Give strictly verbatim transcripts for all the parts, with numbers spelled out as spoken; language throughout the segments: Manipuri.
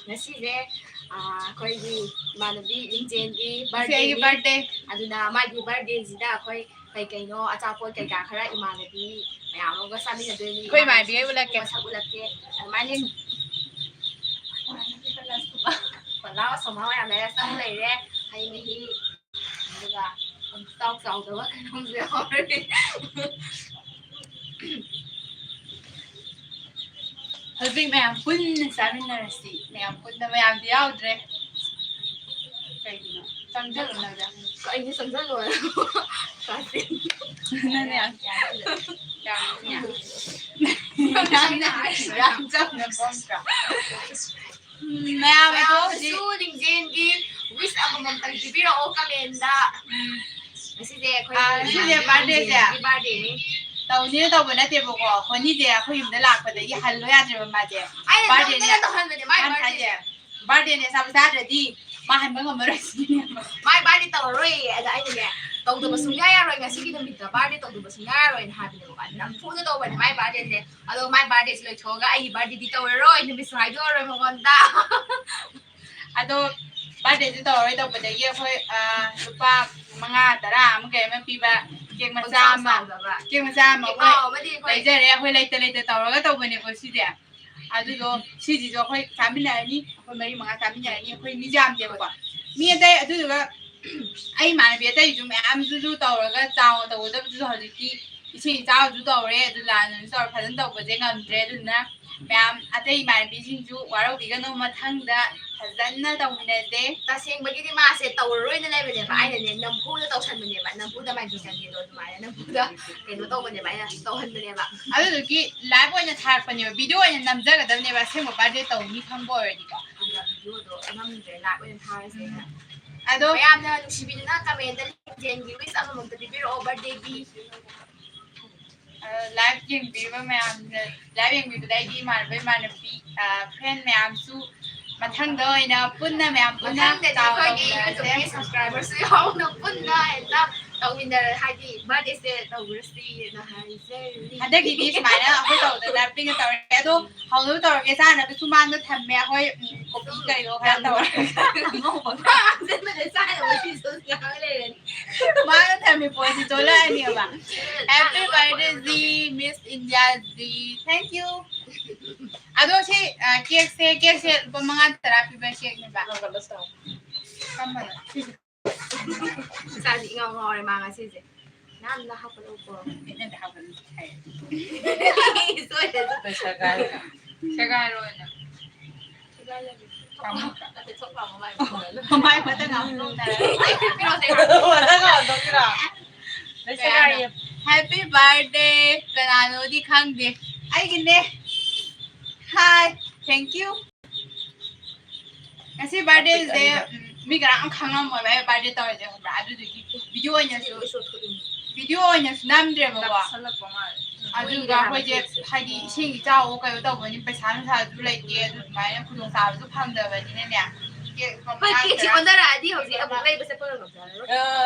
ꯉꯁꯤꯁꯦ ꯑꯥ, ꯑꯩꯈꯣꯏꯒꯤ ꯏꯃꯥꯟꯅꯕꯤ ꯂꯤꯡꯖꯦꯟꯒꯤ ꯉꯁꯤ ꯑꯩꯒꯤ birthdayꯅꯤ꯫ ꯕꯥꯔꯗꯦ꯫ ꯑꯗꯨꯅ ꯃꯥꯒꯤ birthdayꯁꯤꯗ ꯑꯩꯈꯣꯏ ꯀꯩ ꯀꯩꯅꯣ ꯑꯆꯥꯄꯣꯠ ꯀꯩꯀꯥ ꯈꯔ ꯏꯃꯥꯟꯅꯕꯤ ꯃꯌꯥꯝ ꯑꯃꯒ ꯆꯥꯃꯤꯟꯅꯗꯣꯏꯅꯤ꯫ ꯑꯩꯈꯣꯏ ꯏꯃꯥꯟꯅꯕꯤꯒꯩ ꯎꯠꯂꯛꯀꯦ꯫ ꯃꯁꯛ ꯎꯠꯂꯛꯀꯦ꯫ ꯑꯗꯨꯃꯥꯏꯅ ꯌꯦꯡ-, ꯄꯂꯥ ꯁꯣꯃꯥ ꯃꯌꯥꯝ ꯂꯩꯔꯦ, ꯁꯝ ꯂꯩꯔꯦ, ꯍꯩ ꯃꯍꯤ, ꯑꯗꯨꯒ ꯆꯥꯎ ꯆꯥꯎꯗꯕ ꯀꯩꯅꯣꯝꯁꯨ ꯌꯥꯎꯔꯦ꯫ ꯍꯧꯖꯤꯛ ꯃꯌꯥꯝ ꯄꯨꯟꯅ ꯆꯥꯃꯤꯟꯅꯔꯁꯤ꯫ ꯃꯌꯥꯝ ꯄꯨꯟꯅ, ꯃꯌꯥꯝꯗꯤ ꯌꯥꯎꯗ꯭ꯔꯦ꯫ ꯀꯩꯒꯤꯅꯣ? ꯆꯪꯁꯤꯜꯂꯨ ꯅꯪꯗ꯫ ꯀꯩꯅꯣ ꯆꯪꯁꯤꯜꯂꯣ? ꯀꯥꯁꯦ꯫ ꯅꯪꯅꯦ ꯌꯥꯝ, ꯌꯥꯝ, ꯌꯥꯝ, ꯌꯥꯝ ꯆꯝꯅ ꯐꯝꯗ꯭ꯔꯥ? ꯎꯝ, ꯃꯌꯥꯝ ꯑꯗꯣ ꯍꯧꯖꯤꯛ ꯃꯌꯥꯝꯅꯁꯨ ꯂꯤꯡꯖꯦꯜꯒꯤ wish ꯑꯃꯃꯝꯇꯪ ꯄꯤꯕꯤꯔꯛꯑꯣ commentꯗ꯫ ꯎꯝ, ꯉꯁꯤꯁꯦ ꯑꯩꯈꯣꯏ ꯑꯥ, ꯉꯁꯤꯁꯦ birthdayꯁꯦ ꯂꯤꯡꯖꯦꯜꯒꯤ birthdayꯅꯤ꯫ ꯇꯧꯅꯤꯅ ꯇꯧꯕ ꯅꯠꯇꯦꯕꯀꯣ, ꯍꯣꯅꯤꯁꯦ ꯑꯩꯈꯣꯏ ꯌꯨꯝꯗ ꯂꯥꯛꯄꯗꯒꯤ ꯍꯜꯂꯣ ꯌꯥꯗ꯭ꯔꯦꯕ ꯃꯥꯁꯦ꯫ ꯑꯩꯅ Birthdayꯅꯦ꯫ ꯅꯝꯗꯅ ꯇꯧꯍꯟꯕꯅꯦ ꯃꯥꯏ ꯃꯥꯅ birthdayꯁꯦ꯫ ꯍꯥꯏꯁꯦ, birthdayꯅꯦ ꯑꯆꯥꯄꯣꯠ ꯆꯥꯗ꯭ꯔꯗꯤ ꯃꯥ ꯍꯟꯕ ꯉꯝꯃꯔꯣꯏ ꯁꯤꯅꯦ꯫ ꯃꯥꯏ birthday ꯇꯧꯔꯔꯣꯏꯌꯦ꯫ ꯑꯗ ꯑꯩꯅꯅꯦ, ꯇꯧꯗꯕ ꯁꯨꯡꯌꯥ ꯌꯥꯔꯣꯏ, ꯉꯁꯤꯒꯤ ꯅꯨꯃꯤꯠꯇ birthday ꯇꯧꯗꯕ ꯁꯨꯡꯌꯥ ꯌꯥꯔꯣꯏꯅ ꯍꯥꯏꯕꯅꯦꯕꯀꯣ꯫ ꯅꯝꯐꯨꯗ ꯇꯧꯕꯅꯦ ꯃꯥꯏ birthdayꯁꯦ꯫ ꯑꯗꯣ ꯃꯥꯏ birthdayꯁꯦ ꯂꯣꯏꯊꯣꯛꯑꯒ ꯑꯩꯒꯤ birthdayꯗꯤ ꯇꯧꯔꯔꯣꯏ, ꯅꯨꯃꯤꯠꯁꯨ ꯍꯥꯏꯗꯣꯛꯑꯔꯣꯏ ꯃꯉꯣꯟꯗ꯫ ꯑꯗꯣ birthdayꯁꯨ ꯇꯧꯔꯔꯣꯏ ꯇꯧꯕꯗꯒꯤ ꯑꯩꯈꯣꯏ, ꯑꯥ, ꯂꯨꯄꯥ ꯃꯉꯥ ꯇꯔꯥ ꯑꯃ ꯀꯩ ꯑꯃ ꯄꯤꯕ cake ꯃꯆꯥ ꯄꯪꯆꯥꯎ ꯑꯃ, ꯆꯥꯎꯗꯕ꯫ cake ꯃꯆꯥ ꯑꯃ Cake ꯑꯩꯈꯣꯏ ꯑꯃꯗꯤ ꯑꯩꯈꯣꯏ ꯂꯩꯖꯔꯦ꯫ ꯑꯩꯈꯣꯏ ꯂꯩꯇ ꯂꯩꯇ ꯇꯧꯔꯒ ꯇꯧꯕꯅꯦꯀꯣ ꯁꯤꯗꯤ꯫ ꯑꯗꯨꯗꯣ ꯁꯤꯁꯤꯁꯨ ꯑꯩꯈꯣꯏ ꯆꯥꯃꯤꯟꯅꯔꯅꯤ, ꯑꯩꯈꯣꯏ ꯃꯔꯤ ꯃꯉꯥ ꯆꯥꯃꯤꯟꯅꯔꯅꯤ, ꯑꯩꯈꯣꯏ ꯃꯤꯁꯦ ꯌꯥꯝꯗꯦꯕꯀꯣ꯫ ꯃꯤ ꯑꯇꯩ, ꯑꯗꯨꯗꯨꯒ ꯑꯩ ꯏꯃꯥꯟꯅꯕꯤ ꯑꯇꯩꯁꯨ ꯃꯌꯥꯝꯗꯨꯁꯨ ꯇꯧꯔꯒ ꯆꯥꯎꯅ ꯇꯧꯒꯗꯕꯗꯨꯁꯨ ꯍꯧꯖꯤꯛꯇꯤ ꯏꯁꯤꯡ ꯏꯆꯥꯎꯁꯨ ꯇꯧꯔꯦ, ꯑꯗꯨ ꯂꯥꯟꯅꯁꯨ ꯇꯧꯔꯦ, ꯐꯖꯅ ꯇꯧꯕꯁꯦ ꯉꯝꯗ꯭ꯔꯦ꯫ ꯑꯗꯨꯅ ꯃꯌꯥꯝ ꯑꯇꯩ ꯏꯃꯥꯟꯅꯕꯤꯁꯤꯡꯁꯨ ꯋꯥꯔꯧꯕꯤꯒꯅꯨ, ꯃꯊꯪꯗ ꯐꯖꯅ ꯇꯧꯃꯤꯟꯅꯁꯦ꯫ ꯇꯁꯦꯡꯕꯒꯤꯗꯤ ꯃꯥꯁꯦ ꯇꯧꯔꯔꯣꯏꯅ ꯂꯩꯕꯅꯦꯕ꯫ ꯑꯩꯅꯅꯦ, ꯅꯝꯐꯨꯗ ꯇꯧꯁꯟꯕꯅꯦꯕ, ꯅꯝꯐꯨꯗ ꯃꯥꯏ ꯇꯧꯁꯟꯒꯦꯗꯣ ꯑꯗꯨꯃꯥꯏꯅ ꯅꯝꯐꯨꯗ ꯀꯩꯅꯣ ꯇꯧꯕꯅꯦꯕ, ꯑꯩꯅ ꯇꯧꯍꯟꯕꯅꯦꯕ꯫ ꯑꯗꯨꯗꯨꯒꯤ live ꯑꯣꯏꯅ ꯊꯥꯔꯛꯄꯅꯦꯕ, video ꯑꯣꯏꯅ ꯅꯝꯖꯒꯗꯕꯅꯦꯕ, ꯑꯁꯦꯡꯕ birthday ꯇꯧꯅꯤ ꯈꯪꯕ ꯑꯣꯏꯔꯗꯤꯀꯣ꯫ ꯑꯗꯨꯒ videoꯗꯣ ꯅꯝꯗ꯭ꯔꯦ, live ꯑꯣꯏꯅ ꯊꯥꯔꯁꯦꯅ꯫ ꯑꯗꯣ ꯃꯌꯥꯝꯅ ꯅꯨꯡꯁꯤꯕꯤꯗꯨꯅ commentꯗ ꯂꯤꯡꯖꯦꯜꯒꯤ wish ꯑꯃꯃꯝꯇ ꯄꯤꯕꯤꯔꯛꯑꯣ birthdayꯒꯤ꯫ ꯑ, live ꯌꯦꯡꯕꯤꯕ ꯃꯌꯥꯝꯅ, live ꯌꯦꯡꯕꯤꯕꯗ ꯑꯩꯒꯤ ꯏꯃꯥꯟꯅꯕ ꯏꯃꯥꯟꯅꯕꯤ, ꯑ, friend ꯃꯌꯥꯝꯁꯨ ꯃꯊꯪꯗ ꯑꯣꯏꯅ ꯄꯨꯟꯅ ꯃꯌꯥꯝ ꯄꯨꯟꯅ ꯃꯊꯪꯗꯗꯤ ꯆꯥꯎꯅ ꯑꯩꯈꯣꯏꯒꯤ ꯇꯧꯃꯤꯟꯅꯔꯁꯦ꯫ YouTubeꯀꯤ subscriberꯁꯨ ꯌꯥꯎꯅ ꯄꯨꯟꯅ ꯍꯦꯛꯇ ꯇꯧꯃꯤꯟꯅꯔ-, ꯍꯥꯏꯗꯤ birthdayꯁꯦ ꯇꯧꯔꯁꯤꯅ ꯍꯥꯏꯖꯔꯤ꯫ ꯍꯟꯗꯛꯀꯤꯗꯤ ꯁꯨꯃꯥꯏꯅ ꯑꯩꯈꯣꯏ ꯇꯧꯗꯅ ꯄꯤꯛꯅ ꯇꯧꯔꯦ꯫ ꯑꯗꯣ ꯍꯧꯅꯕ ꯇꯧꯔꯒꯦ, ꯆꯥꯅꯕꯁꯨ ꯃꯥꯡꯗ ꯊꯝꯃꯦ꯫ ꯑꯩꯈꯣꯏ, ꯎꯝ, ꯀꯣꯐꯤ ꯀꯩꯅꯣ ꯈꯔ ꯇꯧꯔꯒ ꯉꯧꯕ ꯉꯥꯛꯇꯅ ꯆꯥꯅꯕ ꯁꯤꯁꯨ ꯉꯥꯡ ꯂꯩꯔꯅꯤ꯫ ꯃꯥꯅ ꯊꯝꯃꯤ ꯄꯣꯠꯁꯤ ꯆꯣꯜꯂꯛꯑꯅꯦꯕ꯫ Happy birthday, Z, Miss India Z. Thank you. ꯑꯗꯣ ꯁꯤ, ꯑ, ꯀꯦꯛꯁꯦ, ꯀꯦꯛꯁꯦ ꯂꯨꯄꯥ ꯃꯉꯥ ꯇꯔꯥ ꯄꯤꯕ ꯀꯦꯛꯅꯦꯕ꯫ ꯀꯔꯝꯕꯅꯣ? ꯁꯤꯁꯦ꯫ ꯏꯆꯥꯁꯤ ꯏꯉꯥꯎ ꯉꯥꯎꯔꯦ ꯃꯥ ꯉꯁꯤꯁꯦ꯫ ꯌꯥꯝꯅ ꯍꯥꯞꯀꯠꯂꯛꯎꯀꯣ꯫ ꯑꯩꯅꯗꯤ ꯍꯥꯞꯀꯠꯂꯨ ꯍꯥꯏ꯫ ꯁꯣꯏꯔꯦ꯫ ꯁꯦꯒꯥꯏꯔꯣ꯫ ꯁꯦꯒꯥꯏꯔꯣꯅ꯫ ꯁꯦꯒꯥꯏꯔꯒꯦ꯫ ꯄꯥꯝꯃꯨꯗ꯭ꯔꯥ? ꯅꯠꯇꯦ, ꯊꯣꯛ ꯄꯥꯝꯃꯨ ꯃꯥꯏ ꯃꯈꯣꯡꯗ꯫ ꯃꯥꯏ ꯃꯊꯪ ꯑꯃꯨꯛ ꯂꯧꯅꯔꯦ꯫ ꯃꯊꯪ ꯑꯃꯨꯛ ꯂꯧꯅꯔꯦ꯫ ꯀꯩ ꯍꯥꯏꯅꯣ? Happy birthday ꯀꯅꯥꯅꯣꯗꯤ ꯈꯪꯗꯦ꯫ ꯑꯩꯒꯤꯅꯦ꯫ Hi, thank you꯫ ꯉꯁꯤ birthdayꯁꯦ, ꯎꯝ, ꯃꯤ ꯀꯅꯥꯝ ꯈꯪꯉꯝꯃꯣꯏꯕ ꯑꯩ birthday ꯇꯧꯔꯤꯁꯦ, ꯈꯪꯕ꯭ꯔꯥ? ꯑꯗꯨꯗꯨꯒꯤ video ꯑꯣꯏꯅꯁꯨ, video ꯑꯣꯏꯅꯁꯨ ꯅꯝꯗ꯭ꯔꯦꯕꯀꯣ꯫ ꯅꯛꯁꯜꯂꯛꯄ ꯃꯥꯜꯂꯦ꯫ ꯑꯗꯨꯒ ꯑꯩꯈꯣꯏꯁꯦ ꯍꯥꯏꯗꯤ ꯏꯁꯤꯡ ꯏꯆꯥꯎ ꯀꯩꯅꯣ ꯇꯧꯕꯅꯤ, ꯄꯩꯁꯥ ꯅꯨꯡꯁꯥꯁꯨ ꯂꯩꯇꯦ, ꯑꯗꯨ ꯑꯗꯨꯃꯥꯏꯅ ꯈꯨꯗꯣꯡꯆꯥꯕꯁꯨ ꯐꯪꯗꯕꯅꯤꯅꯅꯦ꯫ Cake ꯍꯣꯏ, cakeꯁꯦ ꯑꯣꯟꯅꯔꯛꯑꯗꯤ ꯍꯧꯖꯤꯛ ꯑꯃꯨꯛ ꯂꯩꯕ ꯆꯠꯄ ꯉꯝꯃꯣꯏ꯫ ꯑ,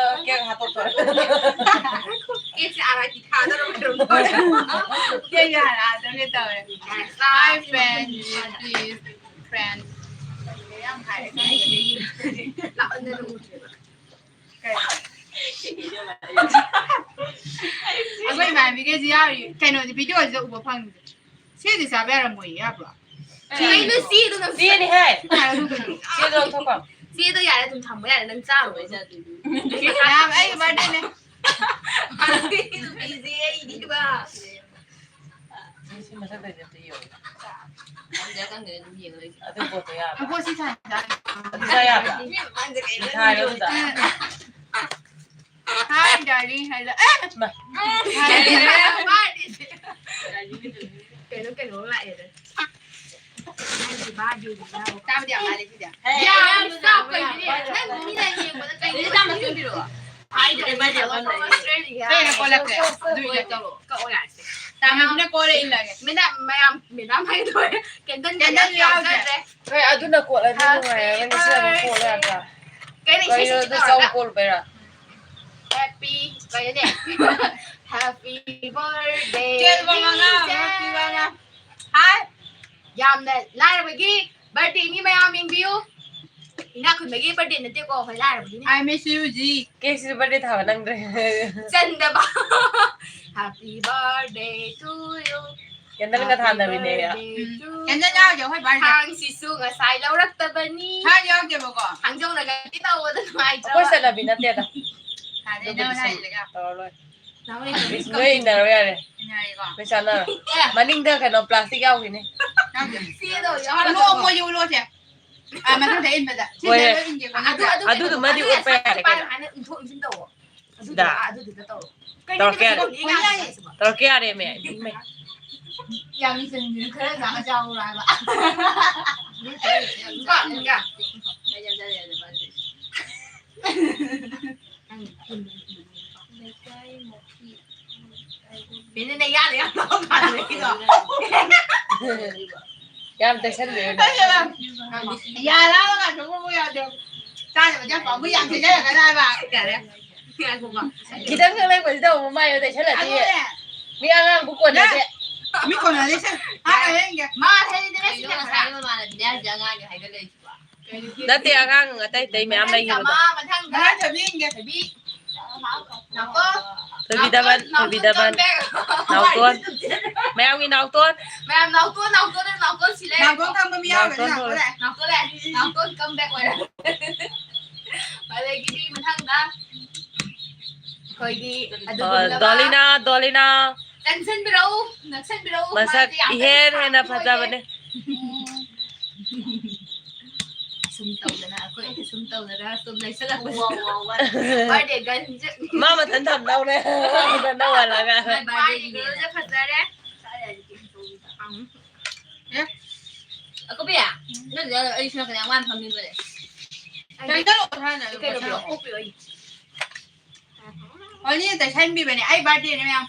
cake ꯍꯥꯊꯣꯛꯇꯣꯔꯦ꯫ Cakeꯁꯦ ꯑꯥꯔ ꯑꯥꯏ ꯄꯤ ꯊꯥꯗꯧꯔꯕ ꯀꯩꯅꯣꯝ ꯇꯧꯔꯦ꯫ Cakeꯁꯦ ꯍꯥꯟꯅ ꯍꯥꯊꯣꯛꯀꯦ ꯇꯧꯔꯦ꯫ Hi friend, please friend꯫ ꯌꯥꯝ ꯍꯥꯏꯔꯦ꯫ ꯂꯥꯛꯑꯣ, ꯅꯪ ꯎꯗ꯭ꯔꯤꯕ꯫ ꯀꯩ? ꯑꯩꯈꯣꯏ ꯏꯃꯥꯟꯅꯕꯤꯈꯩꯁꯨ ꯌꯥꯎꯔꯤ꯫ ꯀꯩꯅꯣꯗꯤ videoꯁꯤꯗ ꯎꯕ ꯐꯪꯗꯦ꯫ ꯁꯤꯗꯤ ꯆꯥꯕ ꯌꯥꯔꯝꯃꯣꯏꯌꯦ, ꯌꯥꯕ꯭ꯔꯣ? ꯀꯩꯅꯣ ꯆꯦꯗꯣ ꯅꯪ ꯆꯦꯅꯤ ꯍꯦ꯫ ꯀꯅꯥꯅꯣ ꯑꯗꯨ ꯀꯩꯅꯣ? ꯆꯦꯗꯣ ꯂꯧꯊꯣꯛꯈꯣ꯫ ꯆꯦꯗꯣ ꯌꯥꯔꯦ, ꯑꯗꯨꯝ ꯊꯝꯕ ꯌꯥꯔꯦ, ꯅꯪ ꯆꯥꯔꯨꯔꯣ꯫ ꯃꯌꯥꯝ ꯑꯩꯒꯤ birthdayꯅꯦ꯫ ꯑꯗꯨꯗꯤ ꯅꯨꯄꯤꯁꯦ ꯑꯩꯗꯤꯕ꯫ ꯁꯤ ꯃꯊꯛꯇꯩꯗꯤ ꯑꯝꯇ ꯌꯦꯡꯉꯨ꯫ ꯈꯪꯗꯦ, ꯈꯪꯗꯦ, ꯑꯗꯨꯝ ꯌꯦꯡꯉꯣ ꯑꯩꯁꯦ꯫ ꯑꯗꯨ ꯄꯣꯠꯇꯣ ꯌꯥꯕ꯭ꯔꯥ? ꯃꯈꯣꯏ ꯁꯤ ꯁꯥꯟꯅ ꯑꯗꯨ ꯆꯥ ꯌꯥꯕ꯭ꯔꯥ? ꯃꯤ ꯃꯃꯥꯡꯗ ꯀꯩꯅꯣ ꯊꯥꯔꯣ ꯑꯗꯨꯗ꯫ Hi, darling. Hello. ꯑꯦ! ꯃꯥ꯫ ꯀꯩꯅꯣ, ꯀꯩꯅꯣ ꯂꯥꯛꯑꯦꯗ꯫ ꯆꯥꯕꯗꯤ ꯌꯥꯝ ꯃꯥꯜꯂꯦ ꯁꯤꯗꯤ꯫ ꯌꯥꯝ ꯆꯥꯎ ꯀꯩꯅꯣꯅꯦ꯫ ꯅꯪ ꯃꯤꯅ ꯌꯦꯡꯕꯗ ꯀꯩꯅꯣ ꯆꯥꯝꯃ ꯄꯤꯔꯛꯑꯣ? ꯍꯥꯏꯗꯤ ꯑꯩꯈꯣꯏ ꯀꯣꯜꯂꯛꯀꯦ꯫ ꯑꯗꯨ ꯀꯛꯑꯣ ꯌꯥꯔꯦ꯫ ꯀꯛꯑꯣ ꯌꯥꯔꯦ꯫ ꯆꯥꯝꯃꯁꯤꯅ ꯀꯣꯜꯂ ꯏꯜꯂꯒꯦ꯫ ꯃꯦꯗꯥꯝ, ꯃꯌꯥꯝ, ꯃꯦꯗꯥꯝ ꯍꯥꯏꯗꯣꯏ꯫ Candle ꯀꯦꯟꯗꯜ ꯌꯥꯎꯗ꯭ꯔꯦ꯫ ꯌꯥꯎꯗ꯭ꯔꯦ꯫ ꯍꯣꯏ, ꯑꯗꯨꯅ ꯀꯣꯠꯂꯗꯤ ꯅꯨꯡꯉꯥꯏꯔꯒꯅꯤ, ꯁꯤꯅ ꯑꯗꯨꯝ ꯀꯣꯠꯂ ꯌꯥꯗ꯭ꯔꯥ? ꯀꯩꯅꯣ ꯏꯁꯩ ꯀꯩꯅꯣ ꯁꯛꯀꯦ ꯑꯗꯨ ꯆꯥꯎ ꯇꯧꯔꯒ? ꯀꯣꯠꯂꯨꯕꯩꯔꯥ? Happy, ꯀꯩꯅꯣꯅꯦ? Happy birthday ꯀꯦꯛ ꯂꯨꯄꯥ ꯃꯉꯥ, ꯆꯦ꯫ ꯂꯨꯄꯥ ꯃꯉꯥ꯫ ꯍꯥꯏ꯫ ꯌꯥꯝꯅ ꯂꯥꯏꯔꯕꯒꯤ Birthday ꯅꯤ ꯃꯌꯥꯝ ꯌꯦꯡꯕꯤꯌꯨ꯫ ꯏꯅꯥꯛ ꯈꯨꯟꯕꯒꯤ birthday ꯅꯠꯇꯦꯀꯣ, ꯑꯩꯈꯣꯏ ꯂꯥꯏꯔꯕꯒꯤꯅꯤ꯫ I miss you, G꯫ Cake ꯁꯤꯁꯨ birthday ꯊꯥꯕ ꯅꯪꯗ꯭ꯔꯦ꯫ ꯆꯟꯗꯕ꯫ Happy birthday to you꯫ Candle ꯒ ꯊꯥꯟꯗꯕꯤꯅꯦ꯫ Happy birthday to you꯫ Candle ꯌꯥꯎꯗꯦ ꯑꯩꯈꯣꯏ birthday꯫ ꯊꯥꯡꯁꯤꯁꯨ ꯉꯁꯥꯏ ꯂꯧꯔꯛꯇꯕꯅꯤ꯫ ꯊꯥꯡ ꯌꯥꯎꯗꯦꯕꯀꯣ꯫ ꯊꯥꯡꯖꯧꯅꯒꯗꯤ ꯇꯧꯕꯗ ꯅꯨꯡꯉꯥꯏꯇ꯭ꯔꯕ꯫ ꯑꯩꯈꯣꯏ ꯆꯠꯅꯕꯤ ꯅꯠꯇꯦꯗ꯫ ꯊꯥꯗꯦ, ꯑꯗꯨꯕꯨꯗꯤ ꯅꯪ ꯁꯨꯝ ꯍꯥꯏꯔꯤꯗꯦ꯫ ꯇꯧꯔ ꯂꯣꯏꯔꯦ꯫ ꯅꯣꯏ ꯏꯟꯅꯔꯣ ꯌꯥꯔꯦ꯫ ꯏꯟꯅꯔꯦꯀꯣ꯫ ꯂꯣꯏ ꯆꯥꯟꯅꯔꯣ꯫ ꯑꯦ꯫ ꯃꯅꯤꯡꯗ ꯀꯩꯅꯣ plastic ꯌꯥꯎꯈꯤꯅꯦ꯫ ꯌꯥꯎꯗꯦ꯫ ꯆꯦꯗꯣ ꯌꯥꯎꯍꯜꯂꯣ꯫ ꯅꯣꯡꯃ ꯌꯣꯜꯂꯣꯁꯦ꯫ ꯑ, ꯃꯊꯪꯗ ꯏꯟꯕꯗ꯫ ꯁꯤꯗ ꯍꯣꯏ꯫ ꯂꯣꯏ ꯏꯟꯒꯦꯀꯣ, ꯑꯗꯨ, ꯅꯠꯇ꯭ꯔꯥ? ꯑꯗꯨ, ꯑꯗꯨꯗꯨꯃꯗꯤ ꯑꯗꯨ ꯎꯠꯄ ꯌꯥꯔꯦ ꯁꯥꯠꯇꯣꯛꯄ ꯀꯩꯅꯣ꯫ ꯍꯥꯏꯅ ꯏꯟꯊꯣꯛ ꯏꯟꯁꯤꯟ ꯇꯧꯋꯣ꯫ ꯑꯗꯨꯗꯨꯗ, ꯁꯤꯗ꯫ ꯑꯗꯨꯗꯨꯗ ꯇꯧꯔꯣ꯫ ꯀꯩꯅꯣ ꯇꯧꯔꯛꯀꯦ ꯌꯥꯔꯦ꯫ ꯁꯤꯕꯣ? ꯇꯧꯔꯛꯀꯦ ꯌꯥꯔꯦꯃꯦ꯫ ꯌꯥꯝ ꯏꯟꯁꯤꯟꯕꯤꯅꯨ, ꯈꯔ ꯆꯥ-, ꯆꯥꯍꯧꯔꯣ ꯍꯥꯏꯕ꯫ ꯎꯝ, ꯎꯝ, ꯎꯝ꯫ ꯂꯩꯀꯥꯏ ꯃꯐꯤ꯫ ꯃꯤꯅꯤꯠꯅ ꯌꯥꯔꯦ, ꯌꯥꯝ ꯇꯧꯔꯀꯥꯟꯗ ꯂꯩꯗꯣ꯫ ꯌꯥꯝ ꯇꯩꯁꯟꯕꯤꯔꯨꯅꯨ꯫ ꯌꯥꯔꯦ, ꯌꯥꯔꯦ, ꯌꯥꯗꯦ꯫ ꯆꯥꯗꯕꯗꯤ ꯌꯥꯝ ꯄꯥꯝꯃꯨꯏ, ꯌꯥꯝ ꯇꯩꯁꯜꯂꯛꯀꯅꯣ ꯍꯥꯏꯕ꯫ ꯌꯥꯔꯦ꯫ ꯉꯥꯏꯈꯣꯀꯣ꯫ ꯈꯤꯇꯪ ꯈꯛ ꯂꯩꯕꯁꯤꯗ ꯑꯃꯨꯛ ꯃꯥꯏꯗꯣ ꯇꯩꯁꯜꯂꯗꯤ ꯑꯗꯨꯅꯦ꯫ ꯃꯤ ꯑꯉꯥꯡꯕꯨ ꯀꯣꯟꯅꯗꯦ꯫ ꯃꯤ ꯀꯣꯟꯅꯗꯦ, ꯁꯦ꯫ ꯍꯥꯏꯔꯦ, ꯌꯦꯡꯒꯦ꯫ ꯃꯥ ꯍꯩꯗꯤ ꯀꯩꯅꯣ ꯉꯁꯥꯏ ꯃꯃꯥꯟꯅꯕꯤꯅꯦ ꯍꯥꯏꯁꯦ ꯑꯉꯥꯡꯅꯦ ꯍꯥꯏꯒꯠꯂꯛꯏꯁꯤꯕꯣ? ꯅꯠꯇꯦ, ꯑꯉꯥꯡ ꯑꯇꯩ ꯑꯇꯩ ꯃꯌꯥꯝ ꯂꯩꯈꯤꯕꯗꯣ꯫ ꯃꯊꯪ ꯆꯃꯥ, ꯃꯊꯪꯗ꯫ ꯃꯊꯪ ꯆꯃꯤ ꯌꯦꯡꯒꯦ꯫ ꯊꯣꯏꯕꯤ꯫ ꯅꯥꯎꯇꯣꯟ꯫ ꯊꯣꯏꯕꯤ ꯗꯕꯟ, ꯅꯥꯎꯇꯣꯟ, ꯊꯣꯏꯕꯤ ꯗꯕꯟ꯫ ꯅꯥꯎꯇꯣꯟ ꯕꯦꯛ꯫ ꯅꯥꯎꯇꯣꯟ꯫ ꯃꯌꯥꯝꯒꯤ ꯅꯥꯎꯇꯣꯟ꯫ ꯃꯌꯥꯝ ꯅꯥꯎꯇꯣꯟ, ꯅꯥꯎꯇꯣꯟ, ꯅꯥꯎꯇꯣꯟ ꯁꯤ ꯂꯩꯔꯦ꯫ ꯅꯥꯎꯇꯣꯟ ꯈꯪꯕ ꯃꯤ ꯌꯥꯎꯔꯒꯗꯤ ꯅꯥꯎꯇꯣꯟ ꯅꯥꯎꯇꯣꯟ ꯂꯩꯔꯦ꯫ ꯂꯣꯏꯔꯦ꯫ ꯅꯥꯎꯇꯣꯟ ꯂꯩꯔꯦ꯫ ꯅꯥꯎꯇꯣꯟ come back ꯑꯣꯏꯔꯦ꯫ ꯑꯗꯒꯤꯗꯤ ꯃꯊꯪꯗ ꯑꯩꯈꯣꯏꯒꯤ ꯑꯗꯨ ꯑ, ꯄꯨꯝꯅꯃꯛ ꯗꯣꯂꯤꯅꯥ, ꯗꯣꯂꯤꯅꯥ꯫ ꯆꯪꯁꯟꯕꯤꯔꯛꯎ, ꯅꯛꯁꯟꯕꯤꯔꯛꯎ꯫ ꯃꯁꯛ ꯃꯥꯗꯤ ꯌꯥꯝ ꯏꯍꯦꯟ ꯍꯦꯟꯅ ꯁꯥꯡꯕꯁꯨ ꯑꯣꯏꯗꯦ꯫ ꯐꯖꯕꯅꯦ꯫ ꯁꯨꯝ ꯇꯧꯗꯅ ꯑꯩꯈꯣꯏ ꯁꯨꯝ ꯇꯧꯗꯅ ꯁꯨꯝ ꯂꯩꯁꯜꯂꯛꯄꯁꯦ꯫ ꯋꯥ, ꯋꯥ, ꯋꯥ꯫ Birthday girlꯁꯦ꯫ ꯃꯥ ꯃꯊꯟ ꯊꯝꯗꯧꯔꯦ꯫ ꯃꯥ ꯃꯊꯟ ꯊꯝꯍꯜꯂꯒ꯫ My birthday girlꯁꯦ ꯐꯖꯔꯦ꯫ ꯑꯦ? ꯑꯀꯣꯄꯤ, ꯅꯪ ꯑꯩ ꯁꯤꯅ ꯀꯌꯥꯝ ꯋꯥꯅ ꯐꯝꯃꯤꯕꯅꯦ? ꯀꯩꯅꯣ ꯇꯧꯔꯣ, ꯊꯥꯅ ꯀꯩꯅꯣ ꯄꯤꯔꯛꯑꯣ? ꯑꯣꯛꯄꯤꯔꯛꯑꯣ꯫ ꯑꯣꯅꯤ ꯇꯩꯁꯟꯕꯤꯕꯅꯦ꯫ ꯑꯩ birthdayꯅꯦ ꯃꯌꯥꯝ꯫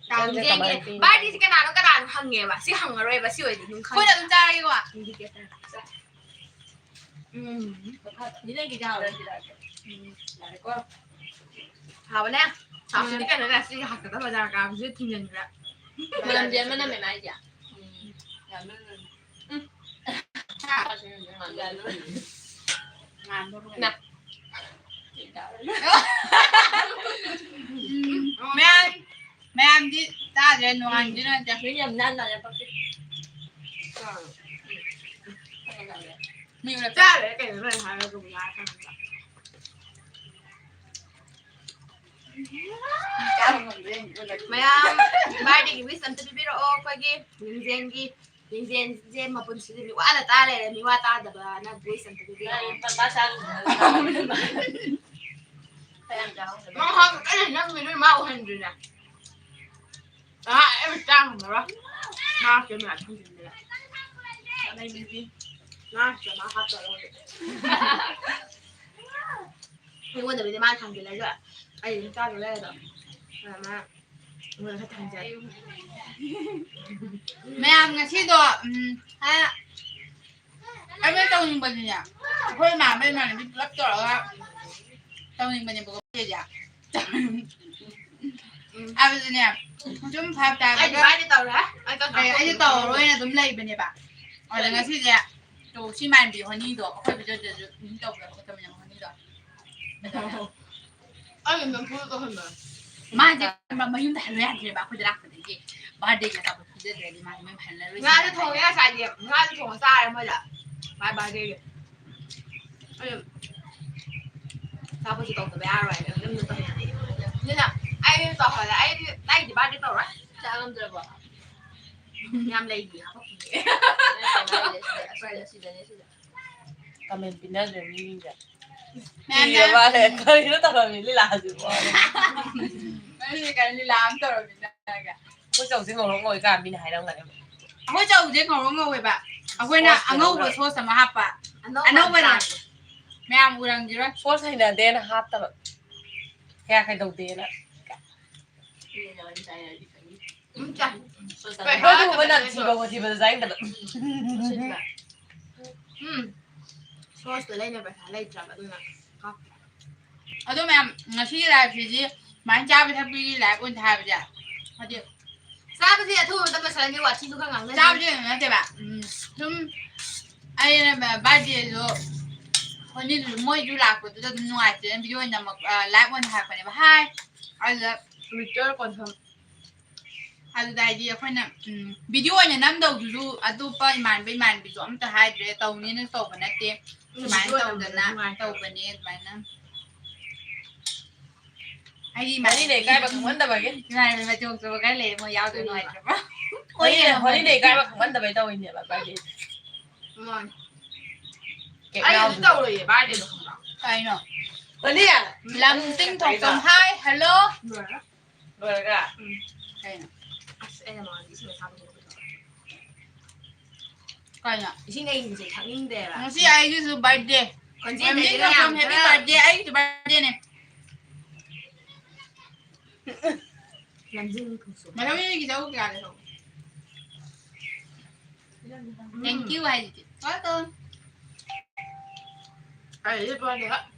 ꯆꯥꯎꯁꯦ ꯀꯃꯥꯏꯅ ꯄꯤꯅꯤ? Birthdayꯁꯦ ꯀꯅꯥꯅꯣ ꯀꯅꯥꯅꯣ ꯍꯪꯉꯦꯕ꯫ ꯁꯤ ꯍꯪꯉꯔꯣꯏꯕ꯫ ꯁꯤ ꯑꯣꯏꯔꯗꯤ ꯑꯗꯨꯝ ꯈꯪꯉꯦ꯫ ꯑꯩꯈꯣꯏꯅ ꯑꯗꯨꯝ ꯆꯥꯔꯒꯦꯀꯣ꯫ ꯎꯝ꯫ ꯅꯤꯅꯦꯒꯤ ꯆꯥꯔꯣ꯫ ꯎꯝ꯫ ꯌꯥꯔꯦꯀꯣ꯫ ꯍꯥꯎꯕꯅꯦ꯫ ꯁꯥꯎꯁꯤꯗꯤ ꯀꯩꯅꯣ ꯉꯁꯤ ꯍꯥꯛꯇꯛꯇ ꯕꯖꯥꯔ ꯀꯥꯕꯁꯤꯗ ꯊꯤꯡꯖꯤꯟꯈ꯭ꯔꯦ꯫ ꯃꯅꯝꯁꯦ ꯑꯃ ꯅꯝꯃꯦ ꯃꯥꯏꯁꯦ꯫ ꯎꯝ꯫ ꯌꯥꯝ ꯅꯝꯃꯦ꯫ ꯎꯝ꯫ ꯅ꯫ ꯃꯌꯥꯝ, ꯃꯌꯥꯝꯗꯤ ꯆꯥꯗ꯭ꯔꯦ, ꯅꯨꯡꯉꯥꯏꯅꯤꯅ ꯆꯥ-, ꯌꯥꯝ ꯅꯥꯟ ꯅꯥꯟꯅ ꯄꯛꯄꯤ꯫ ꯃꯤ ꯎꯅ ꯆꯥꯔꯦ ꯀꯩꯅꯣ ꯅꯣꯏ ꯍꯥꯏꯔꯒꯕꯨ ꯌꯥꯔꯀꯥꯟꯗ꯫ ꯃꯌꯥꯝ birthdayꯒꯤ wish ꯑꯝꯇ ꯄꯤꯕꯤꯔꯛꯑꯣ ꯑꯩꯈꯣꯏꯒꯤ ꯂꯤꯡꯖꯦꯜꯒꯤ꯫ ꯂꯤꯡꯖꯦꯜꯁꯦ ꯃꯄꯨꯟꯁꯤꯗ ꯃꯤ ꯋꯥꯅ ꯇꯥ ꯂꯩꯔꯦ, ꯃꯤ ꯋꯥ ꯇꯥꯗꯕꯅ wish ꯑꯝꯇ ꯄꯤꯕꯤꯔꯛꯑꯣ꯫ ꯃꯥ ꯍꯥꯞꯄ ꯀꯟꯅ ꯅꯝꯃꯤ ꯅꯣꯏ ꯃꯥ ꯎꯍꯟꯗ꯭ꯔꯤꯅꯦ꯫ ꯑꯥ ꯑꯩ ꯆꯥ ꯉꯝꯃꯔꯣꯏ꯫ ꯃꯥ ꯀꯩꯅꯣ ꯌꯥꯝ ꯊꯝꯖꯤꯟꯕꯤꯔꯦ꯫ ꯃꯥ ꯀꯩꯅꯣ ꯍꯥꯞꯇꯧꯔꯦ ꯍꯧꯖꯤꯛ꯫ ꯑꯩꯉꯣꯟꯗꯕꯨꯗꯤ ꯃꯥꯅ ꯊꯥꯡꯖꯤꯜꯂꯁꯨ ꯑꯩ ꯑꯗꯨꯝ ꯆꯥꯗꯧ ꯂꯩꯔꯗꯧꯅꯦ꯫ ꯑꯗꯨꯅ ꯃꯥ ꯑꯩꯉꯣꯟꯗ ꯈꯔ ꯊꯥꯡꯖꯜꯂꯦ꯫ ꯃꯌꯥꯝ ꯉꯁꯤꯗꯣ, ꯎꯝ, ꯍꯥ, ꯑꯩꯅ ꯇꯧꯅꯤꯡꯕꯗꯤꯅꯦ, ꯑꯩꯈꯣꯏ ꯏꯃꯥꯟꯅꯕ ꯏꯃꯥꯟꯅꯕꯤ ꯄꯨꯂꯞ ꯇꯧꯔꯒ ꯇꯧꯅꯤꯡꯕꯅꯦꯕꯀꯣ, ꯑꯩꯈꯣꯏꯗꯤ꯫ ꯎꯝ꯫ ꯑꯗꯨꯗꯤꯅꯦ, ꯁꯨꯝ ꯐꯔꯛ ꯑꯩꯗꯤ ꯇꯥꯔꯒ ꯚꯥꯏꯗꯤ ꯇꯧꯔꯣꯏ꯫ ꯑꯩ ꯀꯛ-, ꯑꯩ, ꯑꯩꯗꯤ ꯀꯛꯊꯠꯄ ꯇꯧꯔꯔꯣꯏꯅ ꯑꯗꯨꯝ ꯂꯩꯕꯅꯦꯕ꯫ ꯑꯗ ꯉꯁꯤꯁꯦ ꯇꯧ, ꯁꯤ ꯏꯃꯥꯟꯅꯕꯤ ꯍꯣꯅꯤꯗꯣ ꯑꯩꯈꯣꯏ ꯚꯤꯗꯤꯑꯣꯗꯁꯨ ꯑꯗꯨꯝ ꯇꯧꯕꯗ ꯈꯣꯠꯇꯕꯅꯦ ꯍꯣꯅꯤꯗꯣ꯫ ꯑꯩ ꯅꯝꯐꯨꯗ ꯇꯧꯍꯟꯕ꯫ ꯃꯥꯁꯦ ꯃꯌꯨꯝꯗ ꯍꯜꯂꯨ ꯌꯥꯗ꯭ꯔꯦꯕ, ꯑꯩꯈꯣꯏꯗ ꯂꯥꯛꯄꯗꯒꯤ꯫ Birthdayꯒꯤ ꯑꯆꯥꯄꯣꯠ ꯄꯤꯖꯗ꯭ꯔꯗꯤ ꯃꯥꯁꯦ ꯃꯌꯨꯝ ꯍꯜꯂꯔꯣꯏ ꯉꯥꯁꯨ ꯁꯤꯅꯦ꯫ ꯊꯣꯡꯉꯦ ꯉꯁꯥꯏꯗꯤ꯫ ꯉꯥꯁꯨ ꯊꯣꯡꯉ ꯆꯥꯔꯦ ꯃꯣꯏꯗ꯫ ꯃꯥꯏ birthdayꯒꯤ꯫ ꯑꯩ ꯑꯆꯥꯄꯣꯠꯁꯤ ꯇꯧꯗꯕ ꯌꯥꯔꯣꯏ ꯍꯥꯏꯅ ꯌꯨꯝꯗ ꯇꯧꯍꯜꯂꯦ꯫ ꯑꯗꯨꯅ ꯑꯩ ꯇꯧꯍꯜꯂꯦ꯫ ꯑꯩꯗꯤ ꯑꯩꯒꯤ birthday ꯇꯧꯔꯣꯏ꯫ ꯆꯥ ꯉꯝꯗ꯭ꯔꯕꯣ? ꯌꯥꯝ ꯂꯩꯔꯤ ꯍꯥꯄꯛꯈꯤꯒꯦ꯫ ꯅꯠꯇꯦ, ꯃꯥꯒꯤꯁꯦ ꯁꯤꯗ, ꯑꯁꯤꯗ, ꯁꯤꯗꯅꯦ, ꯁꯤꯗ꯫ Comment ꯄꯤꯅꯗ꯭ꯔꯦ ꯃꯤꯁꯤꯡꯁꯦ꯫ ꯃꯌꯥꯝꯅ ꯀꯤꯔ ꯃꯥꯜꯂꯦ꯫ ꯀꯔꯤꯅꯣ ꯇꯧꯔꯝꯃꯤ ꯂꯤꯂꯥꯁꯤꯕꯣ? ꯅꯪꯁꯦ ꯀꯔꯤ ꯂꯤꯂꯥ ꯑꯃ ꯇꯧꯔꯝꯃꯤ ꯅꯪꯒ? ꯑꯩꯈꯣꯏ ꯆꯧꯁꯦ ꯉꯧꯔꯣꯛ ꯉꯧꯋꯦ ꯀꯥꯏ ꯃꯤꯅ ꯍꯥꯏꯔꯝꯒꯅꯤ꯫ ꯑꯩꯈꯣꯏ ꯆꯧꯁꯦ ꯉꯧꯔꯣꯛ ꯉꯧꯋꯦꯕ꯫ ꯑꯩꯈꯣꯏꯅ sauceꯇ ꯑꯉꯧꯕ ꯉꯧꯔꯦ꯫ Sauce ꯑꯃ ꯍꯥꯞꯄ꯫ ꯑꯅꯧꯕ ꯑꯅꯧꯕꯅꯦ꯫ ꯆꯥꯡ꯫ ꯃꯌꯥꯝ ꯎꯔꯝꯈꯤꯔꯣꯏ꯫ Sauce ꯍꯩꯅꯗꯦꯅ ꯍꯥꯞꯇꯕ꯫ ꯀꯌꯥ ꯀꯩꯗꯧꯗꯦꯅ꯫ ꯎꯝ, ꯆꯥꯏ꯫ ꯍꯣꯏ, ꯑꯗꯨꯒꯨꯝꯕ ꯅꯝꯊꯤꯕ ꯈꯣꯠꯊꯤꯕꯗꯣ ꯆꯥꯅꯤꯡꯗꯕ꯫ ꯎꯝ꯫ Sauceꯇꯣ ꯂꯩꯅꯕ ꯄꯩꯁꯥ ꯂꯩꯇ꯭ꯔꯕ ꯑꯗꯨꯅ ꯍꯥꯞꯇ꯭ꯔꯦ꯫ ꯑꯗꯣ ꯃꯌꯥꯝ, ꯉꯁꯤꯒꯤ liveꯁꯤꯗꯤ ꯁꯨꯃꯥꯏꯅ ꯆꯥꯕꯤ ꯊꯛꯄꯤꯒꯤ live ꯑꯣꯏꯅ ꯊꯥꯕꯁꯦ, ꯍꯥꯏꯗꯤ ꯆꯥꯕꯁꯦ ꯑꯊꯨꯕ ꯃꯇꯝꯗ ꯁꯥꯟꯅꯗꯦ, ꯋꯥꯊꯤꯁꯨ ꯈꯔ ꯉꯥꯡꯅꯁꯤ꯫ ꯆꯥꯕꯁꯦ ꯀꯩꯅꯣ ꯅꯠꯇꯦꯕ, ꯎꯝ, ꯁꯨꯝ ꯑꯩꯅ birthdayꯗꯣ ꯍꯣꯅꯤꯗꯨꯁꯨ ꯃꯣꯏꯁꯨ ꯂꯥꯛꯄꯗꯨꯗ ꯑꯗꯨꯝ ꯅꯨꯡꯉꯥꯏꯇꯦꯅ video ꯑꯣꯏꯅ ꯅꯝꯃꯛ-, ꯑ, live ꯑꯣꯏꯅ ꯍꯥꯏꯔꯛꯄꯅꯦꯕ꯫ Hi. ꯑꯗꯨꯗ Victor ꯀꯣꯟꯊꯝ꯫ ꯑꯗꯨꯗ ꯍꯥꯏꯗꯤ ꯑꯩꯈꯣꯏꯅ, ꯎꯝ, video ꯑꯣꯏꯅ ꯅꯝꯗꯧꯗꯨꯁꯨ ꯑꯇꯣꯞꯄ ꯏꯃꯥꯟꯅꯕ ꯏꯃꯥꯟꯅꯕꯤꯁꯨ ꯑꯝꯇ ꯍꯥꯏꯗ꯭ꯔꯦ, ꯇꯧꯅꯤꯅ ꯇꯧꯕ ꯅꯠꯇꯦ, ꯎꯝ, ꯁꯨꯃꯥꯏꯅ video ꯑꯣꯏꯅ ꯇꯧꯗꯅ ꯅꯨꯡꯉꯥꯏꯇꯦ꯫ ꯇꯧꯕꯅꯦ ꯑꯗꯨꯃꯥꯏꯅ꯫ ꯍꯥꯏꯗꯤ ꯍꯣꯂꯤꯗꯦ ꯏꯃꯥꯟꯅꯕꯤ ꯏꯀꯥꯏꯕ ꯈꯪꯃꯟꯗꯕꯒꯤ꯫ ꯏꯃꯥꯟꯅꯕꯤ ꯃꯆꯣꯡ ꯆꯣꯡꯕ ꯈꯔ ꯂꯩꯌꯦ, ꯃꯣꯏ ꯌꯥꯎꯗꯣꯏ ꯅꯨꯡꯉꯥꯏꯇ꯭ꯔꯕ? ꯍꯣꯂꯤꯗꯦ, ꯍꯣꯂꯤꯗꯦ ꯏꯀꯥꯏꯕ ꯈꯪꯃꯟꯗꯕꯩ ꯇꯧꯔꯤꯅꯦꯕ birthday꯫ ꯃꯥꯅꯤ꯫ Cake ꯑꯩ ꯍꯧꯖꯤꯛ ꯌꯥꯎꯗ꯭ꯔꯁꯨ꯫ ꯇꯧꯔꯣꯏꯌꯦ birthdayꯗꯣ ꯈꯪꯕ꯭ꯔꯥ? ꯀꯩꯅꯣ? ꯍꯣꯂꯤ! ꯂꯝꯖꯤꯡ ꯊꯣꯛꯄꯝ꯫ Hi, hello! ꯂꯣꯏꯔꯦ꯫ ꯂꯣꯏꯔꯒ? ꯎꯝ꯫ ꯀꯩꯅꯣ? ꯑꯁ, ꯑꯩꯅ ꯃꯃꯥꯡꯗ ꯏꯁꯤꯡ ꯑꯁꯥꯕ ꯊꯛꯄꯗꯣ꯫ ꯀꯩꯅꯣ? ꯏꯁꯤꯡ ꯑꯏꯪꯕꯁꯦ ꯊꯛꯅꯤꯡꯗꯦꯕ꯫ ꯉꯁꯤ ꯑꯩꯒꯤꯁꯨ birthday꯫ ꯈꯣꯟꯖꯦꯜꯗꯒꯤ ꯂꯝꯖꯤꯡ ꯊꯣꯛꯄꯝ ꯌꯥꯝ happy ꯈꯔ birthday, ꯑꯩꯒꯤꯁꯨ birthdayꯅꯦ꯫ ꯂꯝꯖꯤꯡ ꯊꯣꯛꯁꯨ꯫ ꯃꯊꯪꯒꯤ ꯆꯧ ꯀꯌꯥ ꯂꯩꯍꯧꯒꯦ? Thank you ꯍꯥꯏꯗꯨꯗꯤ꯫ Welcome. ꯑꯩ ꯍꯤꯞꯄꯒꯦ꯫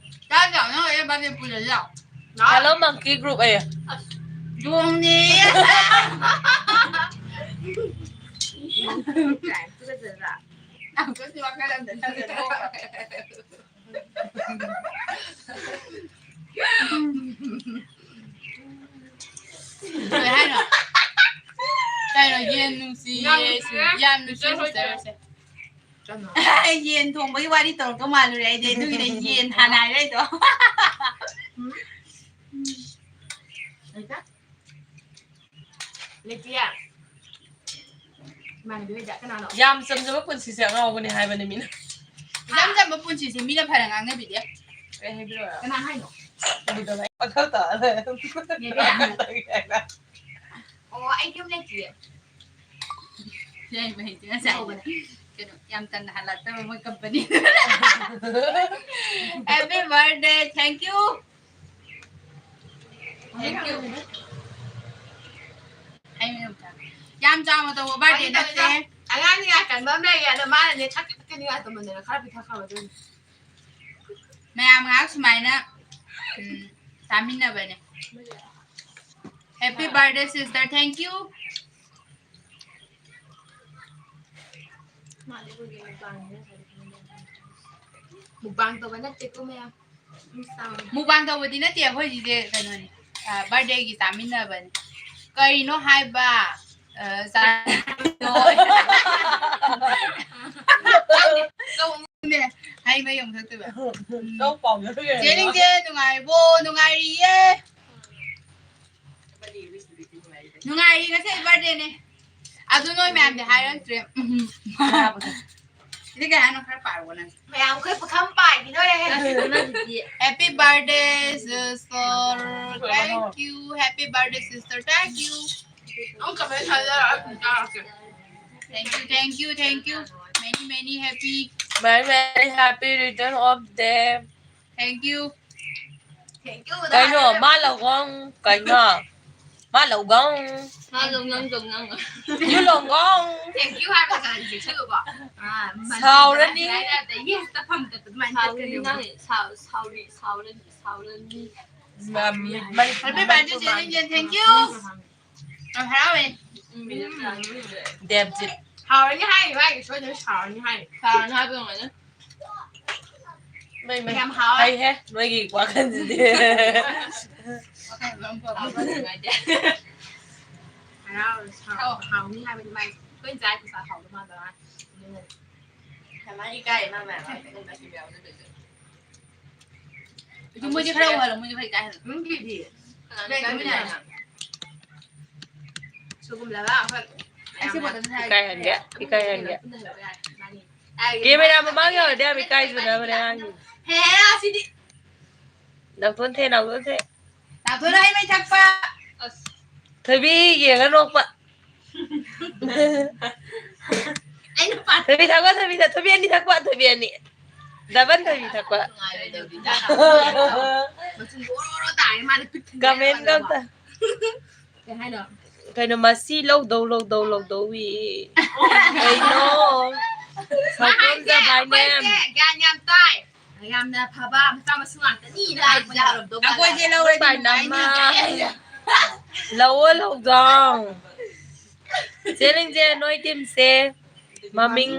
ꯆꯥꯛ ꯆꯥꯎ, ꯅꯪ ꯑꯩ birthday ꯄꯨꯜꯂꯁꯤ ꯂꯥꯎ꯫ Hello Monkey Group ꯑꯌꯦ꯫ ꯌꯣꯡꯅꯦꯌꯦ꯫ ꯌꯥꯝ ꯀꯟꯅ ꯋꯥꯈꯜ ꯑꯝꯗ ꯈꯜꯂꯦ꯫ ꯀꯩ ꯍꯥꯏꯅꯣ? ꯀꯩꯅꯣ, ꯌꯦꯟ ꯅꯨꯡꯁꯤꯌꯦ, ꯌꯥꯝ ꯅꯨꯡꯁꯤꯌꯦ꯫ ꯌꯥꯝ ꯅꯨꯡꯁꯤꯌꯦ sister ꯍꯣꯏꯁꯦ꯫ ꯀꯩꯅꯣ? ꯌꯦꯟ ꯊꯣꯡꯕꯒꯤ ꯋꯥꯔꯤ ꯇꯧꯔꯛꯇꯧ ꯃꯥꯜꯂꯨꯔꯦ ꯑꯩꯗꯤ, ꯑꯗꯨꯒꯤꯅꯦ ꯌꯦꯟ ꯍꯥꯟꯅ ꯍꯥꯏꯔꯛꯏꯗꯣ꯫ ꯎꯝ? ꯂꯩꯇꯦ? ꯂꯩꯇꯤꯌꯦ꯫ ꯏꯃꯥꯟꯅꯕꯤ ꯍꯣꯏꯗ꯫ ꯀꯅꯥꯅꯣ? ꯌꯥꯝ ꯆꯝꯖꯕ ꯄꯨꯟꯁꯤꯁꯦ ꯑꯉꯥꯎꯕꯅꯦ ꯍꯥꯏꯕꯅꯦ ꯃꯤꯅ꯫ ꯏꯆꯝ ꯆꯝꯕ ꯄꯨꯟꯁꯤꯁꯦ ꯃꯤꯅ ꯐꯅ ꯉꯥꯡꯅꯕꯤꯗꯦ꯫ ꯀꯩ ꯍꯥꯏꯕꯤꯔꯣꯔꯥ? ꯀꯅꯥ ꯍꯥꯏꯅꯣ? ꯎꯗꯕ ꯑꯩ ꯋꯥꯈꯜ ꯇꯧꯔ ꯂꯩꯔꯦ꯫ ꯅꯦꯕꯦ꯫ ꯑꯣ, ꯑꯩ ꯌꯨꯝ ꯂꯩꯇꯤꯌꯦ꯫ ꯌꯥꯏꯃ ꯍꯩꯁꯦ ꯉꯁꯥꯏ ꯇꯧꯕꯅꯦ꯫ ꯀꯩꯅꯣ, ꯌꯥꯝ ꯇꯟꯅ ꯍꯜꯂꯛꯇꯕ ꯃꯣꯏ company꯫ Happy birthday, thank you꯫ Thank you꯫ ꯌꯥꯝ ꯆꯥꯎꯅ ꯇꯧꯕ birthday ꯅꯠꯇꯦ꯫ ꯑꯉꯥꯡ ꯅꯤꯡꯉꯥꯏ ꯀꯟꯕ ꯑꯃ ꯂꯩꯌꯦ, ꯑꯗꯣ ꯃꯥꯅꯅꯦ ꯊꯛꯀꯦ ꯊꯛꯀꯦ ꯅꯤꯡꯉꯥꯏ ꯇꯧꯃꯟꯗꯅ ꯈꯔ ꯄꯤꯊꯛꯈ꯭ꯔꯕ ꯑꯗꯨꯏꯅꯦ꯫ ꯃꯌꯥꯝ ꯉꯥꯏꯍꯥꯛ ꯁꯨꯃꯥꯏꯅ, ꯎꯝ, ꯆꯥꯃꯤꯟꯅꯕꯅꯦ꯫ Happy birthday sister, thank you꯫ ꯃꯥꯗꯤ ꯑꯩꯈꯣꯏꯒꯤ ꯃꯄꯥꯟꯁꯤꯅ ꯃꯨꯛꯕꯥꯡ ꯇꯧꯕ ꯅꯠꯇꯦꯀꯣ ꯃꯌꯥꯝ꯫ ꯃꯨꯛꯕꯥꯡ ꯇꯧꯕꯗꯤ ꯅꯠꯇꯦ, ꯑꯩꯈꯣꯏ ꯁꯤꯁꯦ ꯀꯩꯅꯣꯅꯤ, ꯕꯥꯔꯗꯦꯒꯤ ꯆꯥꯃꯤꯟꯅꯕꯅꯤ꯫ ꯀꯔꯤꯅꯣ ꯍꯥꯏꯕ? ꯑ, ꯆꯥ-, ꯆꯧꯅꯦ꯫ ꯍꯩ ꯃꯍꯤ ꯑꯃꯨꯛ ꯊꯛꯇꯣꯏꯕ꯫ ꯎꯝ꯫ ꯆꯧ ꯄꯥꯎꯗ ꯆꯦ ꯂꯤꯡꯖꯦ ꯅꯨꯡꯉꯥꯏꯔꯤꯕꯣ? ꯅꯨꯡꯉꯥꯏꯔꯤꯌꯦ꯫ ꯅꯨꯡꯉꯥꯏꯔꯤ, ꯉꯁꯤ ꯑꯩ ꯕꯥꯔꯗꯦꯅꯦ꯫ ꯑꯗꯨ ꯅꯣꯏ ꯃꯌꯥꯝꯗꯤ ꯍꯥꯏꯔꯛꯇ꯭ꯔꯦ꯫ ꯎꯝ꯫ ꯁꯤꯗꯤ ꯀꯩ ꯍꯥꯏꯅꯣ? ꯈꯔ ꯄꯥꯔꯛꯑꯣ ꯅꯪ꯫ ꯃꯌꯥꯝ ꯑꯩꯈꯣꯏ ꯄꯨꯈꯝ ꯄꯥꯏꯈꯤꯗꯣꯔꯦꯍꯦ꯫ Happy birthday, sister. Thank you. Happy birthday, sister. Thank you. ꯑꯃꯨꯛ comment ꯊꯥꯖꯔꯛꯑꯣ, ꯑꯩ ꯇꯥꯔꯛꯀꯦ꯫ Thank you, thank you, thank you. Many, many happy. Very, very happy return of the day. Thank you. Thank you. ꯀꯩꯅꯣ, ꯃꯥ ꯂꯧꯒꯣꯡ, ꯀꯩꯅꯣ? ꯃꯥ ꯂꯧꯒꯣꯡ꯫ ꯃꯥ ꯂꯧꯒꯣꯡ, ꯂꯧꯒꯣꯡ꯫ You ꯂꯧꯒꯣꯡ꯫ Thank you ꯍꯥꯏꯕꯗ ꯀꯅꯥꯅ ꯆꯦꯛꯁꯤꯜꯂꯨꯀꯣ? ꯑꯥ, ꯁꯥꯎꯔꯅꯤ꯫ ꯍꯥꯏꯔꯗꯤ yes ꯇ ꯐꯝꯗꯕ ꯑꯗꯨꯃꯥꯏꯅ ꯁꯥꯎꯔꯅꯤ, ꯆꯠꯀꯅꯤ꯫ ꯉꯥꯡꯉꯦ꯫ ꯁꯥꯎ-, ꯁꯥꯎꯔꯤ, ꯁꯥꯎꯔꯅꯤ, ꯁꯥꯎꯔꯅꯤ꯫ ꯃ-, ꯃ-, Happy birthday, ꯆꯦ ꯂꯤꯡꯖꯦꯟ, thank you꯫ ꯌꯥꯝ ꯍꯔꯥꯎꯋꯦ꯫ ꯎꯝ꯫ ꯗꯦꯕꯖꯤꯠ꯫ ꯍꯥꯎꯔꯅꯤ ꯍꯥꯏꯔꯤ, ꯃꯥꯒꯤ ꯁꯣꯏꯗꯅ ꯁꯥꯎꯔꯅꯤ ꯍꯥꯏꯔꯤ꯫ ꯁꯥꯎꯔꯅꯤ ꯍꯥꯏꯕ ꯑꯣꯏꯔꯝꯒꯅꯤ꯫ ꯃꯩ, ꯃꯩ꯫ ꯌꯥꯝ ꯍꯥꯎꯋꯦ꯫ ꯐꯩꯍꯦ, ꯅꯣꯏꯒꯤ ꯋꯥꯈꯜꯁꯤꯗꯤ꯫ ꯋꯥꯈꯜ ꯑꯃ ꯐꯕ꯫ ꯍꯔꯥꯎꯔꯦ, ꯁꯥꯎ-, ꯍꯥꯎꯅꯤ ꯍꯥꯏꯕꯗꯤ ꯃꯥꯏ ꯇꯣꯏꯅ ꯆꯥꯏ ꯄꯩꯁꯥ ꯍꯥꯎꯗꯧ ꯃꯥꯟꯗꯕ꯫ ꯑꯗꯨꯅꯅꯦ꯫ ꯀꯃꯥꯏ ꯏꯀꯥꯏ ꯃꯥ ꯃꯌꯥꯝ ꯑꯗꯨꯝ ꯆꯠꯈꯤꯕ ꯌꯥꯎꯕꯅꯦ ꯇꯧꯔꯤꯁꯦ꯫ ꯑꯗꯨ ꯃꯣꯏꯗꯤ ꯈꯔ ꯎꯍꯜꯂꯣ, ꯃꯣꯏꯗꯤ ꯈꯔ ꯏꯀꯥꯏꯍꯜꯂꯣ꯫ ꯅꯪꯒꯤꯗꯤ? ꯀꯅꯥꯅ ꯏꯀꯥꯏꯍꯜꯂꯤꯅꯣ? ꯁꯤꯒꯨꯝꯂꯕ ꯑꯩꯈꯣꯏ ꯑꯩ ꯁꯤ ꯃꯌꯥꯝꯅ ꯕꯣꯇꯜꯁꯦ ꯍꯥꯏꯔꯒꯦ꯫ ꯏꯀꯥꯏꯍꯟꯒꯦ, ꯏꯀꯥꯏꯍꯟꯒꯦ꯫ ꯄꯨꯟꯅ ꯍꯦꯛ ꯌꯥꯔꯦ, ꯏꯕꯥꯅꯤ꯫ ꯀꯦꯃꯦꯔꯥ ꯃꯃꯥꯡ ꯌꯧꯔꯗꯤ ꯌꯥꯝ ꯏꯀꯥꯏꯖꯅꯕꯅꯦ ꯑꯉꯥꯡꯁꯤꯡ꯫ ꯍꯦ, ꯑꯁꯤꯗꯤ꯫ ꯅꯥꯎꯇꯣꯟ ꯊꯦ, ꯅꯥꯎꯇꯣꯟ ꯊꯦ꯫ ꯅꯥꯎꯇꯣꯟ ꯍꯩ ꯃꯍꯤ ꯊꯛꯄ꯫ ꯑꯁ꯫ ꯊꯣꯏꯕꯤ ꯌꯦꯡꯉ ꯅꯣꯛꯄ꯫ ꯑꯩꯅ ꯄꯥ- ꯊꯣꯏꯕꯤ ꯊꯛꯄ, ꯊꯣꯏꯕꯤ ꯊꯛ-, ꯊꯣꯏꯕꯤ ꯑꯅꯤ ꯊꯛꯄ, ꯊꯣꯏꯕꯤ ꯑꯅꯤ꯫ ꯗꯕꯜ ꯊꯣꯏꯕꯤ ꯊꯛꯄ꯫ ꯅꯨꯡꯉꯥꯏꯔꯣꯏꯗꯧꯔꯤ, ꯏꯟꯖꯥꯡ ꯍꯥꯞꯄ꯫ ꯃꯆꯨꯝ ꯑꯣꯔꯣ ꯑꯣꯔꯣ ꯇꯥꯔꯦ, ꯃꯥꯅ ꯄꯤꯛ ꯊꯟꯒꯠꯂꯦ ꯀꯃꯦꯟꯒ ꯃꯥꯅ꯫ ꯑꯝꯇ꯫ ꯀꯩ ꯍꯥꯏꯅꯣ? ꯀꯩꯅꯣ, ꯃꯁꯤ ꯂꯧꯗꯧ, ꯂꯧꯗꯧ, ꯂꯧꯗꯧꯏ꯫ ꯀꯩꯅꯣ? ꯃꯥ ꯁꯥꯎꯇꯣꯟ ꯍꯥꯏꯁꯦ, ꯖꯕꯥꯏꯅꯦꯝ꯫ ꯑꯩꯈꯣꯏꯁꯦ ꯒ꯭ꯌꯥꯟ ꯌꯥꯝ ꯇꯥꯏ꯫ ꯌꯥꯝꯅ ꯐꯕ ꯃꯆꯥ ꯃꯁꯨ ꯉꯥꯛꯇꯅꯤ ꯍꯥꯏꯕꯁꯦ꯫ ꯑꯩꯈꯣꯏꯁꯦ ꯂꯧꯔꯗꯤ ꯅꯨꯡꯉꯥꯏꯅꯤ꯫ ꯂꯧꯑꯣ, ꯂꯧꯗꯧ꯫ ꯆꯦ ꯂꯤꯡꯖꯦ, ꯅꯣꯏ ꯇꯤꯝꯁꯦ ꯃꯃꯤꯡ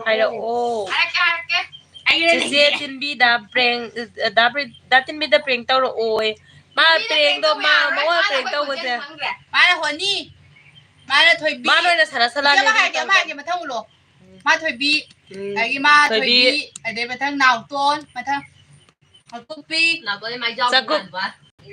ꯍꯥꯏꯔꯛꯑꯣ꯫ ꯍꯥꯏꯔꯛꯀꯦ, ꯍꯥꯏꯔꯛꯀꯦ꯫ ꯆꯦꯆꯦ ꯇꯤꯟꯕꯤꯗ prank, ꯗꯥ ꯄ꯭ꯔꯤ-, ꯗꯥ ꯇꯤꯟꯕꯤꯗ prank ꯇꯧꯔꯛꯑꯣꯌꯦ꯫ ꯃꯥ ꯄ꯭ꯔꯦꯡꯗꯣ ꯃꯥ, ꯃꯉꯣꯟꯗ prank ꯇꯧꯕꯁꯦ꯫ ꯃꯥꯅ ꯍꯣꯅꯤ, ꯃꯥꯅ ꯊꯣꯏꯕꯤ꯫ ꯃꯥ ꯂꯣꯏꯅ ꯁꯥꯟꯅ ꯁꯥꯟꯅ ꯏꯆꯦ, ꯃꯥ ꯍꯥꯏꯒꯦ, ꯃꯥ ꯍꯥꯏꯒꯦ, ꯃꯊꯪ ꯎꯠꯂꯣ꯫ ꯃꯥ ꯊꯣꯏꯕꯤ, ꯎꯝ꯫ ꯑꯗꯒꯤ ꯃꯥ ꯊꯣꯏꯕꯤ꯫ ꯊꯣꯏꯕꯤ, ꯑꯗꯩ ꯃꯊꯪ ꯅꯥꯎꯇꯣꯟ, ꯃꯊꯪ ꯅꯥꯎꯇꯣꯟ ꯃꯥꯏ ꯆꯥꯎꯕ ꯆꯥꯛꯀꯨꯞ꯫ ꯃꯥꯟꯕ꯫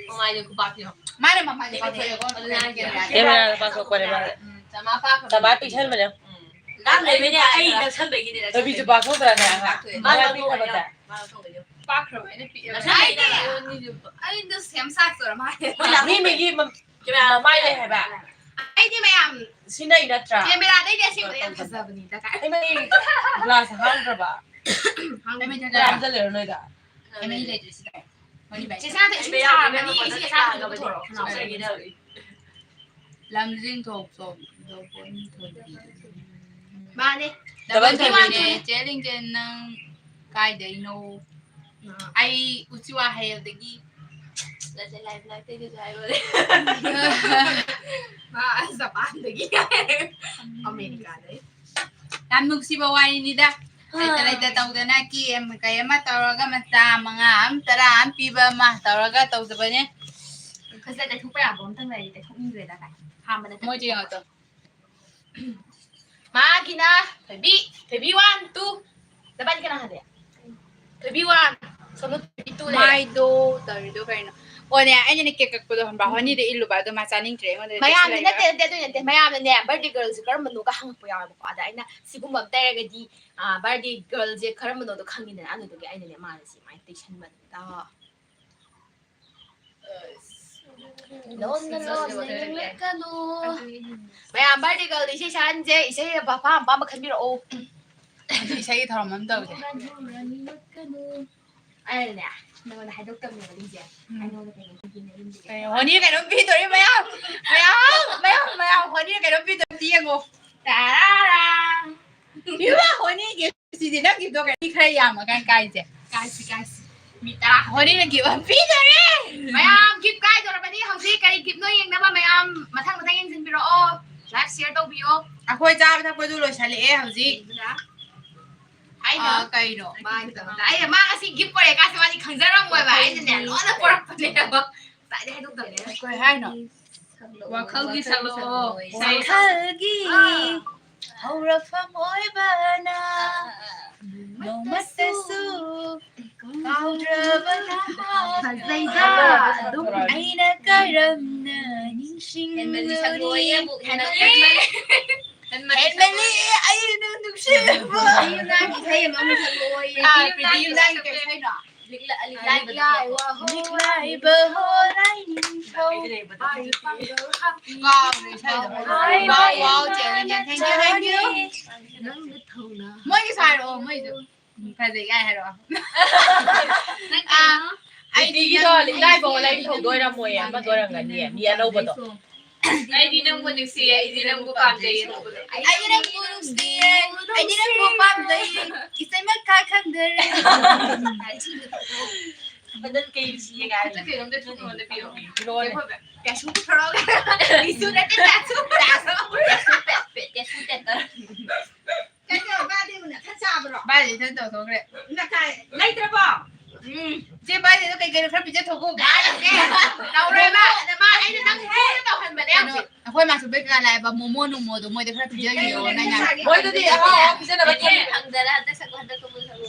ꯃꯃꯥꯏꯗ ꯈꯨꯕꯥꯛ ꯄꯤꯌꯣ꯫ ꯃꯥꯅ ꯃꯃꯥꯏꯗ ꯄꯤꯊꯣꯛꯑꯦ꯫ ꯑꯗꯨꯅꯦ ꯍꯥꯏꯁꯦ꯫ ꯀꯦꯃꯦꯔꯥꯗ ꯄꯥꯊꯣꯛꯄꯅꯦ ꯃꯥꯅ꯫ ꯎꯝ, ꯆꯃꯥ ꯄꯥꯛꯈ꯭ꯔꯕꯅꯦ꯫ ꯆꯃꯥ ꯄꯤꯛꯁꯟꯕꯅꯦ꯫ ꯎꯝ꯫ ꯂꯥꯝ ꯂꯩꯕꯅꯦ, ꯑꯩ ꯅꯛꯁꯟꯕꯒꯤꯅꯦ, ꯅꯛꯁꯟꯕꯒꯤ꯫ ꯊꯣꯏꯕꯤꯁꯨ ꯄꯥꯊꯣꯛꯇ꯭ꯔꯅꯦ ꯑꯉꯥꯡ꯫ ꯄꯥꯛꯇꯣꯏꯅꯦ꯫ ꯃꯥ ꯂꯧꯊꯣꯛꯈ꯭ꯔꯕꯅꯦ꯫ ꯃꯥ ꯂꯧꯊꯣꯛꯈ꯭ꯔꯕꯅꯦ꯫ ꯄꯥꯛꯈ꯭ꯔꯕ ꯑꯩꯅ ꯄꯤꯛꯑꯦꯕ꯫ ꯅꯛꯁꯟꯕꯒꯤꯅꯦ꯫ ꯑꯩꯗꯤ, ꯑꯩꯗꯣ ꯁꯦꯝ ꯁꯥ ꯆꯣꯔ ꯃꯥꯜꯂꯦ꯫ ꯃꯤ ꯃꯤꯒꯤ ꯃ-, ꯃꯃꯥꯏ ꯂꯩ ꯍꯥꯏꯕ꯫ ꯑꯩꯗꯤ ꯃꯌꯥꯝ ꯁꯤꯅ ꯑꯩ ꯅꯠꯇ꯭ꯔꯥ? ꯀꯦꯃꯦꯔꯥꯗꯩꯗꯤ ꯑꯁꯦꯡꯕꯗ ꯌꯥꯝ ꯐꯖꯕꯅꯤꯗ ꯀꯥꯏ꯫ ꯑꯩ ꯃꯩ glass ꯍꯥꯡꯗ꯭ꯔꯕ? ꯍꯥꯡꯗ꯭ꯔꯦ꯫ ꯀꯌꯥꯝ ꯆꯠꯂꯤꯔꯣ ꯅꯣꯏꯗ? ꯐꯦꯃꯤꯂꯤ ꯂꯩꯇ꯭ꯔꯤꯁꯤꯗ꯫ ꯃꯣꯏꯅꯤ ꯕꯥꯏ꯫ ꯆꯦ ꯁꯥꯟꯇ ꯏꯁꯤꯡ ꯁꯥꯔꯝꯃꯅꯤ, ꯏꯁꯤꯡ ꯑꯁꯥꯕꯗꯨ ꯄꯨꯊꯣꯔꯛꯑꯣ꯫ ꯂꯝꯖꯤꯡ ꯊꯣꯛ ꯆꯣꯝ-, ꯃꯥꯅꯦ꯫ ꯗꯕꯜ ꯊꯣꯏꯕꯤꯅꯦ꯫ ꯊꯣꯏꯕꯤꯅꯦ꯫ ꯆꯦ ꯂꯤꯡꯖꯦꯜ ꯅꯪ ꯀꯥꯏꯗꯩꯅꯣ? ꯑꯩ ꯎꯆꯤꯋꯥ ꯍꯌꯦꯜꯗꯒꯤ꯫ ꯅꯠꯇꯦ, ꯂꯥꯏ ꯃꯅꯥꯛꯇꯩꯅꯦꯁꯨ ꯍꯥꯏꯔꯣꯅꯦ꯫ ꯃꯥ ꯖꯄꯥꯟꯗꯒꯤ꯫ ꯑꯃꯦꯔꯤꯀꯥꯗꯩ꯫ ꯌꯥꯝ ꯅꯨꯡꯁꯤꯕ ꯋꯥꯔꯤꯅꯤꯗ꯫ ꯂꯩꯇ ꯂꯩꯇ ꯇꯧꯗꯅ ꯀꯦꯝ ꯀꯩ ꯑꯃ ꯇꯧꯔꯒ ꯃꯆꯥ ꯃꯉꯥ ꯑꯃ ꯇꯔꯥ ꯑꯃ ꯄꯤꯕ ꯑꯃ ꯇꯧꯔꯒ ꯇꯧꯗꯕꯅꯦ꯫ ꯐꯖꯅ ꯇꯩꯊꯣꯛꯄ ꯌꯥꯕ ꯑꯝꯇꯪ ꯂꯩꯔꯗꯤ ꯇꯩꯊꯣꯛꯅꯤꯡꯈ꯭ꯔꯦꯗ ꯀꯥꯏ꯫ ꯍꯥꯟꯕꯅ ꯃꯣꯏꯗꯤ ꯌꯦꯡꯉꯣ ꯇꯣ꯫ ꯃꯥꯒꯤꯅ ꯊꯣꯏꯕꯤ, ꯊꯣꯏꯕꯤ one, two꯫ ꯅꯕꯥꯅꯤ ꯀꯅꯥ ꯍꯥꯟꯂꯤ? ꯊꯣꯏꯕꯤ one꯫ ꯁꯣꯝꯗ ꯊꯣꯏꯕꯤ two ꯂꯩꯔꯦ꯫ ꯃꯥꯏꯗꯣ ꯇꯧꯔꯤꯗꯣ ꯀꯩꯅꯣ? ꯑꯣꯅꯦ, ꯑꯩꯅꯅꯦ cake ꯀꯛꯄꯗꯣ ꯈꯪꯕ꯭ꯔꯥ? ꯍꯣꯅꯤꯗ ꯏꯜꯂꯨꯕ, ꯑꯗꯣ ꯃꯥ ꯆꯥꯅꯤꯡꯗ꯭ꯔꯦ ꯑꯩꯉꯣꯟꯗ ꯃꯌꯥꯝꯅ text ꯅꯠꯇꯦ, ꯂꯩꯔꯒ꯫ ꯅꯠꯇꯦ, ꯑꯗꯨ ꯅꯠꯇꯦ꯫ ꯃꯌꯥꯝꯅꯅꯦ, birthday girlꯁꯦ ꯀꯔꯝꯕꯅꯣꯒ ꯍꯪꯉꯛꯄ ꯌꯥꯎꯋꯦꯕꯀꯣ꯫ ꯑꯗ ꯑꯩꯅ ꯁꯤꯒꯨꯝꯕ ꯑꯃ ꯇꯩꯔꯒꯗꯤ, ꯑ, birthday girlꯁꯦ ꯀꯔꯝꯕꯅꯣꯗꯣ ꯈꯪꯉꯤꯗꯅ꯫ ꯑꯗꯨꯗꯨꯒꯤ ꯑꯩꯅꯅꯦ ꯃꯥꯅ ꯁꯤ ꯃꯥꯏ ꯇꯩꯁꯟꯕꯅꯤꯗ꯫ ꯂꯣꯟꯅ ꯂꯣꯟꯅ ꯌꯦꯡꯂꯛꯀꯅꯨ꯫ ꯃꯌꯥꯝ birthday girlꯗ ꯏꯁꯩ ꯁꯛꯍꯟꯁꯦ, ꯏꯁꯩ ꯑꯄꯥꯝ ꯑꯄꯥꯝꯕ ꯈꯟꯕꯤꯔꯛꯑꯣ꯫ ꯑꯗꯨ ꯏꯁꯩꯒꯤ ꯊꯧꯔꯝ ꯑꯃ ꯇꯧꯁꯦ꯫ ꯑꯩꯅꯅꯦ, ꯅꯉꯣꯟꯗ ꯍꯥꯏꯗꯣꯛꯇꯕꯅꯦꯕ, ꯂꯤꯟꯖꯦ꯫ ꯎꯝ꯫ ꯑꯩ ꯅꯉꯣꯟꯗ ꯀꯩꯅꯣꯝ ꯄꯤꯒꯦꯅꯦ, ꯂꯤꯟꯖꯦ꯫ ꯀꯩꯅꯣ, ꯍꯣꯅꯤꯅ ꯀꯩꯅꯣꯝ ꯄꯤꯗꯣꯔꯤ, ꯃꯌꯥꯝ꯫ ꯃꯌꯥꯝ, ꯃꯌꯥꯝ, ꯃꯌꯥꯝ, ꯍꯣꯅꯤꯅ ꯀꯩꯅꯣꯝ ꯄꯤꯗꯣꯔꯤ, ꯑꯝꯇ ꯌꯦꯡꯉꯣ꯫ ꯇꯥꯔꯥꯔꯥ꯫ ꯏꯃꯥ, ꯍꯣꯅꯤꯒꯤ ꯁꯤꯗꯤ ꯅꯪꯒꯤꯗꯣ ꯀꯩꯅꯣ, ꯃꯤ ꯈꯔ ꯌꯥꯝꯃꯀꯥꯟ ꯀꯥꯏꯁꯦ꯫ ꯀꯥꯏꯁꯤ, ꯀꯥꯏꯁꯤ꯫ ꯃꯤ ꯇꯔꯥ꯫ ꯍꯣꯔꯦꯟ ꯅꯪꯒꯤ ꯑꯃ ꯄꯤꯗꯣꯔꯦ꯫ ꯃꯌꯥꯝ gift ꯀꯥꯏꯗꯣꯔꯕꯅꯤ ꯍꯧꯖꯤꯛ꯫ ꯀꯔꯤ giftꯅꯣ ꯌꯦꯡꯅꯕ ꯃꯌꯥꯝ ꯃꯊꯪ ꯃꯊꯪ ꯌꯦꯡꯁꯤꯟꯕꯤꯔꯛꯑꯣ꯫ Like, share ꯇꯧꯕꯤꯌꯣ꯫ ꯑꯩꯈꯣꯏ ꯆꯥꯕ ꯊꯛꯄꯗꯨ ꯂꯣꯏꯁꯜꯂꯛꯑꯦ ꯍꯧꯖꯤꯛ꯫ ꯑꯗꯨꯅ ꯑꯩꯅ ꯑꯥ, ꯀꯩꯅꯣ? ꯃꯥꯒꯤꯗꯃꯛꯇ꯫ ꯑꯩꯅ ꯃꯥ ꯉꯁꯤ gift ꯄꯨꯔꯛꯑꯦ ꯀꯥꯁꯦ ꯃꯥꯗꯤ ꯈꯪꯖꯔꯝꯃꯣꯏꯕ꯫ ꯑꯩꯅꯅꯦ ꯂꯣꯟꯅ ꯄꯨꯔꯛꯄꯅꯦꯕ꯫ ꯉꯁꯥꯏꯗꯩ ꯍꯥꯏꯗꯣꯛꯇꯕꯅꯦ꯫ ꯀꯩ ꯍꯥꯏꯅꯣ? ꯋꯥꯈꯜꯒꯤ ꯁꯛꯂꯛꯑꯣ꯫ ꯏꯁꯩ ꯋꯥꯈꯜꯒꯤ ꯑꯥ꯫ ꯍꯧꯔꯛꯐꯝ ꯑꯣꯏꯕꯅ ꯑꯥ, ꯑꯥ, ꯑꯥ꯫ ꯅꯣꯡꯃꯇꯁꯨ ꯀꯥꯎꯗ꯭ꯔꯕ ꯅꯍꯥꯛ ꯐꯖꯩꯗ꯫ ꯑꯗꯨꯝ ꯑꯩꯅ ꯀꯔꯝꯅ ꯍꯦꯟꯃꯜꯂꯤ ꯁꯛꯂꯣꯏꯌꯦ, ꯅꯤꯡꯁꯤꯡꯂꯨꯅꯤ? ꯑꯃꯨꯛ ꯍꯦꯟꯃꯜꯂꯤ꯫ ꯍꯦꯟꯃꯜꯂꯤ꯫ ꯍꯦꯟꯃꯜꯂꯤ, ꯑꯩꯅ ꯅꯨꯡꯁꯤꯕ꯫ ꯑꯩ ꯌꯨꯝꯅꯥꯝꯒꯤ ꯏꯁꯩ ꯑꯃ ꯑꯃꯨꯛ ꯁꯛꯂꯛꯑꯣꯌꯦ꯫ ꯑꯥ, ꯄ꯭ꯔꯤꯇꯤ ꯌꯨꯝꯅꯥꯝꯒꯤ ꯀꯩ ꯏꯁꯩꯅꯣ? ꯂꯤꯛꯂꯥ-, ꯂꯤꯛꯂꯥꯏꯕ ꯂꯤꯛꯂꯥꯏꯕ ꯍꯣ ꯂꯥꯏꯅꯤꯡꯊꯧ꯫ ꯀꯥꯎꯔꯦ ꯏꯁꯩꯗꯣ꯫ ꯕꯥꯏ ꯕꯥꯏ꯫ Wow, wow, ꯆꯦ ꯂꯤꯟꯖꯟ, thank you, thank you꯫ ꯃꯣꯏꯒꯤꯁꯨ ꯍꯥꯏꯔꯛꯑꯣ, ꯃꯣꯏꯁꯨ꯫ ꯎꯝ, ꯐꯖꯩ ꯀꯥꯏ ꯍꯥꯏꯔꯛꯑꯣ꯫ ꯅꯪ ꯑꯥ, ꯀꯩꯅꯣ? ꯑꯩꯗꯤ ꯄ꯭ꯔꯤꯇꯤꯒꯤꯗꯣ ꯅꯪ ꯂꯤꯛꯂꯥꯏꯕ ꯍꯣ ꯂꯥꯏꯅꯤꯡꯊꯧꯗꯣ ꯑꯣꯏꯔꯝꯃꯣꯏꯌꯦ, ꯑꯃꯗꯣ ꯑꯣꯏꯔꯝꯒꯅꯤꯌꯦ, ꯃꯤ ꯑꯅꯧꯕꯗꯣ꯫ ꯑꯩꯗꯤ ꯅꯪꯕꯨ ꯅꯨꯡꯁꯤꯌꯦ, ꯑꯩꯗꯤ ꯅꯪꯕꯨ ꯄꯥꯝꯖꯩꯌꯦ꯫ ꯑꯩꯗꯤ ꯅꯪꯕꯨ ꯄꯥꯝꯖꯩ, ꯏꯁꯩ ꯃꯈꯥ ꯈꯪꯗꯔꯦ꯫ ꯐꯖꯅ ꯀꯩ ꯅꯨꯡꯁꯤꯌꯦ ꯀꯥꯏ꯫ ꯈꯨꯠꯇ ꯀꯩꯅꯣꯝꯇ ꯊꯨꯅ ꯄꯤꯔꯛꯑꯣ꯫ ꯂꯣꯏꯔꯦ꯫ ꯀꯩꯁꯨ ꯄꯨꯊꯣꯔꯛꯑꯣ꯫ ꯀꯩꯁꯨ ꯅꯠꯇꯦ, ꯀꯩꯁꯨ꯫ ꯀꯩꯁꯨ ꯄꯦꯠ ꯄꯦꯠ, ꯀꯩꯁꯨ ꯄꯦꯠ ꯇꯧꯔ꯫ ꯀꯩꯅꯣ, ꯕꯥꯔꯗꯦꯕꯨ ꯅꯊꯟ ꯆꯥꯕ꯭ꯔꯣ? ꯕꯥꯔꯗꯦ ꯏꯊꯟ ꯇꯧꯊꯣꯛꯈ꯭ꯔꯦ꯫ ꯅꯊꯟ ꯂꯩꯇ꯭ꯔꯕꯣ? ꯎꯝ꯫ ꯆꯦ, ꯕꯥꯔꯗꯦꯗꯣ ꯀꯩ ꯀꯩꯅꯣ ꯈꯔ ꯄꯤꯖꯊꯣꯛꯈꯣ꯫ ꯕꯥꯔꯗꯦ ꯇꯧꯔꯣꯏꯕ꯫ ꯅꯃꯥ, ꯑꯩꯅ ꯅꯪ ꯂꯨꯅ ꯇꯧꯍꯟꯕꯅꯦ ꯀꯩꯅꯣ, ꯍꯧꯖꯤꯛ꯫ ꯑꯩꯈꯣꯏ ꯃꯥꯁꯨ ꯕꯦꯛ ꯀꯌꯥ ꯂꯥꯛꯑꯦꯕ, ꯃꯣꯃꯣ ꯅꯨꯃꯣꯗꯣ ꯃꯣꯏꯗ ꯈꯔ ꯄꯤꯖꯕꯤꯌꯣ, ꯅꯪ ꯌꯥꯝ ꯃꯣꯏꯗꯗꯤ ꯑꯍꯥꯎ ꯑꯍꯥꯎ ꯄꯤꯖꯅꯕ ꯊꯝꯃꯦ꯫ ꯍꯪꯗꯅ ꯍꯟꯗꯛ ꯆꯠꯂꯣ, ꯍꯟꯗꯛ ꯆꯠꯂꯣ꯫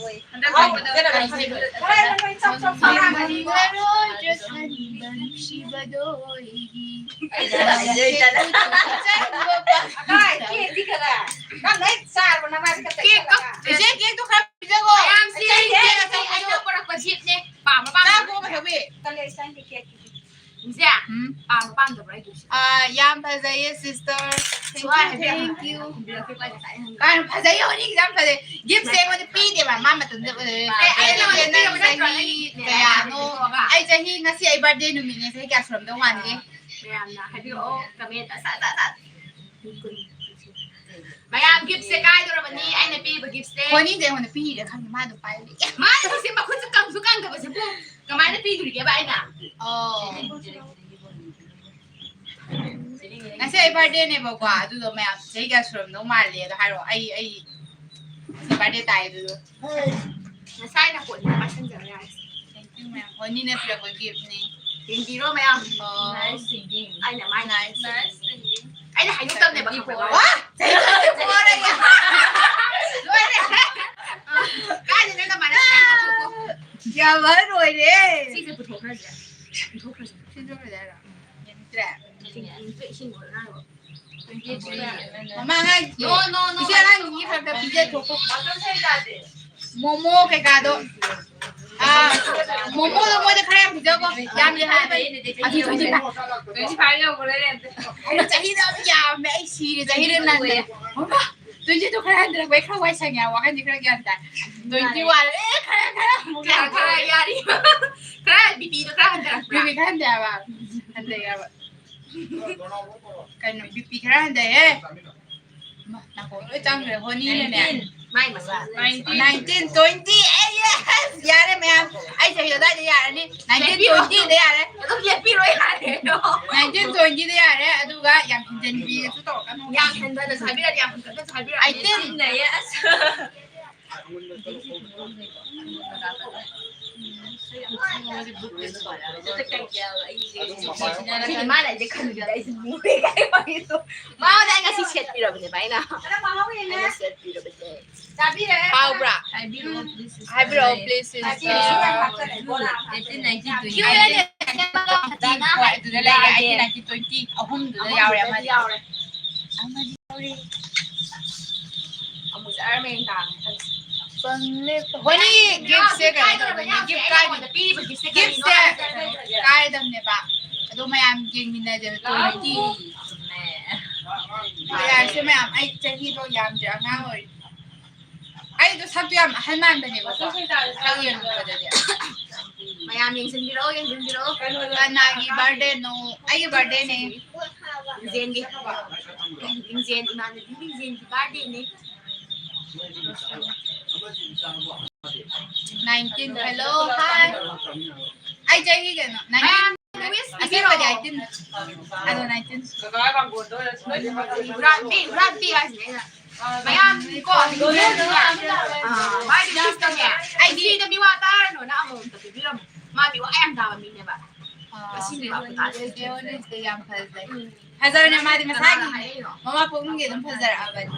ꯍꯟꯗꯛ ꯑꯍꯥꯎ ꯆꯠꯄꯗ ꯄꯤꯖꯅꯕ ꯊꯝꯃꯦ꯫ ꯈꯔ ꯍꯦꯟꯅ ꯃꯣꯏ ꯆꯥꯎ ꯆꯥꯎ ꯆꯥꯎ ꯂꯥꯛꯑꯃꯅꯤ꯫ ꯈꯪꯂꯔꯣꯏꯗ꯭ꯔꯥ ꯈꯟꯕ ꯅꯨꯡꯁꯤꯕꯗꯣ ꯑꯩꯒꯤ꯫ ꯑꯩ ꯆꯠꯂꯣ, ꯑꯩ ꯆꯠꯂꯣ꯫ ꯑꯀꯥꯏ, ꯀꯦꯛꯇꯤ ꯈꯔ ꯅꯪ ꯂꯣꯏ ꯆꯥꯔꯕ, ꯅꯃꯥꯏꯗ ꯈꯛꯇ ꯀꯦꯛ ꯆꯠꯂꯒ꯫ ꯀꯛ-, ꯏꯆꯦ, ꯀꯦꯛꯇꯣ ꯈꯔ ꯄꯤꯖꯈꯣ꯫ ꯃꯌꯥꯝꯁꯤ ꯑꯩ ꯀꯦꯛ ꯑꯁꯦ ꯑꯩꯅ ꯄꯨꯔꯛꯄ ꯒꯤꯐꯅꯦ꯫ ꯄꯥꯝꯕ ꯄꯥꯝꯗꯕ꯫ ꯆꯥꯈꯣ, ꯃꯊꯛ ꯄꯤ꯫ ꯀꯂꯦꯛꯁꯟꯒꯤ ꯀꯦꯛ꯫ ꯏꯆꯦ, ꯎꯝ꯫ ꯄꯥꯝꯕ ꯄꯥꯝꯗꯕ꯭ꯔꯥ ꯑꯩ ꯒꯤꯐꯁꯦ? ꯑꯥ, ꯌꯥꯝ ꯐꯖꯩꯌꯦ, sister꯫ Thank you, thank you꯫ ꯀꯥꯏꯅ ꯐꯖꯩ, ꯍꯣꯅꯤꯒꯤꯁꯦ ꯌꯥꯝ ꯐꯖꯩ꯫ ꯒꯤꯐꯁꯦ ꯑꯩꯉꯣꯟꯗ ꯄꯤꯗꯦꯕ, ꯃꯥ ꯃꯇꯝꯗ, ꯑꯦ, ꯑꯦ, ꯑꯩ ꯑꯩꯉꯣꯟꯗ ꯅꯪ ꯄꯤꯔꯕ ꯅꯠꯇ꯭ꯔꯣ? ꯆꯍꯤ ꯅꯪꯒꯤ ꯀꯌꯥꯅꯣ? ꯊꯣꯛꯑꯒ꯫ ꯑꯩ ꯆꯍꯤ, ꯉꯁꯤ ꯑꯩ ꯕꯥꯔꯗꯦ ꯅꯨꯃꯤꯠꯅꯦ, ꯆꯍꯤ ꯀꯌꯥ ꯁꯨꯔꯝꯗꯧ ꯃꯥꯟꯒꯦ? ꯃꯌꯥꯝꯅ ꯍꯥꯏꯕꯤꯔꯛꯑꯣ, comment ꯑꯁꯥ ꯑꯁꯥ ꯑꯁꯥ꯫ ꯃꯌꯥꯝ ꯒꯤꯐꯁꯦ ꯀꯥꯏꯗꯧꯔꯕꯅꯤ, ꯑꯩꯅ ꯄꯤꯕ ꯒꯤꯐꯁꯦ꯫ ꯍꯣꯅꯤꯗ ꯑꯩꯉꯣꯟꯗ ꯄꯤꯔꯤꯔ ꯈꯪꯗꯦ, ꯃꯥ ꯑꯗꯨꯝ ꯄꯥꯏ ꯂꯩ꯫ ꯃꯥꯅ ꯁꯤ ꯃꯈꯨꯠꯁꯦ ꯀꯪꯁꯨ ꯀꯪꯗꯕꯁꯤꯕꯨ ꯀꯃꯥꯏꯅ ꯄꯤꯗꯣꯔꯤꯒꯦꯕ ꯑꯩꯅ? ꯑꯣ꯫ ꯉꯁꯤ ꯑꯩ ꯕꯥꯔꯗꯦꯅꯦꯕꯀꯣ, ꯑꯗꯨꯗꯣ ꯃꯌꯥꯝ ꯆꯍꯤ ꯀꯌꯥ ꯁꯨꯔꯝꯗꯧ ꯃꯥꯜꯂꯦ ꯑꯗꯣ ꯍꯥꯏꯔꯛꯑꯣ꯫ ꯑꯩ, ꯑꯩ ꯕꯥꯔꯗꯦ ꯇꯥꯏ ꯑꯗꯨꯗꯣ꯫ ꯉꯁꯥꯏꯅ ꯄꯣꯠꯅꯤ ꯄꯥꯏꯁꯟꯖꯕ ꯌꯥꯔꯦ꯫ Thank you, ma'am. ꯍꯣꯅꯤꯅ ꯄꯤꯔꯛꯄ gift ꯅꯤ꯫ ꯌꯦꯡꯕꯤꯔꯣ, ꯃꯌꯥꯝ꯫ ꯑꯣ꯫ Nice singing. ꯑꯩꯅ ꯃꯥꯏ nice. Nice singing. ꯑꯩꯅ ꯍꯥꯏꯗꯣꯛꯇꯕꯅꯦꯕ, ꯈꯪꯕ꯭ꯔꯥ? ꯋꯥ! ꯆꯍꯤ ꯇꯔꯥꯅꯤꯊꯣꯏ ꯂꯣꯏꯔꯦ꯫ ꯀꯥꯏꯗꯩꯅꯣ ꯅꯃꯥꯟꯅꯕꯤ ꯃꯌꯥꯝ ꯄꯨꯊꯣꯛꯈꯣ꯫ ꯌꯥꯝ ꯑꯍꯟ ꯑꯣꯏꯔꯦ꯫ ꯁꯤꯁꯦ ꯄꯨꯊꯣꯛꯈ꯭ꯔꯁꯦ꯫ ꯄꯨꯊꯣꯛꯈ꯭ꯔꯁꯦ꯫ ꯁꯤ ꯄꯨꯊꯣꯛꯈ꯭ꯔꯁꯦ ꯍꯥꯏꯔꯣ? ꯌꯦꯡꯅꯤꯡꯗ꯭ꯔꯦ꯫ ꯏꯁꯤꯡ, ꯏꯁꯤꯡ ꯑꯣꯏꯔꯣ ꯍꯥꯏꯔꯣ? ꯃꯃꯥ ꯑꯉꯥꯡꯒꯤ, no, no, no, ꯏꯆꯦ ꯑꯉꯥꯡꯒꯤ ꯈꯔ ꯈꯔ ꯄꯤꯖꯊꯣꯛꯈꯣ꯫ ꯃꯣꯃꯣ ꯀꯩꯀꯥꯗꯣ꯫ ꯑꯥ, ꯃꯣꯃꯣꯗꯣ ꯃꯣꯏꯗ ꯈꯔ ꯌꯥꯝ ꯄꯤꯖꯈꯣ꯫ ꯌꯥꯝ ꯌꯥꯝ ꯑꯗꯨ twenty five꯫ Twenty five ꯌꯧꯕ ꯂꯩꯔꯦ ꯑꯝꯇ꯫ ꯑꯩ ꯆꯍꯤꯗ ꯑꯃꯨꯛ ꯌꯥꯝꯃꯦ, ꯑꯩ ꯁꯤꯔꯦ ꯆꯍꯤꯗ ꯅꯟꯗꯅ꯫ ꯃꯃꯥ, twenty two ꯈꯔ ꯍꯟꯊꯔꯛꯄ, ꯑꯩ ꯈꯔ ꯋꯥꯏ ꯁꯪꯉꯦ ꯍꯥꯏꯕ, ꯋꯥꯈꯜꯁꯦ ꯈꯔ ꯒ꯭ꯌꯥꯟ ꯇꯥꯏ꯫ Twenty one، ꯑꯦ, ꯈꯔ, ꯈꯔ ꯑꯃꯨꯛ ꯈꯔ, ꯈꯔ ꯌꯥꯔꯤ꯫ ꯈꯔ BP ꯗꯣ ꯈꯔ ꯍꯟꯊꯔꯛꯄ꯭ꯔꯥ? BP ꯈꯔ ꯍꯟꯊꯩ ꯍꯥꯏꯕ꯫ ꯍꯟꯊꯩ ꯍꯥꯏꯕ꯫ ꯀꯩꯅꯣ, BP ꯈꯔ ꯍꯟꯊꯩꯍꯦ꯫ ꯃꯥ, ꯅꯥꯀꯣꯡ ꯂꯣꯏ ꯆꯪꯈ꯭ꯔꯦ, ꯍꯣꯅꯤꯅꯅꯦ꯫ Nineteen. ꯃꯥꯏ ꯃꯁꯥ꯫ Nineteen. Nineteen, twenty, ꯑꯦ, yes! ꯌꯥꯔꯦ ꯃꯌꯥꯝ꯫ ꯑꯩ ꯆꯍꯤ ꯑꯗꯨꯋꯥꯏꯗ ꯌꯥꯔꯅꯤ꯫ Nineteen ꯇ꯭ꯋꯦꯟꯇꯤꯗ ꯌꯥꯔꯦ꯫ ꯑꯗꯨꯝ ꯂꯦꯞꯄꯤꯔꯣ ꯌꯥꯔꯦ꯫ Nineteen twentyꯗ ꯌꯥꯔꯦ, ꯑꯗꯨꯒ ꯌꯥꯝ ꯍꯦꯟꯖꯟꯕꯤꯒꯁꯨ ꯇꯧꯔꯛꯀꯅꯨ꯫ ꯌꯥꯝ ꯍꯟꯊꯅꯁꯨ ꯍꯥꯏꯕꯤꯔꯗꯤ ꯌꯥꯝ ꯍꯟꯊꯅꯁꯨ ꯍꯥꯏꯕꯤꯔꯗꯤ꯫ Eighteen꯫ ꯆꯤꯡꯅꯩꯌꯦ, ꯑꯁ꯫ ꯁꯤꯗꯤ ꯃꯥꯅ ꯑꯩꯁꯦ ꯈꯟꯕꯗ ꯑꯩꯁꯦ ꯃꯨꯔꯦ ꯀꯥꯏ ꯋꯥꯔꯤꯗꯣ꯫ ꯃꯉꯣꯟꯗ ꯑꯩ ꯉꯁꯤ ꯁꯦꯠꯄꯤꯔꯕꯅꯦꯕ ꯑꯩꯅ꯫ ꯑꯩꯅ ꯁꯦꯠꯄꯤꯔꯕꯁꯦ꯫ ꯍꯥꯎꯕ꯭ꯔꯥ? ꯍꯥꯏꯕꯤꯔꯛꯑꯣ, please, sister꯫ Eighteen ninety-two꯫ ꯍꯣꯏ, ꯑꯗꯨꯗ ꯂꯩꯔꯦ꯫ Eighteen ninety, twenty ꯑꯍꯨꯝꯗꯨꯗ ꯌꯥꯎꯔꯦ ꯑꯃꯗꯤ꯫ ꯑꯃꯗꯤ ꯌꯥꯎꯔꯦ꯫ ꯑꯃꯨꯛ ꯆꯠꯂꯝꯃꯦ ꯅꯨꯡꯗꯥꯡ꯫ ꯄꯪꯂꯦꯞ-, ꯍꯣꯏꯅꯦ, giftꯁꯦ ꯀꯩꯅꯣ ꯇꯧꯗꯣꯏꯅꯦ, gift ꯀꯥꯏꯗꯣꯏꯅꯣ? ꯄꯤꯔꯤꯕ giftꯁꯦ ꯀꯩꯅꯣ giftꯁꯦ ꯍꯥꯏꯕ ꯀꯩꯅꯣ ꯀꯥꯏꯗꯕꯅꯦꯕ꯫ ꯑꯗꯣ ꯃꯌꯥꯝ ꯌꯦꯡꯃꯤꯟꯅꯁꯦꯕ, twenty꯫ ꯌꯥꯔꯦꯁꯦ ꯃꯌꯥꯝ, ꯑꯩ ꯆꯍꯤꯗꯣ ꯌꯥꯝꯗ꯭ꯔꯦ, ꯑꯉꯥꯡ ꯑꯣꯏꯔꯤ꯫ ꯑꯩꯗꯣ ꯁꯛꯇꯣ ꯌꯥꯝ ꯑꯍꯟ ꯃꯥꯟꯕꯅꯦꯕꯀꯣ, ꯁꯛ ꯌꯦꯡꯉꯛꯄꯗꯗꯤ꯫ ꯃꯌꯥꯝ ꯌꯦꯡꯁꯤꯟꯕꯤꯔꯛꯑꯣ, ꯌꯦꯡꯁꯤꯟꯕꯤꯔꯛꯑꯣ꯫ ꯀꯅꯥꯒꯤ birthdayꯅꯣ? ꯑꯩꯒꯤ birthdayꯅꯦ꯫ ꯂꯤꯡꯖꯦꯜꯒꯤ꯫ ꯂꯤꯡꯖꯦꯜ, ꯏꯃꯥꯟꯅꯕꯤ ꯂꯤꯡꯖꯦꯜꯒꯤ birthdayꯅꯦ꯫ Nineteen, hello, hi. ꯑꯩ ꯆꯍꯤ ꯀꯩꯅꯣ? Nineteen꯫ ꯑꯁꯦꯡꯕꯗꯤ eighteen꯫ ꯑꯗꯣ nineteen꯫ ꯍꯨꯔꯥꯟꯕꯤ, ꯍꯨꯔꯥꯟꯕꯤ ꯍꯥꯏꯁꯤꯅꯦ ꯑꯩꯅ꯫ ꯃꯌꯥꯝ ꯀꯣ, ꯑꯥ, ꯃꯥꯒꯤ ꯂꯤꯁꯇꯅꯦ, ꯑꯩ ꯁꯤꯗ ꯃꯤ ꯋꯥ ꯇꯥꯔꯅꯣꯅ ꯑꯃꯃꯝꯇ ꯄꯤꯕꯤꯔꯝꯃꯣ꯫ ꯃꯥ ꯃꯤ ꯋꯥ ꯌꯥꯝ ꯇꯥꯕ ꯃꯤꯅꯦꯕ꯫ ꯑꯁꯤꯅꯦꯕ ꯑꯩꯈꯣꯏ ꯇꯥꯗꯣꯏꯁꯦ꯫ ꯌꯥꯝ ꯐꯖꯩ꯫ ꯎꯝ꯫ ꯐꯖꯕꯅꯦ ꯃꯥꯗꯤ ꯃꯁꯥꯒꯤ꯫ ꯀꯅꯥꯅ ꯍꯥꯏꯔꯛꯏꯅꯣ? ꯃꯃꯥ ꯄꯣꯛꯅꯨꯡꯒꯤ ꯑꯗꯨꯝ ꯐꯖꯔꯛꯑꯕꯅꯤ꯫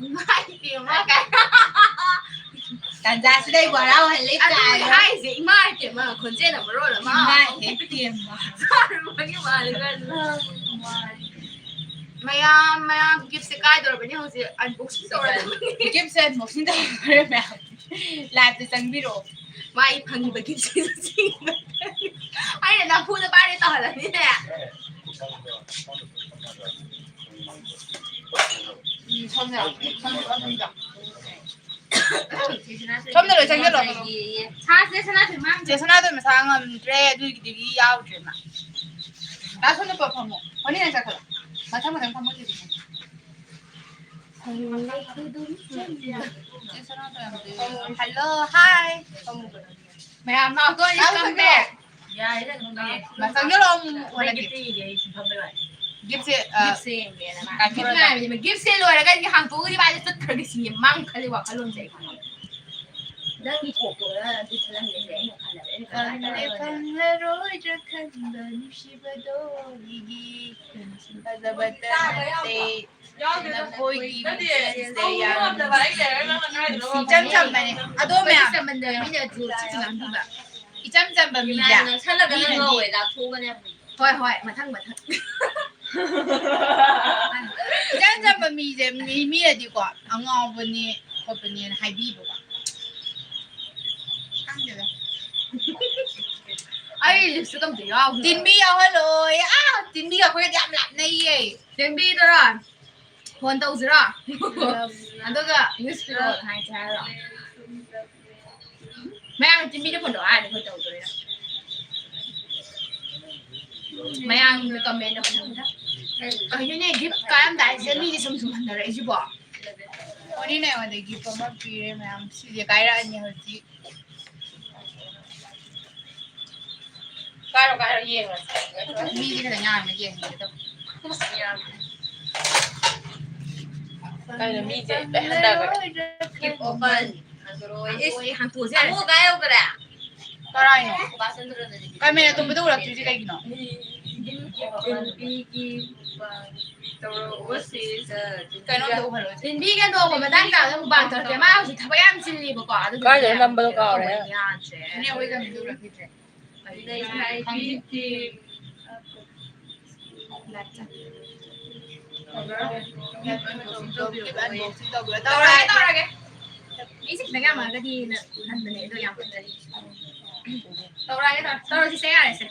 ꯏꯃꯥꯏ ꯄꯦꯝꯃ ꯀꯥꯏꯅ꯫ ꯇꯥꯟꯖꯥꯁꯤꯗ ꯑꯩꯕꯨ ꯍꯔꯥꯎꯍꯜꯂꯦ ꯑꯗꯨꯅꯤ ꯀꯥꯏꯅ꯫ ꯍꯥꯏꯁꯦ, ꯏꯃꯥꯏ ꯄꯦꯝꯃ, ꯈꯣꯟꯖꯦꯜꯅ ꯃꯔꯣꯜ ꯑꯃ꯫ ꯏꯃꯥꯏ ꯄꯦꯝꯃ꯫ ꯆꯥꯔꯨꯕꯒꯤ ꯃꯥꯜꯂꯦ ꯀꯥꯏꯅ꯫ ꯃꯌꯥꯝ, ꯃꯌꯥꯝ gift ꯁꯦ ꯀꯥꯏꯗꯧꯔꯕꯅꯤ ꯍꯧꯖꯤꯛ unboxing ꯇꯧꯔꯕꯅꯤ꯫ Gift ꯁꯦ unboxing ꯇꯧꯔꯦ ꯃꯌꯥꯝ꯫ Live ꯇ ꯆꯪꯕꯤꯔꯛꯑꯣ꯫ ꯃꯥ ꯑꯩ ꯐꯪꯉꯤꯕ gift ꯁꯦ ꯁꯤ꯫ ꯑꯩꯅ ꯅꯝꯐꯨꯗ ꯄꯥꯏꯔꯦ ꯇꯧꯍꯜꯂꯅꯤꯅꯦ꯫ ꯎꯝ, ꯁꯣꯝꯗ, ꯁꯣꯝꯗ, ꯁꯣꯝꯗ꯫ ꯁꯣꯝꯗ ꯂꯣꯏ ꯆꯪꯁꯤꯜꯂꯣ꯫ ꯁꯥꯁꯦ ꯁꯅꯥꯊꯣꯏ ꯃꯥꯡꯗ꯭ꯔꯦ꯫ ꯆꯦ ꯁꯅꯥꯊꯣꯏ ꯃꯁꯥ ꯉꯝꯗ꯭ꯔꯦ, ꯑꯗꯨꯒꯤꯗꯤ ꯌꯥꯎꯗ꯭ꯔꯦ ꯃꯥ꯫ ꯗꯥ ꯁꯣꯝꯗ ꯄꯨꯂꯞ ꯐꯝꯃꯣ꯫ ꯍꯣꯅꯤ ꯅꯪ ꯆꯠꯈ꯭ꯔꯣ꯫ ꯃꯊꯪ ꯃꯊꯪ ꯐꯝꯃꯣ ꯁꯤꯗꯤ꯫ ꯆꯦ ꯁꯅꯥꯊꯣꯏ ꯑꯝꯇ ꯌꯦꯡꯉꯣ꯫ Hello, hi꯫ ꯃꯌꯥꯝ ꯂꯥꯎꯗꯣꯏꯅꯤ, come back꯫ ꯌꯥꯔꯦꯗ, ꯑꯗꯨꯝ ꯂꯩꯌꯦ꯫ ꯃꯁꯛ ꯌꯦꯡꯉꯣ, ꯑꯃꯨꯛ ꯑꯃꯨꯛ ꯑꯣꯜꯂꯗꯤ꯫ ꯒꯤꯐꯁꯦ, ꯑ, ꯒꯤꯐꯁꯦ ꯌꯦꯡꯒꯦꯅ ꯃꯥ꯫ ꯀꯥꯏ ꯒꯤꯐ ꯉꯥꯏꯕꯅꯦ꯫ ꯒꯤꯐꯁꯦ ꯂꯣꯏꯔꯒ ꯑꯩꯒꯤ ꯍꯥꯡꯇꯣꯛꯑꯒꯗꯤ ꯃꯥꯁꯦ ꯆꯠꯈ꯭ꯔꯒꯦ ꯁꯤꯅꯦ ꯃꯥꯡ ꯈꯜꯂꯤ ꯋꯥꯈꯜꯂꯣꯟꯁꯦ ꯑꯩ꯫ ꯅꯪꯒꯤ ꯀꯣꯛꯇꯨꯗ ꯑꯗꯨ ꯈꯜꯂꯝꯃꯤꯁꯦ ꯑꯩꯅ ꯈꯜꯂꯕ꯫ ꯑꯩꯅ ꯈꯜꯂꯕ ꯐꯪꯂꯦ ꯍꯥꯏꯇꯥꯔꯦ꯫ ꯐꯪꯂꯔꯣꯏꯗ꯭ꯔꯥ ꯈꯟꯕ ꯅꯨꯡꯁꯤꯕꯗꯣ ꯑꯩꯒꯤ ꯐꯖꯕꯇ ꯅꯠꯇꯦ꯫ ꯅꯈꯣꯏꯒꯤ ꯃꯤꯡꯁꯦꯜꯁꯦ ꯌꯥꯝ ꯅꯨꯡꯁꯤ꯫ ꯏꯆꯝ ꯆꯝꯕꯅꯦ꯫ ꯑꯗꯣ ꯃꯌꯥꯝ ꯏꯆꯝ ꯆꯝꯕ ꯃꯤꯅ ꯑꯗꯨ ꯆꯤꯛ ꯆꯤꯛ ꯉꯥꯡꯕꯤꯕ꯫ ꯏꯆꯝ ꯆꯝꯕ ꯃꯤꯁꯦ ꯃꯤꯅꯗꯤ ꯍꯣꯏ, ꯍꯣꯏ, ꯃꯊꯪ, ꯃꯊꯪ꯫ ꯏꯆꯝ ꯆꯝꯕ ꯃꯤꯁꯦ ꯃꯤ, ꯃꯤꯅꯗꯤꯀꯣ ꯑꯉꯥꯎꯕꯅꯤ ꯈꯣꯠꯄꯅꯤꯅ ꯍꯥꯏꯕꯤꯕꯀꯣ꯫ ꯈꯪꯗꯦꯗ꯫ ꯑꯩ lipstick ꯑꯝꯇ ꯌꯥꯎꯗꯦ꯫ ꯇꯤꯟꯕꯤ ꯌꯥꯎꯍꯜꯂꯣꯌꯦ꯫ ꯑꯥ, ꯇꯤꯟꯕꯤꯒ ꯑꯩꯈꯣꯏꯒꯗꯤ ꯌꯥꯝ ꯂꯥꯞꯅꯩꯌꯦ꯫ ꯇꯤꯟꯕꯤꯗꯨꯔꯣ? ꯐꯣꯟ ꯇꯧꯁꯤꯔꯣ? ꯑꯗꯨꯒ wish ꯄꯤꯔꯛꯑꯣ ꯍꯥꯏꯁꯦ ꯍꯥꯏꯔꯣ? ꯃꯌꯥꯝ ꯇꯤꯟꯕꯤꯗ ꯐꯣꯟ ꯇꯧ ꯍꯥꯏꯔꯗꯤ ꯑꯩꯈꯣꯏ ꯇꯧꯗꯣꯏꯔꯥ? ꯃꯌꯥꯝꯒꯤ comment ꯗ ꯐꯪꯉꯤꯗ꯫ ꯀꯩꯅꯣꯅꯦ, gift ꯀꯥꯏꯔꯝꯗꯥꯏꯁꯤꯗ ꯃꯤꯁꯦ ꯁꯨꯝ ꯁꯨꯝ ꯍꯟꯊꯔꯛꯏꯁꯤꯕꯣ? ꯍꯣꯅꯤꯅ ꯑꯩꯉꯣꯟꯗ gift ꯑꯃ ꯄꯤꯔꯦ ꯃꯌꯥꯝ꯫ ꯁꯤꯁꯦ ꯀꯥꯏꯔꯛꯑꯅꯤ ꯍꯧꯖꯤꯛ꯫ ꯀꯥꯏꯔꯣ, ꯀꯥꯏꯔꯣ, ꯌꯦꯡꯉꯣ꯫ ꯃꯤꯗꯤ ꯈꯔ ꯌꯥꯝꯅ ꯌꯦꯡꯒꯦ ꯇꯧꯕ꯫ ꯀꯩꯅꯣ ꯃꯤꯁꯦ ꯂꯣꯏ ꯍꯟꯊꯈ꯭ꯔꯦ꯫ Keep open. ꯍꯥꯡꯗꯣꯔꯛꯑꯣ꯫ ꯏꯁ, ꯍꯥꯡꯇꯣꯛꯑꯁꯦ ꯌꯥꯔꯦ꯫ ꯑꯃꯨꯛ ꯀꯥꯏ ꯌꯧꯈ꯭ꯔꯦ? ꯀꯔꯥꯏꯅꯣ? ꯕꯥꯁꯟꯇ꯭ꯔꯗꯗꯤ꯫ ꯀꯃꯦꯟ ꯑꯇꯣꯞꯄꯗ ꯎꯔꯛꯇ꯭ꯔꯤꯁꯦ ꯀꯩꯒꯤꯅꯣ? ꯀꯩꯅꯣꯝꯇ ꯎꯍꯜꯂꯣ꯫ ꯂꯤꯟꯕꯤꯒ ꯅꯣꯡꯃ ꯃꯇꯥꯡ ꯆꯥꯕꯗ ꯃꯨꯛꯕꯥꯡ ꯇꯧꯔꯛꯀꯦ꯫ ꯃꯥ ꯍꯧꯖꯤꯛ ꯊꯕꯛ ꯌꯥꯝ ꯆꯤꯜꯂꯤꯕꯀꯣ꯫ ꯑꯗꯨꯗꯨꯅꯅꯦ ꯀꯥꯏꯗꯅꯣ ꯅꯝꯕꯗꯣ ꯀꯥꯎꯔꯦ꯫ ꯌꯥꯗ꯭ꯔꯦ꯫ ꯏꯅꯦ ꯍꯣꯏ ꯀꯃꯦꯟꯗ ꯎꯔꯛꯈꯤꯗ꯭ꯔꯦ꯫ ꯇꯧꯔꯛꯑꯒꯦ, ꯇꯧꯔꯛꯑꯒꯦ꯫ ꯃꯤꯁꯦ ꯈꯤꯇꯪ ꯌꯥꯝꯃꯛꯑꯒꯗꯤ ꯅ-, ꯅꯟꯕꯅꯦ, ꯑꯗꯣ ꯌꯥꯝ ꯐꯖꯔꯤ꯫ ꯇꯧꯔꯛꯑꯒꯦ, ꯇꯧꯔꯛꯑꯒꯦ꯫ ꯇꯧꯔꯁꯤꯁꯦ, ꯌꯥꯔꯦꯁꯦ꯫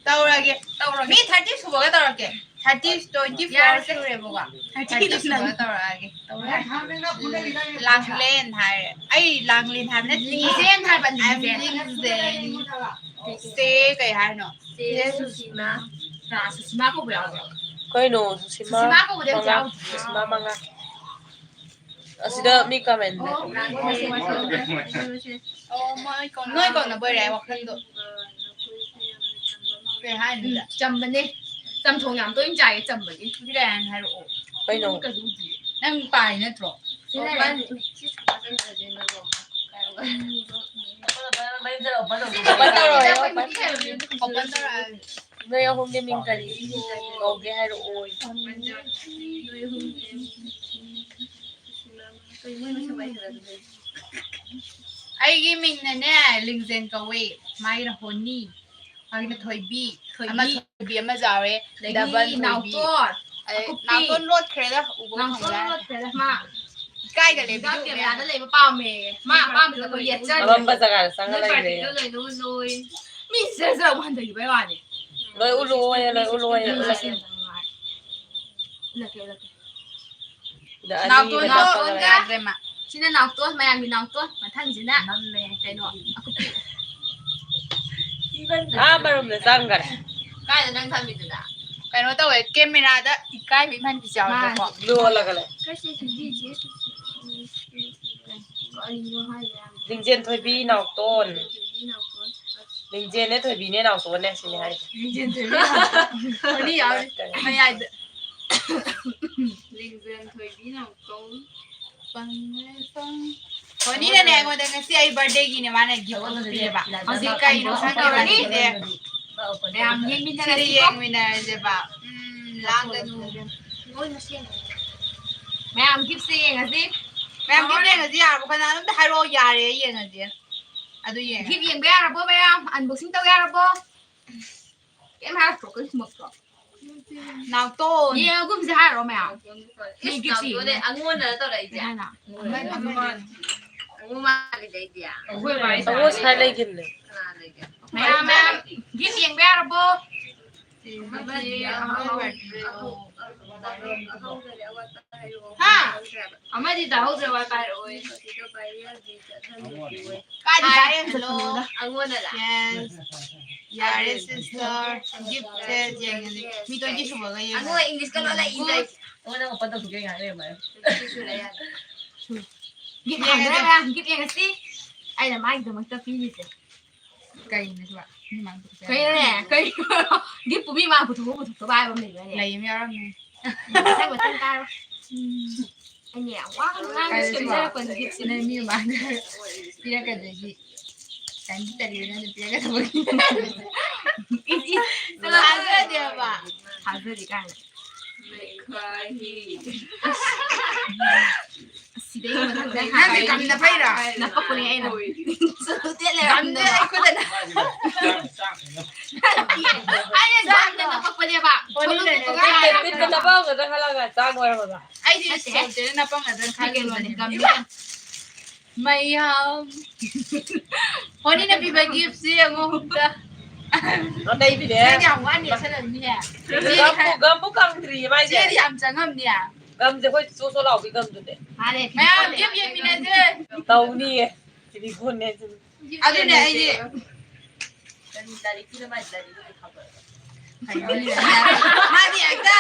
ꯇꯧꯔꯒꯦ꯫ ꯇꯧꯔꯒꯦ꯫ ꯃꯤ thirty ꯁꯨꯕꯒ ꯇꯧꯔꯛꯀꯦ꯫ Thirty, twenty four ꯌꯥꯔꯦꯁꯦ꯫ ꯁꯨꯔꯦꯕꯀꯣ꯫ Thirty thirty ꯁꯨꯕꯒ ꯇꯧꯔꯛꯑꯒꯦ꯫ ꯂꯥꯡꯂꯦꯟ ꯍꯥꯏꯔꯦ꯫ ꯑꯩ ꯂꯥꯡꯂꯦꯟ ꯍꯥꯏꯕ ꯅꯠꯇꯦ꯫ ꯂꯤꯡꯖꯦꯟ ꯍꯥꯏꯕ, ꯂꯤꯡꯖꯦꯟ꯫ ꯂꯤꯡꯖꯦꯟ꯫ ꯁꯦ ꯀꯩ ꯍꯥꯏꯅꯣ? ꯁꯦ ꯁꯨꯁꯤꯃꯥ꯫ ꯀꯅꯥ ꯁꯨꯁꯤꯃꯥ ꯀꯧꯕ ꯌꯥꯎꯕ꯭ꯔꯣ? ꯀꯩꯅꯣ, ꯁꯨꯁꯤꯃꯥ ꯁꯨꯁꯤꯃꯥ ꯀꯧꯕꯗꯤ ꯑꯝꯇ ꯃꯉꯥ, ꯌꯥꯎꯗꯦ꯫ ꯁꯨꯁꯤꯃꯥ ꯃꯉꯥ꯫ ꯑꯁꯤꯗ ꯃꯤ ꯀꯃꯦꯟ ꯑꯣ, ꯃꯣꯏ ꯀꯧ-, ꯅꯣꯏ ꯀꯧꯅꯕ ꯑꯣꯏꯔꯦ ꯋꯥꯈꯜꯗꯣ꯫ ꯀꯩ ꯍꯥꯏꯅꯣ? ꯎꯝ, ꯆꯝꯕꯅꯦ꯫ ꯆꯝꯊꯣꯡ ꯌꯥꯝ ꯇꯣꯏꯅ ꯆꯥꯏꯌꯦ, ꯆꯝꯕꯒꯤ꯫ ꯍꯧꯖꯤꯛ ꯀꯩ ꯍꯥꯏꯅꯣ ꯍꯥꯏꯔꯛꯑꯣ꯫ ꯀꯩꯅꯣ? ꯅꯪ ꯄꯥꯏ ꯅꯠꯇ꯭ꯔꯣ? ꯁꯤ ꯂꯩꯔꯦ꯫ Open ꯇꯧꯔꯛꯑꯣ, open꯫ Open ꯇꯧꯔꯛꯑꯒꯦ꯫ ꯅꯣꯏ ꯑꯍꯨꯝꯒꯤ ꯃꯤꯡ ꯀꯔꯤ ꯀꯧꯒꯦ ꯍꯥꯏꯔꯛꯑꯣ꯫ ꯑꯩꯒꯤ ꯃꯤꯡꯅꯅꯦ, ꯂꯤꯡꯖꯦꯜ ꯀꯧꯋꯦ꯫ ꯃꯥꯒꯤꯅ ꯍꯣꯅꯤ꯫ ꯃꯥꯒꯤꯅ ꯊꯣꯏꯕꯤ꯫ ꯊꯣꯏꯕꯤ꯫ ꯑꯃ ꯊꯣꯏꯕꯤ ꯑꯃ ꯆꯥꯎꯔꯦ꯫ ꯑꯗꯒꯤ double ꯊꯣꯏꯕꯤ꯫ ꯅꯥꯎꯇꯣꯟ꯫ ꯑꯩ ꯑꯀꯨꯞꯄꯤ꯫ ꯅꯥꯎꯇꯣꯟ ꯂꯣꯠꯈ꯭ꯔꯦꯗ, ꯎꯕ ꯅꯥꯎꯇꯣꯟ ꯐꯪꯗ꯭ꯔꯦ꯫ ꯂꯣꯠꯈ꯭ꯔꯦꯗ, ꯃꯥ꯫ ꯏꯀꯥꯏꯒ ꯂꯩꯕꯤꯗꯦ꯫ ꯀꯦꯃꯦꯔꯥꯗ ꯂꯩꯕ ꯄꯥꯝꯃꯦ꯫ ꯃꯥ ꯑꯄꯥꯝꯕꯗꯣ ꯑꯩꯈꯣꯏ ꯌꯦꯠꯆꯗ꯭ꯔꯦ꯫ ꯑꯃꯝꯕ ꯖꯒꯥꯗ ꯆꯪꯉ ꯅꯣꯏ ꯂꯩꯔꯦ꯫ Partyꯗꯣ ꯂꯣꯏꯅꯃꯛ ꯂꯣꯏ꯫ ꯃꯤ ꯖꯔ ꯖꯔ ꯑꯃꯨꯛ ꯍꯟꯊꯈꯤꯕꯩ ꯋꯥꯅꯦ꯫ ꯂꯣꯏ ꯎꯠꯂꯨꯑꯣꯌꯦ, ꯂꯣꯏ ꯎꯠꯂꯨꯑꯣꯌꯦ, ꯎꯠꯂꯁꯦ꯫ ꯎꯠꯂꯁꯦ꯫ ꯎꯠꯂꯛꯀꯦ, ꯎꯠꯂꯛꯀꯦ꯫ ꯅꯥꯎꯇꯣꯟ, ꯅꯥꯎꯇꯣꯟꯒ꯫ ꯌꯥꯗ꯭ꯔꯦ ꯃꯥ꯫ ꯁꯤꯅ ꯅꯥꯎꯇꯣꯟ, ꯃꯌꯥꯝꯒꯤ ꯅꯥꯎꯇꯣꯟ꯫ ꯃꯊꯪꯁꯤꯅ ꯀꯩꯅꯣ, ꯑꯀꯨꯞꯄꯤ꯫ ꯑꯥ, ꯃꯔꯨꯝꯗ ꯆꯪꯈꯔꯦ꯫ ꯀꯥꯏꯗ ꯅꯪ ꯊꯝꯃꯤꯗꯨꯅ? ꯀꯩꯅꯣ ꯇꯧꯋꯦ, ꯀꯦꯃꯦꯔꯥꯗ ꯏꯀꯥꯏꯕ ꯏꯃꯥꯟꯕꯤ ꯌꯥꯎꯋꯦꯕꯀꯣ꯫ ꯃꯥꯅꯦ꯫ ꯂꯣꯜꯂꯒ ꯂꯩ꯫ ꯀꯔꯤꯅꯣ ꯍꯥꯏꯁꯦ? ꯂꯤꯡꯖꯦꯜ ꯊꯣꯏꯕꯤ ꯅꯥꯎꯇꯣꯟ꯫ ꯂꯤꯡꯖꯦꯜꯅꯦ ꯊꯣꯏꯕꯤꯅꯦ ꯅꯥꯎꯇꯣꯟꯅꯦ ꯁꯤꯅꯦ ꯍꯥꯏꯁꯦ꯫ ꯂꯤꯡꯖꯦꯜ ꯊꯣꯏꯕꯤ ꯅꯥꯎꯇꯣꯟ꯫ ꯍꯣꯅꯤ ꯌꯥꯎꯔꯤ꯫ ꯃꯌꯥꯏꯗ꯫ ꯂꯤꯡꯖꯦꯜ ꯊꯣꯏꯕꯤ ꯅꯥꯎꯇꯣꯝ꯫ ꯄꯪꯂꯦ ꯄꯪ꯫ ꯍꯣꯅꯤꯅꯅꯦ ꯑꯩꯉꯣꯟꯗ ꯉꯁꯤ ꯑꯩ birthdayꯒꯤꯅꯦ ꯃꯥꯅ gift ꯑꯃ ꯄꯤꯔꯦꯕ꯫ ꯍꯧꯖꯤꯛ ꯀꯩꯅꯣ ꯈꯪꯗꯦꯕ ꯁꯤꯁꯦ꯫ ꯃꯌꯥꯝ ꯁꯤꯗ ꯌꯦꯡꯃꯤꯟꯅꯔꯁꯤꯀꯣ꯫ ꯌꯦꯡꯃꯤꯟꯅꯔꯁꯦꯕ꯫ ꯎꯝ, ꯂꯥꯡꯒꯅꯨ꯫ ꯃꯌꯥꯝ giftꯁꯦ ꯌꯦꯡꯉꯁꯤ꯫ ꯃꯌꯥꯝ gift ꯌꯦꯡꯉꯁꯤ ꯌꯥꯔꯕꯣ? ꯀꯅꯥꯅꯣꯝꯇ ꯍꯥꯏꯔꯛꯑꯣ, ꯌꯥꯔꯦ, ꯌꯦꯡꯉꯁꯦ꯫ ꯑꯗꯨ ꯌꯦꯡꯉꯁꯤ꯫ Gift ꯌꯦꯡꯕ ꯌꯥꯔꯕꯣ ꯃꯌꯥꯝ? Unboxing ꯇꯧ ꯌꯥꯔꯕꯣ? ꯀꯩꯝ ꯍꯥꯏꯔꯛꯇ꯭ꯔꯣ? ꯀꯩꯝ ꯈꯨꯝꯃꯛꯇ꯭ꯔꯣ? ꯅꯥꯎꯇꯣꯟ꯫ ꯌꯦꯡꯉꯒꯨꯝꯁꯦ ꯍꯥꯏꯔꯣ ꯃꯌꯥꯝ? ꯏꯁ, ꯅꯥꯎꯇꯣꯟꯅꯦ ꯑꯩꯉꯣꯟꯗꯅ ꯇꯧꯔꯛꯏꯁꯦ꯫ ꯀꯩ ꯍꯥꯏꯅꯣ? ꯑꯃ, ꯑꯃ꯫ ꯑꯉꯣ ꯃꯥꯜꯂꯤꯗ ꯑꯩꯗꯤ꯫ ꯑꯉꯣ ꯁꯥꯏ ꯂꯩꯈꯤꯕꯅꯦ꯫ ꯀꯅꯥ ꯂꯩꯒꯦ? ꯃꯌꯥꯝ, ꯃꯌꯥꯝ, gift ꯌꯦꯡꯕ ꯌꯥꯔꯕꯣ? ꯑꯃꯗꯤ ꯑꯍꯧ-, ꯑꯍꯧ-, ꯑꯍꯧꯗ꯭ꯔꯗꯤ ꯑꯋꯥꯠꯄ ꯍꯥꯏꯔꯛꯑꯣ꯫ ꯍꯥ? ꯑꯃꯗꯤ ꯇꯥꯍꯧꯗ꯭ꯔꯦ, ꯑꯋꯥꯠꯄ ꯍꯥꯏꯔꯛꯑꯣꯌꯦ꯫ ꯀꯥꯏꯗ ꯍꯥꯏ, viral ꯆꯠꯍꯜꯂꯨꯒꯦ? Hello꯫ ꯑꯉꯣꯟꯗꯔ? Yes꯫ ꯌꯥꯔꯦ, sister꯫ Giftꯁꯦ ꯌꯦꯡꯉꯁꯤ꯫ ꯃꯤ twenty ꯁꯨꯕꯒ ꯌꯦꯡꯉꯁꯤ꯫ ꯑꯉꯣ, Englishꯀ ꯂꯣꯜꯂꯛꯏꯗ꯫ Good꯫ ꯑꯩꯉꯣꯟꯗ open ꯇꯧꯊꯣꯛꯀꯦ ꯉꯥꯏꯍꯥꯛ ꯂꯩꯔꯝꯃꯣ꯫ Twenty ꯁꯨꯔꯦ, ꯌꯥꯔꯦ꯫ Gift ꯌꯦꯡꯉꯁꯤ꯫ ꯍꯥꯡꯗꯣꯔꯦ ꯃꯌꯥꯝ, gift ꯌꯦꯡꯉꯁꯤ꯫ ꯑꯩꯅ ꯃꯥꯒꯤꯗꯃꯛꯇ ꯄꯤꯔꯤꯁꯦ꯫ ꯀꯩꯅꯣ ꯁꯤꯕꯣ? ꯃꯤ ꯃꯥꯡ ꯄꯨꯊꯣꯛꯄ ꯌꯥꯕ? ꯀꯩꯅꯣꯅꯦ? ꯀꯩꯅꯣ? Giftꯄꯨ ꯃꯤ ꯃꯥꯡ ꯄꯨꯊꯣꯛꯄ ꯄꯨꯊꯣꯛꯇꯕ ꯍꯥꯏꯕ ꯑꯃ ꯂꯩꯕ꯭ꯔꯅꯦ? ꯂꯩ ꯑꯃ ꯌꯥꯎꯔꯝꯃꯦ꯫ ꯃꯊꯪ ꯃꯊꯪ ꯀꯥꯔꯣ꯫ ꯎꯝ꯫ ꯑꯩꯅ ꯌꯥꯝ ꯋꯥꯅ ꯉꯥꯡꯅ ꯀꯥꯏꯗ ꯁꯤꯕꯣ? ꯁꯦꯝꯖꯔꯛꯄꯅꯤ giftꯁꯦ꯫ ꯅꯪ ꯃꯤ ꯃꯃꯥꯡꯗ ꯄꯤꯔꯛꯀꯗꯣꯏꯒꯤ ꯇꯟꯗꯤ ꯇꯜꯂꯤ ꯅꯪꯅ ꯄꯤꯔꯛꯀꯗꯕꯒꯤ꯫ ꯏꯁ, ꯏꯁ, ꯆꯠꯂꯣ꯫ ꯊꯥꯖꯗꯦꯕ꯫ ꯊꯥꯖꯗꯦ ꯀꯥꯏꯅ꯫ ꯂꯩꯈꯥꯏ꯫ ꯑꯁ, ꯁꯤꯗꯩ ꯃꯊꯛꯇ ꯅꯪꯗꯤ ꯍꯥꯏ꯫ ꯒꯝꯅ ꯐꯩꯔꯣ? ꯅꯞꯄꯛꯄꯅꯦ ꯑꯩꯅ꯫ ꯍꯣꯏ꯫ ꯁꯨ ꯇꯦꯠ ꯂꯩꯔꯝꯗꯅ꯫ ꯒꯝꯅ ꯑꯩ ꯈꯨꯠꯇ ꯅꯞ-, ꯑꯩꯅ ꯒꯝꯅ ꯅꯞꯄꯛꯄꯅꯦꯕ꯫ ꯍꯣꯏꯅꯦ, ꯁꯣꯂꯣ ꯇꯦꯠꯄꯒ ꯅꯠꯇꯦ, ꯍꯥꯏꯔꯒ꯫ ꯇꯦꯠꯄ ꯅꯞꯄꯛꯑꯝꯒꯗ꯭ꯔꯥ ꯈꯜꯂꯒ ꯆꯥꯡ ꯑꯣꯏꯔꯝꯃꯒ꯫ ꯑꯩꯗꯤ ꯅꯠꯇꯦ꯫ ꯁꯣꯜ ꯇꯦꯠꯅ ꯅꯞꯄꯝꯒꯗ꯭ꯔꯥ ꯈꯜꯂꯨꯔꯕꯅꯦ꯫ ꯒꯝꯅ꯫ ꯃꯌꯥꯝ꯫ ꯍꯣꯅꯤꯅ ꯄꯤꯕ giftꯁꯤ ꯌꯦꯡꯉꯣ ꯑꯝꯇ꯫ ꯑꯇꯩꯕꯤꯅꯦ꯫ ꯅꯪ ꯌꯥꯝ ꯋꯥꯅ ꯌꯦꯠꯁꯜꯂꯝꯅꯤꯍꯦ꯫ ꯒꯝꯕꯨ, ꯒꯝꯕꯨ ꯀꯪꯗ꯭ꯔꯤꯌꯦ ꯃꯥꯏꯁꯦ꯫ ꯆꯦꯗꯤ ꯌꯥꯝ ꯆꯪꯉꯝꯅꯤ꯫ ꯒꯝꯁꯦ ꯑꯩꯈꯣꯏ ꯆꯣ ꯆꯣ ꯂꯥꯎꯕꯤ ꯒꯝꯗꯨꯅꯦ꯫ ꯃꯥꯅꯦ, ꯃꯌꯥꯝ ꯐꯤꯐꯣꯟꯅꯦ꯫ Gift ꯌꯦꯡꯃꯤꯟꯅꯁꯦ꯫ ꯇꯧꯅꯤꯌꯦ꯫ ꯐꯤꯐꯣꯟꯅꯦ꯫ ꯑꯗꯨꯅꯦ ꯑꯩꯗꯤ꯫ ꯀꯔꯤ ꯂꯥꯏꯔꯤꯛꯀꯤꯅꯣ ꯃꯥꯏ ꯂꯥꯏꯔꯤꯛ ꯂꯣꯏ ꯊꯥꯗꯣꯛꯑꯦ꯫ ꯃꯥꯗꯤ ꯍꯦꯛꯇ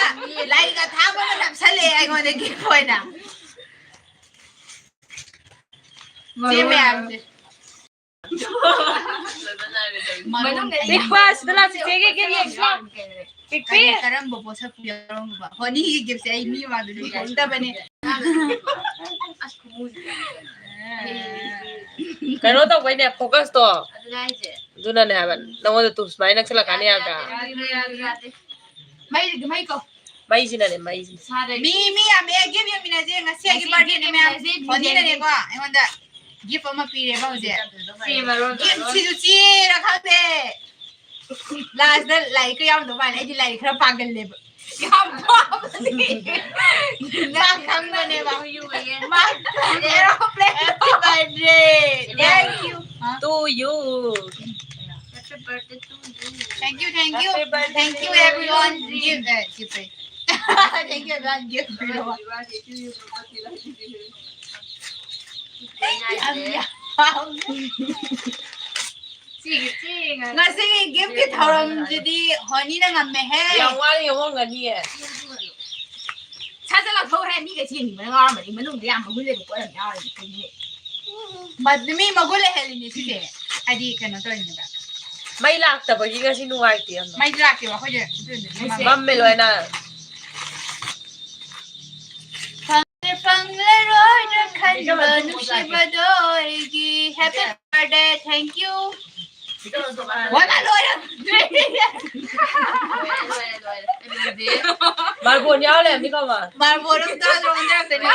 ꯂꯥꯏꯔꯤꯛ ꯑꯊꯥꯕ ꯑꯃ ꯅꯞꯁꯜꯂꯛꯑꯦ ꯑꯩꯉꯣꯟꯗ gift ꯑꯣꯏꯅ꯫ ꯆꯦ ꯃꯌꯥꯝꯁꯦ꯫ ꯃꯅꯨꯡꯗ ꯄꯤꯛꯄ, ꯁꯤꯗ ꯂꯥꯛ, ꯆꯤꯆꯦꯒꯤ ꯒꯤꯐ ꯌꯦꯡꯁꯤ ꯂꯥꯎ꯫ ꯄꯤꯛꯄꯤ꯫ ꯀꯔꯤ, ꯀꯔꯝꯕ ꯄꯣꯠꯁꯛꯄꯨ ꯌꯥꯎꯔꯝꯕ? ꯍꯣꯅꯤꯒꯤ ꯒꯤꯐꯁꯦ ꯑꯩ ꯃꯤ ꯃꯃꯥꯡꯗ ꯂꯨꯊꯣꯛꯇꯕꯅꯦ꯫ ꯀꯩꯅꯣ ꯇꯧꯕꯩꯅꯦ, ꯐꯣꯀꯁꯇꯣ꯫ ꯑꯗꯨꯅꯦ ꯍꯥꯏꯁꯦ꯫ ꯑꯗꯨꯅꯅꯦ ꯍꯥꯏꯕ, ꯅꯉꯣꯟꯗ ꯇꯨ ꯁꯨꯃꯥꯏꯅ ꯅꯛꯁꯜꯂꯛꯀꯥꯟꯗ ꯌꯥꯗ꯭ꯔꯥ? ꯌꯥꯗ꯭ꯔꯦ, ꯌꯥꯗ꯭ꯔꯦ, ꯌꯥꯗ꯭ꯔꯦ꯫ ꯃꯩ, ꯃꯩ ꯀꯣ꯫ ꯃꯩꯁꯤꯅꯅꯦ, ꯃꯩꯁꯤ꯫ ꯃꯤ, ꯃꯤ ꯌꯥꯝꯃꯦ, ꯒꯤꯐ ꯌꯦꯡꯃꯤꯟꯅꯁꯦ꯫ ꯉꯁꯤ ꯑꯩꯒꯤ ꯉꯁꯤ ꯕꯥꯔꯊꯗꯦꯅꯦ, ꯃꯌꯥꯝ꯫ ꯌꯦꯡꯃꯤꯟꯅꯁꯦ, ꯍꯣꯅꯤꯅꯅꯦꯀꯣ, ꯑꯩꯉꯣꯟꯗ ꯒꯤꯐ ꯑꯃ ꯄꯤꯔꯦꯕ ꯍꯧꯖꯤꯛ꯫ ꯁꯤ ꯃꯔꯣꯟ ꯒꯤꯐ ꯁꯤꯁꯨ ꯆꯦꯔ ꯈꯪꯗꯦ꯫ ꯂꯥꯁꯇ ꯂꯥꯏꯔꯤꯛꯀ ꯌꯥꯎꯔꯝꯗꯧ ꯃꯥꯜꯂꯦ꯫ ꯑꯩꯗꯤ ꯂꯥꯏꯔꯤꯛ ꯈꯔ ꯄꯥꯒꯜꯂꯦꯕ꯫ ꯌꯥꯝ ꯄꯥꯕꯅꯦ꯫ ꯃꯥ ꯈꯪꯕꯅꯦꯕ꯫ ꯃꯥ ꯈꯪꯉꯦ꯫ Happy birthday. Thank you. To you. Happy birthday to you. Thank you, thank you. Happy birthday. Thank you, everyone. Give, eh, give, eh. Thank you, everyone. Give, give. ꯌꯥꯝ ꯌꯥꯝ꯫ ꯁꯤꯒꯤ ꯆꯦ ꯉꯥꯏ-, ꯉꯁꯤꯒꯤ ꯒꯤꯐꯀꯤ ꯊꯧꯔꯝꯁꯤꯗꯤ ꯍꯣꯅꯤꯅ ꯉꯝꯃꯦꯍꯦ꯫ ꯌꯥꯝ ꯋꯥꯅ ꯌꯧꯍꯣꯡꯒꯅꯤꯌꯦ꯫ ꯁꯠ ꯁꯠ ꯂꯧꯊꯣꯛꯈ꯭ꯔꯦ, ꯃꯤꯒ ꯆꯦꯟꯈꯤꯕꯅ ꯉꯥꯎꯔꯝꯃꯅꯤ, ꯃꯅꯨꯡꯗ ꯌꯥꯝ ꯃꯒꯨꯟ ꯂꯩꯕ ꯄꯣꯠ ꯌꯥꯝ ꯌꯥꯎꯔꯤꯅꯦ ꯀꯩꯅꯣ꯫ ꯃ-, ꯃꯤ ꯃꯒꯨꯟ ꯂꯩꯍꯜꯂꯤꯅꯦ ꯁꯤꯁꯦ, ꯍꯥꯏꯗꯤ ꯀꯩꯅꯣ ꯇꯧꯔꯤꯅꯦꯕ꯫ ꯃꯩ ꯂꯥꯛꯇꯕꯒꯤ ꯉꯁꯤ ꯅꯨꯡꯉꯥꯏꯇꯦ ꯌꯥꯝꯅ꯫ ꯃꯩ ꯂꯥꯛꯇꯦꯕ ꯑꯩꯈꯣꯏꯁꯦ, ꯑꯗꯨꯗꯨꯒꯤ ꯃꯝꯃꯦ ꯂꯣꯏꯅ꯫ ꯐꯪꯂꯔꯣꯏꯗ꯭ꯔꯥ ꯈꯟꯕ ꯅꯨꯡꯁꯤꯕꯗꯣ ꯑꯩꯒꯤ꯫ Happy birthday, thank you. ꯋꯥꯅ ꯂꯣꯏꯔꯦ꯫ ꯃꯥꯔꯕꯣꯜ ꯌꯥꯎ ꯂꯩꯔꯝꯅꯤ ꯀꯃ꯫ ꯃꯥꯔꯕꯣꯜ ꯑꯝꯇ ꯂꯣꯟꯗꯔꯛꯇꯣꯏꯅꯦ꯫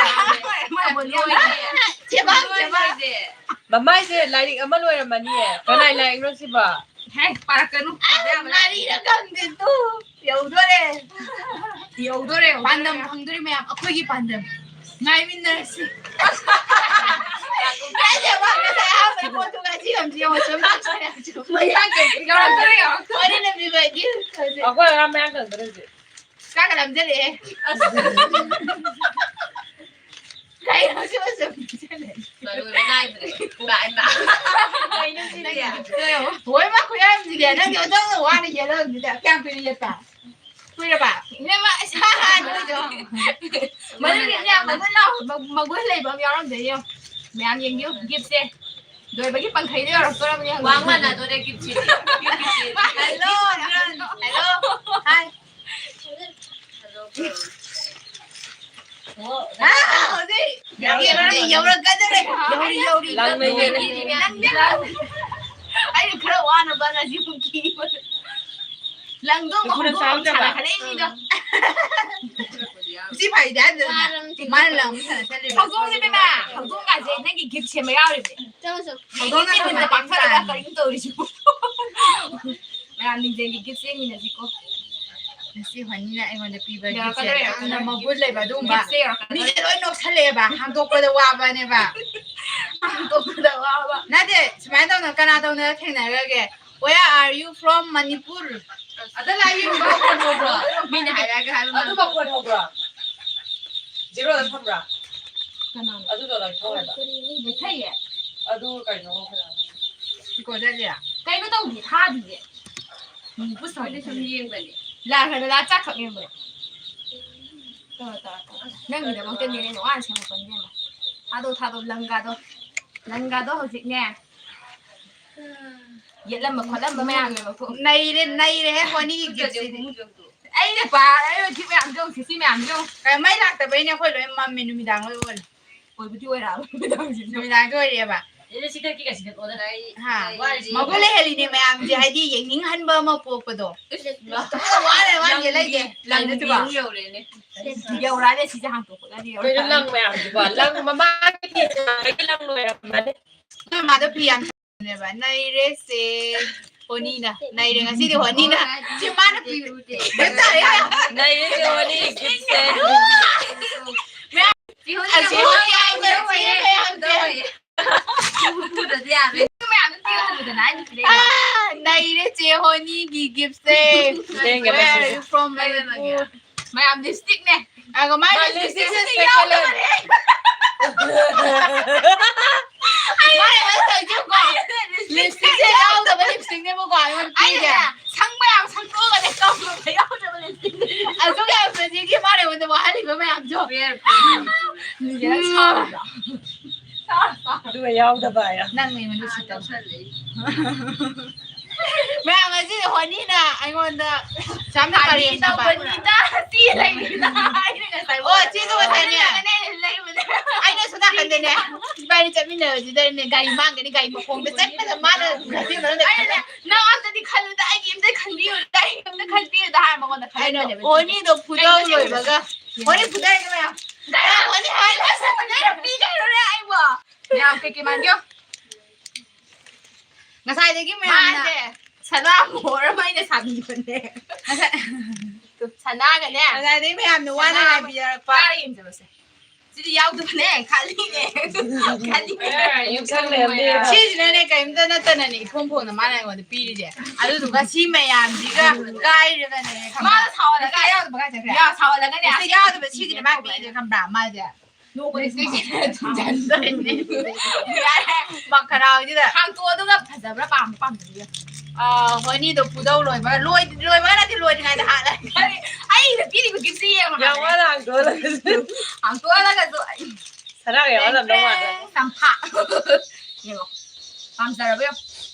ꯃꯥꯔꯕꯣꯜ ꯌꯥꯎ ꯂꯩꯔꯝꯅꯤ꯫ ꯆꯦꯕꯥꯡ, ꯆꯦꯕꯥꯡ꯫ ꯃꯃꯥꯏꯁꯦ ꯂꯥꯏꯔꯤꯛ ꯑꯃ ꯂꯣꯏꯔꯝꯃꯅꯤꯌꯦ꯫ ꯀꯅꯥꯏ ꯂꯥꯏꯔꯤꯛꯅꯣ ꯁꯤꯕꯣ? ꯍꯦ, ꯄꯥꯔꯛꯀꯅꯨ꯫ ꯑꯩ ꯉꯥꯔꯤꯔ ꯈꯪꯗꯦ ꯇꯨ꯫ ꯌꯧꯗꯣꯔꯦ꯫ ꯌꯧꯗꯣꯔꯦ, ꯌꯧꯗꯣꯔꯦ꯫ ꯄꯥꯟꯗꯝ ꯐꯪꯗꯣꯔꯦ ꯃꯌꯥꯝ, ꯑꯩꯈꯣꯏꯒꯤ ꯄꯥꯟꯗꯝ꯫ ꯉꯥꯏꯃꯤꯟꯅꯔꯁꯤ꯫ ꯀꯥꯏꯗꯦ, ꯃꯥ ꯉꯁꯥꯏ ꯑꯍꯥꯟꯕꯩ ꯄꯣꯠꯇꯨ ꯉꯁꯤ ꯉꯝꯁꯤ ꯌꯦꯡꯉꯣ, ꯁꯨꯝ ꯂꯥꯛꯁꯜꯂꯦ꯫ ꯃꯌꯥꯡ ꯀꯪ-, ꯌꯧꯔꯛꯇꯣꯔꯦ, ꯌꯧꯔꯛꯇꯣꯔꯦ꯫ ꯋꯥꯔꯤ ꯅꯝꯕꯤꯕꯒꯤ ꯍꯧꯖꯤꯛ꯫ ꯑꯩꯈꯣꯏ ꯑꯉꯥꯡ ꯃꯌꯥꯡ ꯀꯪꯗꯣꯔꯦ ꯍꯧꯖꯤꯛ꯫ ꯆꯥꯛꯀ ꯂꯥꯝꯖꯜꯂꯛꯑꯦ꯫ ꯑꯁ꯫ ꯀꯩꯅꯣ ꯁꯤꯕꯨ ꯁꯨꯝ ꯄꯤꯖꯜꯂꯦ? ꯂꯣꯏꯕ ꯅꯥꯏꯗ꯭ꯔꯦ꯫ ꯏꯃꯥ, ꯏꯃꯥ꯫ ꯀꯩꯅꯣ ꯁꯤꯗꯤ? ꯍꯣꯏ, ꯃꯥ ꯈꯨꯌꯥꯝꯁꯤꯗꯤ꯫ ꯅꯪꯗꯤ ꯑꯣꯟꯊꯣꯛꯅ ꯋꯥꯅ ꯌꯦꯜꯂꯝꯁꯤꯗ꯫ ꯀꯌꯥꯝ ꯀꯨꯏꯅ ꯌꯦꯠꯄ? ꯀꯨꯏꯔꯕ? ꯏꯕꯦꯝꯃ, ꯑꯁ, ꯍꯥ, ꯍꯥ, ꯅꯣꯏꯗꯣ꯫ ꯃꯅꯨꯡꯗ ꯌꯥꯝ ꯃꯒꯨꯟ ꯂꯥꯎ-, ꯃ-, ꯃꯒꯨꯟ ꯂꯩꯕ ꯑꯃ ꯌꯥꯎꯔꯝꯗꯣꯏꯅꯦ ꯌꯦꯡꯉꯣ꯫ ꯃꯌꯥꯝ ꯌꯦꯡꯕꯤꯌꯨ, ꯒꯤꯐꯁꯦ꯫ ꯂꯣꯏꯕꯒꯤ ꯄꯪꯈꯩꯗ ꯌꯧꯔꯛꯇꯣꯔꯕꯅꯤ ꯍꯧꯖꯤꯛ꯫ ꯋꯥꯡ ꯃꯥꯟꯅꯗꯣꯔꯦ gift ꯁꯤꯗꯤ꯫ Gift ꯁꯤꯗꯤ꯫ Hello, Adrian. Hello. Hi. Hello, girl. ꯑꯥ, ꯍꯧꯖꯤꯛ ꯌꯧꯔꯛꯀꯗꯧꯔꯦ꯫ ꯌꯧꯔꯤ, ꯌꯧꯔꯤ꯫ ꯂꯪꯅ ꯌꯧꯔꯤ꯫ ꯅꯪꯗꯤ ꯂꯪ-, ꯑꯩꯅ ꯈꯔ ꯋꯥꯅꯕ ꯉꯁꯤ ꯄꯨꯡ ꯀꯤꯕ꯫ ꯂꯪꯗꯣ ꯑꯃꯨꯛ ꯍꯧꯗꯣꯛꯑꯒ ꯑꯃꯨꯛ ꯁꯥꯟꯅꯈꯠꯂꯛꯏ ꯃꯤꯗꯣ꯫ ꯁꯤ ꯐꯩꯗꯤ ꯍꯥꯏꯗꯅ꯫ ꯃꯥꯅ ꯂꯪ ꯑꯃꯨꯛ ꯁꯥꯟꯅꯁꯜꯂꯤꯕ꯫ ꯍꯧꯗꯣꯡꯁꯦ ꯏꯕꯦꯝꯃ, ꯍꯧꯗꯣꯡꯒꯥꯁꯦ ꯅꯪꯒꯤ gift ꯁꯦꯝꯕ ꯌꯥꯎꯔꯤꯕꯅꯦ꯫ ꯍꯧꯗꯣꯡꯅ ꯏꯆꯦ ꯃꯤꯠꯇ ꯄꯥꯡꯊꯔꯒ ꯀꯔꯤꯅꯣ ꯇꯧꯔꯤꯁꯤꯕꯣ? ꯃꯌꯥꯝ ꯂꯤꯡꯖꯦꯜꯒꯤ gift ꯁꯦꯝꯃꯤꯟꯅꯁꯤꯀꯣ꯫ ꯉꯁꯤ ꯍꯣꯅꯤꯅ ꯑꯩꯉꯣꯟꯗ ꯄꯤꯕ gift ꯁꯦ ꯌꯥꯝꯅ ꯃꯒꯨꯟ ꯂꯩꯕ ꯑꯗꯨꯒꯨꯝꯕ꯫ ꯃꯤꯁꯦ ꯂꯣꯏ ꯅꯣꯛꯁꯜꯂꯛꯑꯦꯕ, ꯍꯥꯡꯗꯣꯛꯄꯗ ꯋꯥꯕꯅꯦꯕ꯫ ꯍꯥꯡꯗꯣꯛꯄꯗ ꯋꯥꯕ꯫ ꯅꯠꯇꯦ, ꯁꯨꯃꯥꯏꯅ ꯇꯧꯅ ꯀꯅꯥ ꯇꯧꯅ ꯊꯦꯡꯅꯈ꯭ꯔꯒꯦ? Where are you from, Manipur? ꯑꯗ ꯂꯥꯛꯏ ꯃꯈꯣꯟ ꯍꯧꯕ꯭ꯔꯣ? ꯃꯤꯅ ꯍꯥꯏꯔꯛꯑꯒ ꯍꯥꯏꯕ ꯑꯗꯨ ꯃꯈꯣꯟ ꯍꯧꯕ꯭ꯔꯣ? Zero ꯗ ꯊꯝꯕ꯭ꯔꯥ? ꯀꯅꯥꯅꯣ? ꯑꯗꯨꯗꯣ ꯂꯧꯊꯣꯛꯑꯦꯕ꯫ ꯂꯩꯊꯩꯌꯦ? ꯑꯗꯨ ꯀꯩꯅꯣ ꯐꯖꯅ꯫ Record ꯆꯠꯂꯤꯔꯥ? ꯀꯩꯅꯣ ꯇꯧꯗꯦ, ꯊꯥꯗꯤꯌꯦ꯫ ꯃꯤꯅꯤꯠꯄꯨ ꯁꯨꯝ ꯌꯦꯡꯕꯅꯦ꯫ ꯂꯥꯛꯈ꯭ꯔꯦ, ꯗꯗꯥ ꯆꯥꯛ ꯈꯛ ꯌꯦꯡꯕꯅꯦ꯫ ꯇꯧꯔꯣ, ꯇꯧꯔꯣ, ꯇꯧꯔꯣ꯫ ꯅꯪꯒꯤꯗꯃꯛꯇꯅꯦ ꯑꯩꯅ ꯋꯥꯅ ꯁꯦꯝꯃꯛꯄꯅꯦ ꯏꯕꯦꯝꯃ꯫ ꯊꯥꯗꯣꯛ, ꯊꯥꯗꯣꯛ, ꯂꯪꯒꯥꯗꯣ꯫ ꯂꯪꯒꯥꯗꯣ ꯍꯧꯖꯤꯛꯅꯦ꯫ ꯌꯦꯠꯂꯝꯕ ꯈꯣꯠꯂꯝꯕ ꯃꯌꯥꯝꯗꯣ ꯂꯧꯊꯣꯛ꯫ ꯅꯩꯔꯦ, ꯅꯩꯔꯦꯍꯦ, ꯍꯣꯅꯤꯒꯤ ꯈꯨꯠꯀꯁꯦ gift ꯁꯤꯗꯤ꯫ ꯈꯨꯃꯨꯛ ꯌꯦꯡꯉꯨ꯫ ꯑꯩꯅ ꯄꯥ-, ꯑꯩꯅ gift ꯃꯌꯥꯝꯁꯦ ꯌꯦꯡꯉꯨ, ꯁꯤ ꯃꯌꯥꯝꯁꯦ ꯌꯦꯡꯉꯨ꯫ ꯀꯩ ꯃꯩ ꯂꯥꯛꯇꯕꯩꯅꯦ ꯑꯩꯈꯣꯏ ꯂꯣꯏ ꯃꯝꯃꯦ, ꯅꯨꯃꯤꯗꯥꯡ ꯂꯣꯏ ꯑꯣꯏꯔꯦ꯫ ꯑꯣꯏꯕꯨꯗꯤ ꯑꯣꯏꯔꯛꯑꯕ ꯅꯨꯃꯤꯗꯥꯡꯁꯤꯁꯨ꯫ ꯅꯨꯃꯤꯗꯥꯡꯁꯨ ꯑꯣꯏꯔꯦꯕ꯫ ꯑꯗꯨꯗꯤ ꯁꯤ ꯊꯛꯀꯦ ꯀꯥꯏ ꯁꯤ ꯊꯛꯑꯣꯗ꯫ ꯍꯥ꯫ ꯋꯥꯔꯤꯁꯦ ꯃꯒꯨꯟ ꯂꯩꯍꯜꯂꯤꯅꯦ ꯃꯌꯥꯝꯁꯦ, ꯍꯥꯏꯗꯤ ꯌꯦꯡꯅꯤꯡꯍꯟꯕ ꯑꯃ ꯄꯣꯛꯄꯗꯣ꯫ ꯏꯁ, ꯋꯥꯔꯦ, ꯋꯥꯔꯦ, ꯂꯪꯒꯤ ꯂꯩꯒꯦ꯫ ꯂꯪ ꯂꯪꯒꯤ ꯌꯧꯔꯦꯅꯦ꯫ ꯌꯧꯔꯛꯑꯅꯦ, ꯁꯤꯁꯦ ꯍꯥꯡꯇꯣꯛꯄꯒꯗꯤ ꯀꯩꯅꯣ ꯌꯧꯔꯛꯑꯅꯤ꯫ ꯂꯪ ꯃꯌꯥꯝꯁꯤꯕꯣ? ꯂꯪ ꯃꯃꯥꯡꯒꯤ ꯂꯪ ꯂꯣꯏꯔꯝꯃꯅꯤ꯫ ꯅꯣꯏ ꯃꯥꯗꯣ ꯐꯤ ꯌꯥꯝ ꯁꯥꯕꯅꯦꯕ꯫ ꯅꯩꯔꯦ ꯆꯦ ꯍꯣꯅꯤꯅ꯫ ꯅꯩꯔꯦ ꯉꯁꯤꯗꯤ ꯍꯣꯅꯤꯅ꯫ ꯁꯤ ꯃꯥꯅ ꯄꯤ-, ꯀꯩꯅꯣ ꯇꯧꯔꯦ꯫ ꯅꯩꯔꯦ ꯆꯦ ꯍꯣꯅꯤ gift ꯁꯦ꯫ ꯃꯌꯥꯝ-, ꯆꯦ ꯍꯣꯅꯤ ꯑꯁꯤ ꯌꯥꯝ ꯍꯣꯅꯤ ꯍꯥꯏꯕ ꯆꯦ ꯃꯌꯥꯝꯁꯦ꯫ ꯃꯌꯥꯝꯗꯣ ꯄꯤꯔꯛꯑꯣꯗꯅ ꯑꯩꯅ ꯄꯤꯔꯛꯏꯕ꯫ ꯑꯥ, ꯅꯩꯔꯦ ꯆꯦ ꯍꯣꯅꯤꯒꯤ gift say. ꯂꯦꯡꯒ Where are ꯂꯩꯁꯤꯜꯂꯦ꯫ You from, Manipur? ꯃꯌꯥꯝ lipstick ꯅꯦ꯫ ꯑꯒ ꯃꯥꯏ ꯃꯥ lipstick ꯁꯦ ꯌꯥꯎꯗꯕꯅꯦ꯫ ꯑꯩ ꯃꯥꯅ ꯑꯩꯉꯣꯟꯗ ꯇꯧꯔꯤꯁꯦ ꯌꯦꯡꯉꯨꯀꯣ꯫ Lipstick ꯁꯦ ꯌꯥꯎꯗꯕ lipstick ꯅꯦꯕꯀꯣ ꯑꯩꯉꯣꯟꯗ ꯄꯤꯔꯤꯁꯦ꯫ ꯑꯩꯅꯅꯦ, ꯁꯪꯕ ꯌꯥꯝ ꯁꯪꯗꯣꯛꯑꯒꯅꯦ ꯀꯞꯄꯒ ꯌꯥꯎꯗꯕ lipstick ꯅꯦ꯫ ꯑꯁꯨꯛ ꯌꯥꯝ ꯆꯦꯆꯦꯒꯤ ꯃꯥꯅ ꯑꯩꯉꯣꯟꯗ ꯋꯥꯍꯜꯂꯤꯕ ꯃꯌꯥꯝꯗꯣ꯫ ꯃꯤꯁꯦ ꯅꯪ ꯁꯥꯎꯔꯕ꯭ꯔꯣ? ꯑꯗꯨꯒ ꯌꯥꯎꯗꯕ ꯍꯥꯏꯌꯣ꯫ ꯅꯪꯅꯦ ꯃꯗꯨ ꯁꯤꯠꯇꯕ꯫ ꯃꯌꯥꯝ, ꯉꯁꯤꯗꯤ ꯍꯣꯅꯤꯅ ꯑꯩꯉꯣꯟꯗ ꯌꯥꯝꯅ ꯐꯥꯒꯤ ꯄꯔꯦꯡ ꯁꯥꯕ꯫ ꯇꯧꯕꯅꯤꯗ, ꯁꯤ ꯂꯩꯕꯅꯤꯗ꯫ ꯑꯩꯅ ꯉꯁꯥꯏ ꯑꯣ, ꯆꯦꯗꯣ ꯉꯁꯥꯏꯅꯦ꯫ ꯑꯩꯅ ꯂꯩꯕꯅꯦ꯫ ꯑꯩꯅ ꯁꯣꯝ ꯅꯥꯀꯟꯗꯅꯦ, ꯏꯕꯥꯅꯤ ꯆꯠꯃꯤꯟꯅꯕꯁꯤꯗꯅꯦ, ꯒꯥꯔꯤ ꯃꯥꯡꯒꯅꯤ, ꯒꯥꯔꯤ ꯃꯈꯣꯡꯗ ꯆꯠꯄꯗ ꯃꯥꯅ ꯒꯥꯔꯤ ꯃꯅꯨꯡꯗ ꯑꯩꯅꯅꯦ, ꯅꯪ ꯑꯝꯇꯗꯤ ꯈꯜꯂꯨꯗ, ꯑꯩꯒꯤ ꯑꯝꯇ ꯈꯟꯕꯤꯌꯨꯗ, ꯑꯩꯒꯤ ꯑꯝꯇ ꯈꯟꯕꯤꯌꯨꯗ ꯍꯥꯏꯔ ꯃꯉꯣꯟꯗ ꯑꯩꯅ ꯈꯜꯍꯟꯕꯅꯦꯕ꯫ ꯍꯣꯅꯤꯗꯣ ꯐꯨꯗꯧ ꯂꯣꯏꯕꯒ, ꯍꯣꯅꯤ ꯐꯨꯗꯔꯒꯦ ꯃꯌꯥꯝ꯫ ꯀꯌꯥ ꯍꯣꯅꯤ ꯍꯥꯏ? ꯑꯁ, ꯐꯨꯗꯔ ꯄꯤꯒꯦ ꯍꯥꯏꯔꯨꯔꯦ ꯑꯩꯕꯣ꯫ ꯃꯌꯥꯝ ꯀꯩꯀꯩ ꯃꯥꯟꯒꯦ? ꯉꯁꯥꯏꯗꯒꯤ ꯃꯌꯥꯝꯅ ꯃꯥꯁꯦ ꯁꯅꯥ ꯃꯣꯍꯣꯔ ꯑꯃ ꯑꯩꯅ ꯁꯥꯕꯤꯕꯅꯦ꯫ ꯉꯁꯥꯏ-, ꯁꯅꯥꯒꯅꯦ꯫ ꯉꯁꯥꯏꯗꯒꯤ ꯃꯌꯥꯝꯅ ꯋꯥꯅ ꯁꯅꯥ ꯑꯃ ꯉꯥꯏꯕꯤꯔꯛꯄ꯫ ꯀꯥꯔ ꯌꯦꯡꯖꯔꯨꯁꯦ꯫ ꯁꯤꯗꯤ ꯌꯥꯎꯗꯕꯅꯦ, ꯈꯥꯂꯤꯅꯦ꯫ ꯈꯥꯂꯤ꯫ ꯑꯦ, ꯌꯨꯝꯁꯪ ꯂꯩꯔꯝꯗꯦ꯫ ꯁꯤꯁꯤꯅꯅꯦ, ꯀꯔꯤꯝꯇ ꯅꯠꯇꯅꯅꯦ, ꯏꯐꯣꯡ ꯐꯣꯡꯅ ꯃꯥꯅ ꯑꯩꯉꯣꯟꯗ ꯄꯤꯔꯤꯁꯦ꯫ ꯑꯗꯨꯗꯨꯒ ꯁꯤ ꯃꯌꯥꯝꯁꯤꯒ ꯀꯥꯏꯔꯒꯅꯦ, ꯈꯪꯕ꯭ꯔꯥ? ꯃꯥꯅ ꯁꯥꯎꯍꯜꯂꯒ ꯌꯥꯎꯗꯕ ꯀꯥꯏ ꯆꯠꯈ꯭ꯔꯦ? ꯌꯥ, ꯁꯥꯎꯍꯜꯂꯒꯅꯦ꯫ ꯁꯤ ꯌꯥꯎꯗꯕ ꯁꯤꯁꯤꯅꯦ ꯃꯥ ꯄꯤꯔꯤꯁꯦ, ꯈꯪꯕ꯭ꯔꯥ? ꯃꯥꯁꯦ꯫ ꯅꯣꯛꯄꯗꯤ ꯁꯤꯁꯤꯅ ꯊꯤꯟꯖꯟꯗꯣꯏꯅꯦ꯫ ꯌꯥꯔꯦ꯫ ꯃꯈꯔꯥꯎꯁꯤꯗ꯫ ꯍꯥꯡꯇꯣꯛꯑꯣ, ꯑꯗꯨꯒ ꯐꯖꯕ꯭ꯔꯥ ꯄꯥꯝꯕ ꯄꯥꯝꯗꯕ꯭ꯔꯥ ꯌꯦꯡꯉꯣ꯫ ꯑꯥ, ꯍꯣꯅꯤꯗꯣ ꯄꯨꯗꯧ ꯂꯣꯏꯕ, ꯂꯣꯏ-, ꯂꯣꯏꯕꯒ ꯅꯠꯇꯦ, ꯂꯣꯏꯗ꯭ꯔꯤꯉꯩꯗ ꯍꯥꯠꯂꯦ꯫ ꯀꯔꯤ? ꯑꯩꯅ ꯄꯤꯔꯤꯕ gift ꯁꯦ ꯌꯦꯡꯉꯣ ꯌꯥꯝ ꯍꯥꯏꯕꯅꯦ꯫ ꯋꯥꯅ ꯍꯥꯡꯗꯣꯛꯍꯜꯂꯒꯁꯨ꯫ ꯍꯥꯡꯇꯣꯛꯍꯜꯂꯒꯁꯨ꯫ ꯁꯅꯥꯒ ꯌꯥꯎꯍꯜꯂꯝꯗꯧ ꯃꯥꯟꯗꯦ꯫ ꯆꯝꯐꯥ꯫ ꯌꯦꯡꯉꯣ꯫ ꯄꯥꯝꯖꯔꯕ ꯌꯦꯡꯉꯣ꯫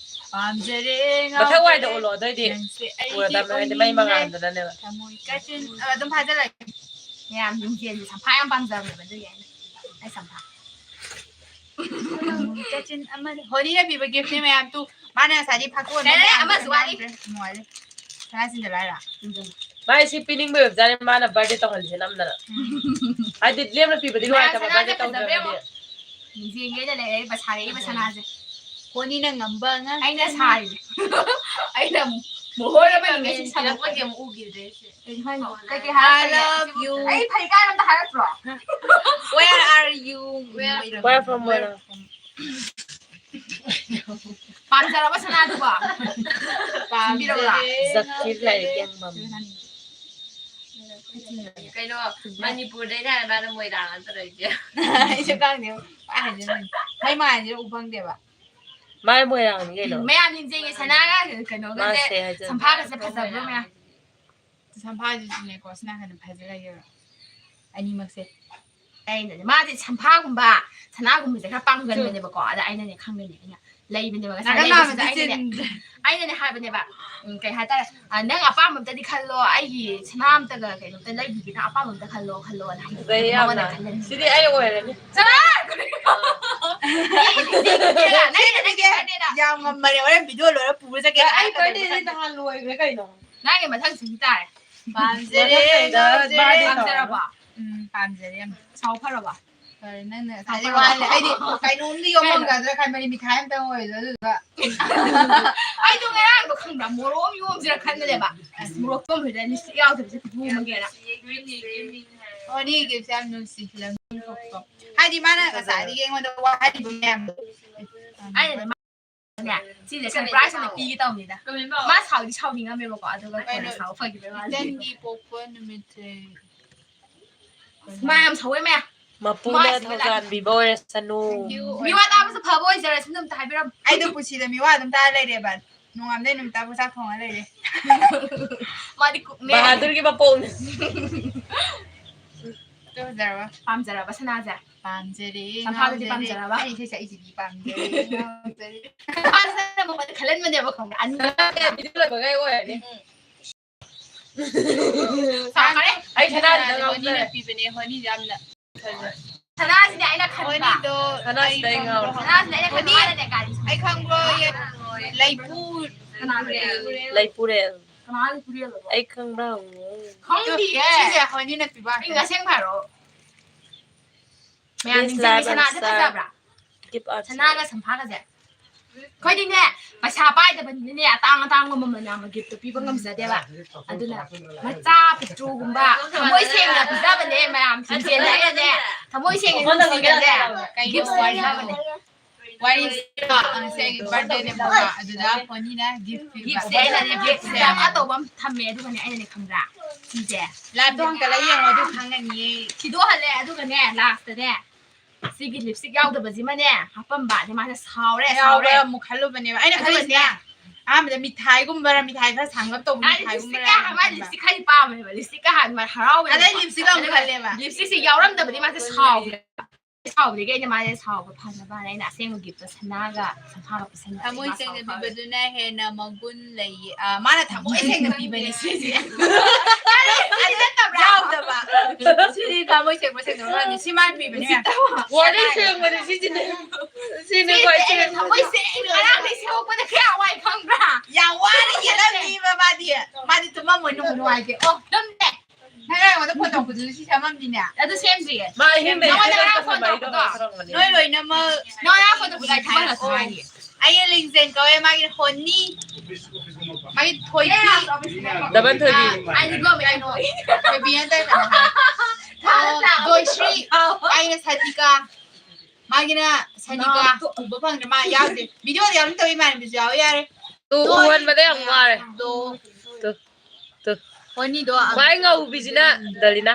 ꯄꯥꯝꯖꯔꯦ, ꯃꯊꯛ ꯋꯥꯏꯗ ꯉꯥꯎꯖꯔꯦ꯫ ꯎꯠꯂꯣ, ꯑꯗꯨꯑꯣꯏꯗꯤ ꯅꯪꯁꯦ ꯑꯩꯒꯤ ꯎꯔꯗꯕꯅꯦ, ꯍꯥꯏꯗꯤ ꯃꯩ ꯑꯣꯏꯅꯤꯡꯉꯦ꯫ ꯃꯉꯥꯜꯗꯨꯅꯅꯦꯕ꯫ ꯊꯃꯣꯏ ꯀꯥꯆꯤꯟ-, ꯑ, ꯑꯗꯨꯝ ꯐꯥꯖꯤꯜꯂꯒꯦ꯫ ꯃꯌꯥꯝ ꯌꯨꯝꯖꯦꯜꯁꯦ ꯁꯝꯐꯥ ꯌꯥꯝ ꯄꯥꯝꯖꯕꯅꯦꯕ, ꯑꯗꯨꯒꯤ ꯑꯩꯅ꯫ ꯑꯩ ꯁꯝꯐꯥ꯫ ꯊꯃꯣꯏ ꯀꯥꯆꯤꯟ ꯑꯃꯗ꯫ ꯍꯣꯂꯤꯅ ꯄꯤꯕ gift ꯅꯦ ꯃꯌꯥꯝ, ꯇꯨ꯫ ꯃꯥꯅ ꯉꯁꯥꯏꯗꯤ ꯐꯥꯛꯇꯣꯛꯑ ꯂꯩꯔꯦ, ꯅꯪ ꯑꯃꯁꯨ ꯋꯥꯠꯂꯤ꯫ ꯅꯨꯡꯉꯥꯏꯔꯦ꯫ ꯁꯅꯥ ꯁꯤꯟꯗ ꯂꯥꯏꯔ꯫ ꯃꯥꯏ ꯁꯤ ꯄꯤꯅꯤꯡꯕ ꯑꯣꯏꯕꯖꯥꯠꯅꯤ, ꯃꯥꯅ birthday ꯇꯧꯍꯜꯂꯤꯁꯦ ꯅꯝꯗꯅ꯫ ꯎꯝ꯫ ꯍꯥꯏꯗꯤ ꯂꯦꯝꯅ ꯄꯤꯕꯗꯤ ꯃꯥ ꯅꯨꯡꯉꯥꯏꯇꯕ, ꯁꯅꯥꯁꯦ birthday ꯐꯖꯕ꯭ꯔꯥ ꯇꯧꯗ꯭ꯔꯒꯗꯤ꯫ ꯌꯦꯡꯉꯣ꯫ ꯌꯦꯡꯒꯦꯅ ꯂꯩꯔꯛꯏꯕ ꯁꯥꯔꯛꯏꯕ ꯁꯅꯥꯁꯦ꯫ ꯍꯣꯅꯤꯅ ꯉꯝꯕ ꯉꯥꯛ-, ꯑꯩꯅ ꯁꯥꯔꯤꯅꯦ꯫ ꯑꯩꯅ ꯃꯣꯍꯣꯔ ꯑꯃ ꯉꯁꯤ ꯁꯥꯟꯅꯕ ꯑꯃꯨꯛ ꯎꯈꯤꯗ꯭ꯔꯦ ꯑꯩꯁꯦ꯫ ꯀꯩ ꯍꯥꯏꯅꯣ? ꯀꯩ ꯀꯩ ꯍꯥꯏꯔꯛꯀꯅꯤ? I love you. ꯑꯩ ꯐꯩ ꯀꯥꯏꯅ ꯑꯝꯇ ꯍꯥꯏꯔꯛꯇ꯭ꯔꯣ? Where are you? Where? Where from? Where from? ꯄꯥꯝꯖꯔꯕ ꯁꯅꯥꯗꯨꯕꯣ? ꯄꯥꯝꯖꯔꯦ꯫ ꯁꯤꯟꯕꯤꯔꯛꯎꯔꯥ? ꯖꯛꯀꯤ ꯂꯥꯏꯔꯤꯛ ꯌꯦꯡꯐꯝ꯫ ꯀꯩꯅꯣ, ꯃꯅꯤꯄꯨꯔꯗꯩꯅꯦ ꯍꯥꯏꯔ ꯃꯥꯅ ꯃꯣꯏꯔꯥꯡ ꯅꯠꯇ꯭ꯔꯣ ꯑꯩꯁꯦ? ꯑꯩꯁꯨ ꯈꯪꯗꯦ꯫ ꯄꯥꯏ ꯍꯥꯏꯖꯤꯟꯕꯅꯤ꯫ ꯃꯩ ꯃꯉꯥꯜꯁꯦ ꯎ ꯐꯪꯗꯦꯕ꯫ ꯃꯥꯏ ꯃꯣꯏꯔꯥꯡꯅꯤ ꯀꯩꯅꯣ꯫ ꯃꯌꯥꯝ ꯌꯦꯡꯖꯩꯌꯦ, ꯁꯅꯥꯒ ꯀꯩꯅꯣꯒꯁꯦ, ꯃꯥꯁꯦ ꯍꯥꯏꯖꯟ-, ꯁꯝꯐꯥꯒꯁꯦ ꯐꯖꯕ꯭ꯔꯣ ꯃꯌꯥꯝ? ꯁꯝꯐꯥꯁꯤꯁꯨꯅꯦꯀꯣ, ꯁꯤ ꯅꯥꯀꯟꯗ ꯐꯖ ꯂꯩꯌꯦꯕ꯫ ꯑꯅꯤꯃꯛꯁꯦ꯫ ꯑꯩꯅꯅꯦ, ꯃꯥꯗꯤ ꯁꯝꯐꯥꯒꯨꯝꯕ ꯁꯅꯥꯒꯨꯝꯕꯁꯦ ꯈꯔ ꯄꯥꯝꯒꯟꯕꯅꯦꯕꯀꯣ꯫ ꯑꯗ ꯑꯩꯅꯅꯦ ꯈꯪꯒꯅꯤ, ꯑꯩꯅ ꯂꯩꯕꯅꯦꯕ, ꯉꯁꯥꯏ ꯅꯥꯀꯟ ꯂꯩꯕꯁꯤꯗ ꯅꯥꯝꯃꯗꯤ ꯑꯩꯅꯅꯦ ꯆꯤꯟ- ꯑꯩꯅꯅꯦ ꯍꯥꯏꯕꯅꯦꯕ, ꯎꯝ, ꯀꯩ ꯍꯥꯏꯇꯥꯔꯦ, ꯑ, ꯅꯪ ꯑꯄꯥꯝꯕ ꯑꯝꯇꯗꯤ ꯈꯜꯂꯣ, ꯑꯩꯒꯤ ꯁꯅꯥ ꯑꯝꯇꯒ ꯀꯩꯅꯣꯝꯇ ꯂꯩꯕꯤꯒꯦ, ꯅꯪ ꯑꯄꯥꯝꯕ ꯑꯝꯇ ꯈꯜꯂꯣ, ꯈꯜꯂꯣ ꯅ ꯍꯥꯏꯕꯅꯦ꯫ ꯐꯖꯩ ꯃꯉꯣꯟꯗ ꯌꯥꯝꯅ꯫ ꯈꯜꯍꯟꯕꯅꯦ꯫ ꯁꯤꯗꯤ ꯑꯩ ꯑꯣꯏꯔꯅꯤ꯫ ꯆꯠꯂꯣ! ꯅꯪꯒꯤ, ꯅꯪꯒꯤ, ꯅꯪꯒꯤ birthdayꯗ꯫ ꯌꯥꯝ ꯉꯝꯃꯔꯦ, ꯍꯣꯔꯦꯟ video ꯂꯣꯏꯔ ꯄꯨꯔ ꯆꯠꯀꯦ꯫ ꯑꯩ birthdayꯗꯤ ꯅꯍꯥꯟ ꯂꯣꯏꯈ꯭ꯔꯦ ꯀꯩꯅꯣ꯫ ꯅꯪꯒꯤ ꯃꯊꯪ ꯆꯍꯤ ꯇꯥꯔꯦ꯫ ꯄꯥꯝꯖꯔꯦ, ꯃꯊꯪ ꯆꯍꯤꯗ ꯉꯥꯎꯖꯔꯦ꯫ Birthday ꯇꯧꯔꯣ꯫ ꯄꯥꯝꯖꯔꯕꯣ? ꯎꯝ, ꯄꯥꯝꯖꯔꯦ ꯌꯥꯝ꯫ ꯁꯥꯎ ꯐꯔꯕꯣ? ꯐꯔꯦ, ꯅꯪꯅ ꯉꯁꯥꯏꯗꯩ ꯋꯥꯍꯜꯂꯦ꯫ ꯑꯩꯗꯤ ꯀꯩꯅꯣꯝꯗꯤ ꯌꯣꯝꯃꯝꯒꯗ꯭ꯔꯥ ꯈꯟꯕꯅꯤ, ꯃꯤꯊꯥꯏ ꯑꯝꯇꯪ ꯑꯣꯏꯔꯁꯨ, ꯑꯗꯨꯗꯨꯒ ꯑꯩꯗꯣ ꯉꯔꯥꯡꯗꯣ ꯈꯪꯕ꯭ꯔꯥ, ꯃꯣꯔꯣꯛ ꯑꯃ ꯌꯣꯝꯁꯤꯔꯥ ꯈꯟꯕꯅꯦꯕ꯫ ꯑꯁ, ꯃꯣꯔꯣꯛ ꯌꯣꯝꯕꯗ lipstick ꯌꯥꯎꯗꯕꯁꯦ ꯌꯣꯝꯃꯒꯦꯅ꯫ ꯍꯣꯅꯤꯒꯤꯁꯦ ꯌꯥꯝ ꯅꯨꯡꯁꯤ, ꯐꯤꯂꯝ ꯊꯣꯛꯄ꯫ ꯍꯥꯏꯗꯤ ꯃꯥꯅ ꯉꯁꯥꯏꯗꯒꯤ ꯑꯩꯉꯣꯟꯗ ꯋꯥꯍꯜꯂꯤꯕ ꯃꯌꯥꯝꯗꯣ꯫ ꯑꯩꯅꯅꯦ, ꯃꯥꯅꯦ, ꯁꯤꯁꯦ surprise ꯑꯣꯏꯅ ꯄꯤꯒꯦ ꯇꯧꯕꯅꯤꯗ꯫ ꯃꯥ ꯁꯥꯎꯗꯤ ꯁꯥꯎꯅꯤꯡꯉꯝꯃꯦꯕꯀꯣ, ꯑꯗꯨꯒ ꯀꯣꯟꯅ ꯁꯥꯎ ꯐꯈꯤꯕꯩ ꯋꯥꯅꯤ꯫ ꯏꯆꯟꯒꯤ ꯄꯣꯛꯄ ꯅꯨꯃꯤꯠꯁꯦ꯫ ꯃꯥ ꯌꯥꯝ ꯁꯧꯋꯦ ꯃꯌꯥꯝ꯫ ꯃꯄꯨꯅ ꯃꯥꯁꯤꯅ ꯊꯧꯖꯥꯟꯕꯤꯕ ꯑꯣꯏꯔꯁꯅꯨ꯫ ꯃꯤꯋꯥ ꯇꯥꯕꯁꯨ ꯐꯕ ꯑꯣꯏꯖꯔꯁꯅꯨ ꯑꯝꯇ ꯍꯥꯏꯕꯤꯔꯝꯃꯨ꯫ ꯑꯩꯗꯣ ꯄꯨꯟꯁꯤꯗ ꯃꯤꯋꯥ ꯑꯗꯨꯝ ꯇꯥꯔ ꯂꯩꯔꯦꯕ꯫ ꯅꯣꯡꯉꯥꯟꯕꯗꯩ ꯅꯨꯃꯤꯠ ꯇꯥꯕꯨ ꯆꯥꯛ ꯊꯣꯡꯉ ꯂꯩꯔꯦ꯫ ꯃꯥꯗꯤ cookꯅꯦ꯫ ꯕꯍꯥꯗꯨꯔꯒꯤ ꯃꯄꯣꯛꯅꯦ꯫ ꯐꯖꯔꯕ? ꯄꯥꯝꯖꯔꯕ ꯁꯅꯥꯁꯦ? ꯄꯥꯝꯖꯔꯦ, ꯁꯝꯐꯥꯗꯨꯗꯤ ꯉꯥꯎꯖꯔꯦ꯫ ꯄꯥꯝꯖꯔꯕ? ꯑꯩ ꯏꯁꯩ ꯁꯛꯏꯁꯤꯗꯤ ꯄꯥꯝꯖꯔꯦ, ꯉꯥꯎꯖꯔꯦ꯫ ꯁꯝꯐꯥꯁꯤꯅ ꯃꯉꯣꯟꯗ ꯈꯜꯍꯟꯕꯅꯦꯕ, ꯈꯪꯕ꯭ꯔꯥ? ꯑꯅꯤ ꯁꯅꯥꯁꯦ video ꯂꯣꯏꯕꯒ ꯑꯩ ꯑꯣꯏꯔꯅꯤ꯫ ꯎꯝ꯫ ꯁꯥꯈꯔꯦ꯫ ꯑꯩ ꯁꯅꯥꯁꯤꯗ ꯁꯅꯥꯁꯦ ꯉꯥꯎꯖꯔꯦ꯫ ꯍꯣꯅꯤꯅ ꯄꯤꯕꯅꯦ, ꯍꯣꯅꯤꯁꯦ ꯌꯥꯝꯅ ꯐꯖꯩ꯫ ꯁꯅꯥꯁꯤꯅꯦ ꯑꯩꯅ ꯈꯟꯕ꯫ ꯍꯣꯅꯤꯗꯣ ꯁꯅꯥꯁꯤꯗ ꯑꯩ ꯉꯥꯎꯔꯦ꯫ ꯁꯅꯥꯁꯤꯅꯦ ꯑꯩꯅ ꯈꯟꯕ, ꯍꯣꯅꯤ, ꯃꯥꯅꯅꯦ ꯒꯥꯔꯤ꯫ ꯑꯩ ꯈꯪꯕ꯭ꯔꯣ? ꯂꯩꯄꯨ꯫ ꯂꯩꯄꯨꯔꯦꯜ꯫ ꯀꯅꯥꯒꯤ ꯄꯨꯔꯦꯜꯅꯣ? ꯑꯩ ꯈꯪꯕ꯭ꯔꯥ ꯍꯪꯉꯨ꯫ ꯈꯪꯗꯤꯌꯦ꯫ ꯁꯤꯁꯦ ꯍꯣꯅꯤꯅ ꯄꯤꯕ ꯃꯤ ꯉꯥꯛꯇꯅꯦ꯫ ꯑꯁꯦꯡꯕ ꯍꯥꯏꯔꯛꯑꯣ꯫ ꯃꯌꯥꯝ ꯃꯤꯁ ꯂꯥꯏꯕ ꯁꯅꯥꯁꯦ ꯃꯆꯥ꯫ ꯐꯖꯕ꯭ꯔꯥ? Gift artist꯫ ꯁꯅꯥꯒ ꯁꯝꯐꯥꯒꯁꯦ꯫ ꯑꯩꯈꯣꯏꯗꯤꯅꯦ, ꯄꯩꯁꯥ ꯄꯥꯏꯗꯕꯅꯤꯅꯅꯦ, ꯑꯇꯥꯡ ꯑꯇꯥꯡꯕ ꯃꯃꯜ ꯌꯥꯝꯕ giftꯇꯣ ꯄꯤꯕ ꯉꯝꯖꯗꯦꯕ꯫ ꯑꯗꯨꯅ ꯃꯆꯥ ꯄꯤꯛꯇ꯭ꯔꯨꯒꯨꯝꯕ, ꯊꯃꯣꯏ ꯁꯦꯡꯅ ꯄꯤꯖꯕꯅꯦ ꯃꯌꯥꯝ꯫ ꯁꯤꯝꯁꯦꯟꯗ ꯑꯩꯅꯅꯦ, ꯊꯃꯣꯏ ꯁꯦꯡꯅ ꯅꯨꯡꯁꯤꯅꯅꯦ, gift ꯄꯤꯖꯕꯅꯦ꯫ ꯋꯥꯔꯤꯁꯦ, ꯑ, ꯉꯁꯤ ꯑꯩꯒꯤ birthdayꯅꯦꯕꯀꯣ, ꯑꯗꯨꯗ ꯍꯣꯅꯤꯅ gift ꯄꯤꯕ꯫ Giftꯁꯦ ꯑꯩꯅꯅꯦ, giftꯁꯦ ꯌꯥꯝ ꯑꯆꯧꯕ ꯑꯃ ꯊꯝꯃꯦ, ꯑꯗꯨꯒꯅꯦ, ꯑꯩꯅꯅꯦ, ꯈꯪꯕ꯭ꯔꯥ? ꯁꯤꯁꯦ꯫ Liveꯇꯣ ꯍꯟꯀꯠꯂ ꯌꯦꯡꯉꯣ, ꯑꯗꯨ ꯈꯪꯉꯅꯤꯌꯦ꯫ ꯊꯤꯗꯣꯛꯍꯜꯂꯦ, ꯑꯗꯨꯒꯅꯦ, lastꯇꯅꯦ, ꯁꯤꯒꯤ lipstick ꯌꯥꯎꯗꯕꯁꯤꯃꯅꯦ ꯍꯥꯞꯄꯝꯕ, ꯑꯗꯩ ꯃꯥꯁꯦ ꯁꯥꯎꯔꯦ, ꯁꯥꯎꯔꯦ꯫ ꯑꯃꯨꯛ ꯈꯜꯂꯨꯕꯅꯦꯕ꯫ ꯑꯩꯅ ꯑꯗꯨꯒꯅꯦ, ꯈꯜꯂꯤꯁꯤꯅ ꯑꯍꯥꯟꯕꯗ ꯃꯤꯊꯥꯏꯒꯨꯝꯕꯔ, ꯃꯤꯊꯥꯏ ꯈꯔ ꯁꯥꯡꯂꯞ ꯇꯧꯕ ꯃꯤꯊꯥꯏꯒꯨꯝꯕꯔ ꯂꯤꯞꯁꯇꯤꯛꯀ ꯍꯥꯏ-, ꯃꯥ ꯌꯥꯝ ꯂꯤꯞꯁꯇꯤꯛ ꯈꯔꯗꯤ ꯄꯥꯝꯃꯦꯕ꯫ ꯂꯤꯞꯁꯇꯤꯛꯀ ꯍꯥꯟꯅ ꯃꯥ ꯍꯔꯥꯎꯕꯅꯦꯕ꯫ ꯑꯗꯩ ꯂꯤꯞꯁꯇꯤꯛ ꯑꯃꯨꯛ ꯈꯜꯂꯦꯕ꯫ ꯂꯤꯞꯁꯇꯤꯛꯁꯦ ꯌꯥꯎꯔꯝꯗꯕꯗꯤ ꯃꯥꯁꯦ ꯁꯥꯎꯈ꯭ꯔꯦ꯫ ꯁꯥꯎꯕꯗꯒꯤ ꯑꯩꯅ ꯃꯥꯁꯦ ꯁꯥꯎꯕ ꯐꯅꯕꯅ ꯑꯩꯅ ꯑꯁꯦꯡꯕ ꯒꯤꯐꯇꯣ ꯁꯅꯥꯒ ꯁꯝꯐꯥꯒ ꯄꯤꯁꯟꯕ꯫ ꯊꯃꯣꯏ ꯁꯦꯡꯅ ꯄꯤꯕꯗꯨꯅ ꯍꯦꯟꯅ ꯃꯒꯨꯟ ꯂꯩꯌꯦ꯫ ꯑ, ꯃꯥꯅ ꯊꯃꯣꯏ ꯁꯦꯡꯅ ꯄꯤꯕꯅꯦ ꯁꯤꯁꯦ꯫ ꯑꯗꯨ ꯅꯠꯇꯕ꯭ꯔꯥ? ꯌꯥꯎꯗꯕ꯫ ꯁꯤꯗꯤ ꯊꯃꯣꯏ ꯁꯦꯡꯕ ꯁꯦꯡꯗꯕ ꯃꯥꯅꯤ꯫ ꯁꯤ ꯃꯥꯅ ꯄꯤꯕꯅꯦ꯫ ꯋꯥꯔꯤ ꯁꯦꯡꯕꯅꯦ ꯁꯤꯁꯤꯅꯦ꯫ ꯁꯤꯅꯦ ꯁꯤꯁꯦ ꯈ꯭ꯋꯥꯏ ꯑꯩꯅ ꯁꯦꯡꯕ꯫ ꯊꯃꯣꯏ ꯁꯦꯡꯅ ꯉꯔꯥꯡꯗꯩ ꯁꯦꯝꯃꯛꯄꯗ ꯀꯌꯥ ꯋꯥꯏ ꯈꯪꯕ꯭ꯔꯥ? ꯌꯥꯝ ꯋꯥꯅ ꯌꯦꯜꯂꯝꯃꯤꯕ ꯃꯥꯗꯤ꯫ ꯃꯥꯗꯤ ꯇꯨꯝꯃꯝꯃꯣꯏ, ꯅꯨꯡꯕꯨ ꯅꯨꯡꯉꯥꯏꯇꯦ꯫ ꯑꯣ, ꯇꯨꯝꯗꯦ꯫ ꯅꯪ ꯉꯔꯥꯡ ꯑꯩꯉꯣꯟꯗ ꯐꯣꯟ ꯇꯧꯔꯛꯄꯗꯨꯁꯨ ꯁꯤ ꯁꯦꯝꯃꯝꯅꯤꯅꯦ꯫ ꯑꯗꯨ ꯁꯦꯝꯗ꯭ꯔꯤꯌꯦ꯫ ꯃꯥ ꯑꯍꯤꯡꯗꯩ ꯅꯉꯣꯟꯗ ꯉꯔꯥꯡ ꯐꯣꯟ ꯇꯧꯔꯛꯄꯗꯣ꯫ ꯅꯣꯏ ꯂꯣꯏꯅꯃꯛ꯫ ꯅꯉꯣꯟꯗ ꯉꯔꯥꯡ ꯐꯣꯟ ꯇꯧꯔꯛꯄꯗꯣ ꯑꯩ ꯊꯕꯛ ꯍꯜꯂꯛꯇ ꯉꯥꯏꯔꯤꯌꯦ꯫ ꯑꯩꯅ ꯂꯤꯡꯖꯦꯜ ꯀꯧꯋꯦ, ꯃꯥꯒꯤ ꯍꯣꯅꯤ, ꯃꯥꯒꯤ ꯊꯣꯏꯕꯤ꯫ ꯗꯕꯜ ꯊꯣꯏꯕꯤ꯫ ꯑ, ꯑꯩꯗꯤ ꯒꯣꯃꯦ ꯀꯩꯅꯣ꯫ ꯊꯣꯏꯕꯤ ꯅꯠꯇꯦ, ꯀꯩꯅꯣ ꯍꯥꯏ꯫ ꯑ, ꯖꯣꯏꯁ꯭ꯔꯤ, ꯑꯩꯅ ꯁꯥꯗꯤꯀꯥ꯫ ꯃꯥꯒꯤꯅ ꯁꯥꯗꯤꯀꯥ ꯎꯕ ꯐꯪꯗ꯭ꯔꯦ, ꯃꯥ ꯌꯥꯎꯗꯦ꯫ ꯚꯤꯗꯤꯑꯣꯗ ꯌꯥꯎꯅꯤꯡꯗꯕ ꯏꯃꯥꯟꯅꯕꯤꯁꯨ ꯌꯥꯎꯕ ꯌꯥꯔꯦ꯫ ꯇꯨ ꯎꯍꯟꯕꯗ ꯌꯥꯝ ꯋꯥꯔꯦ꯫ ꯇꯨ꯫ ꯇꯨ꯫ ꯇꯨ꯫ ꯍꯣꯅꯤꯗꯣ ꯑꯃ ꯈ꯭ꯋꯥꯏ ꯉꯧꯕꯤꯁꯤꯅ ꯗꯂꯤꯅꯥ꯫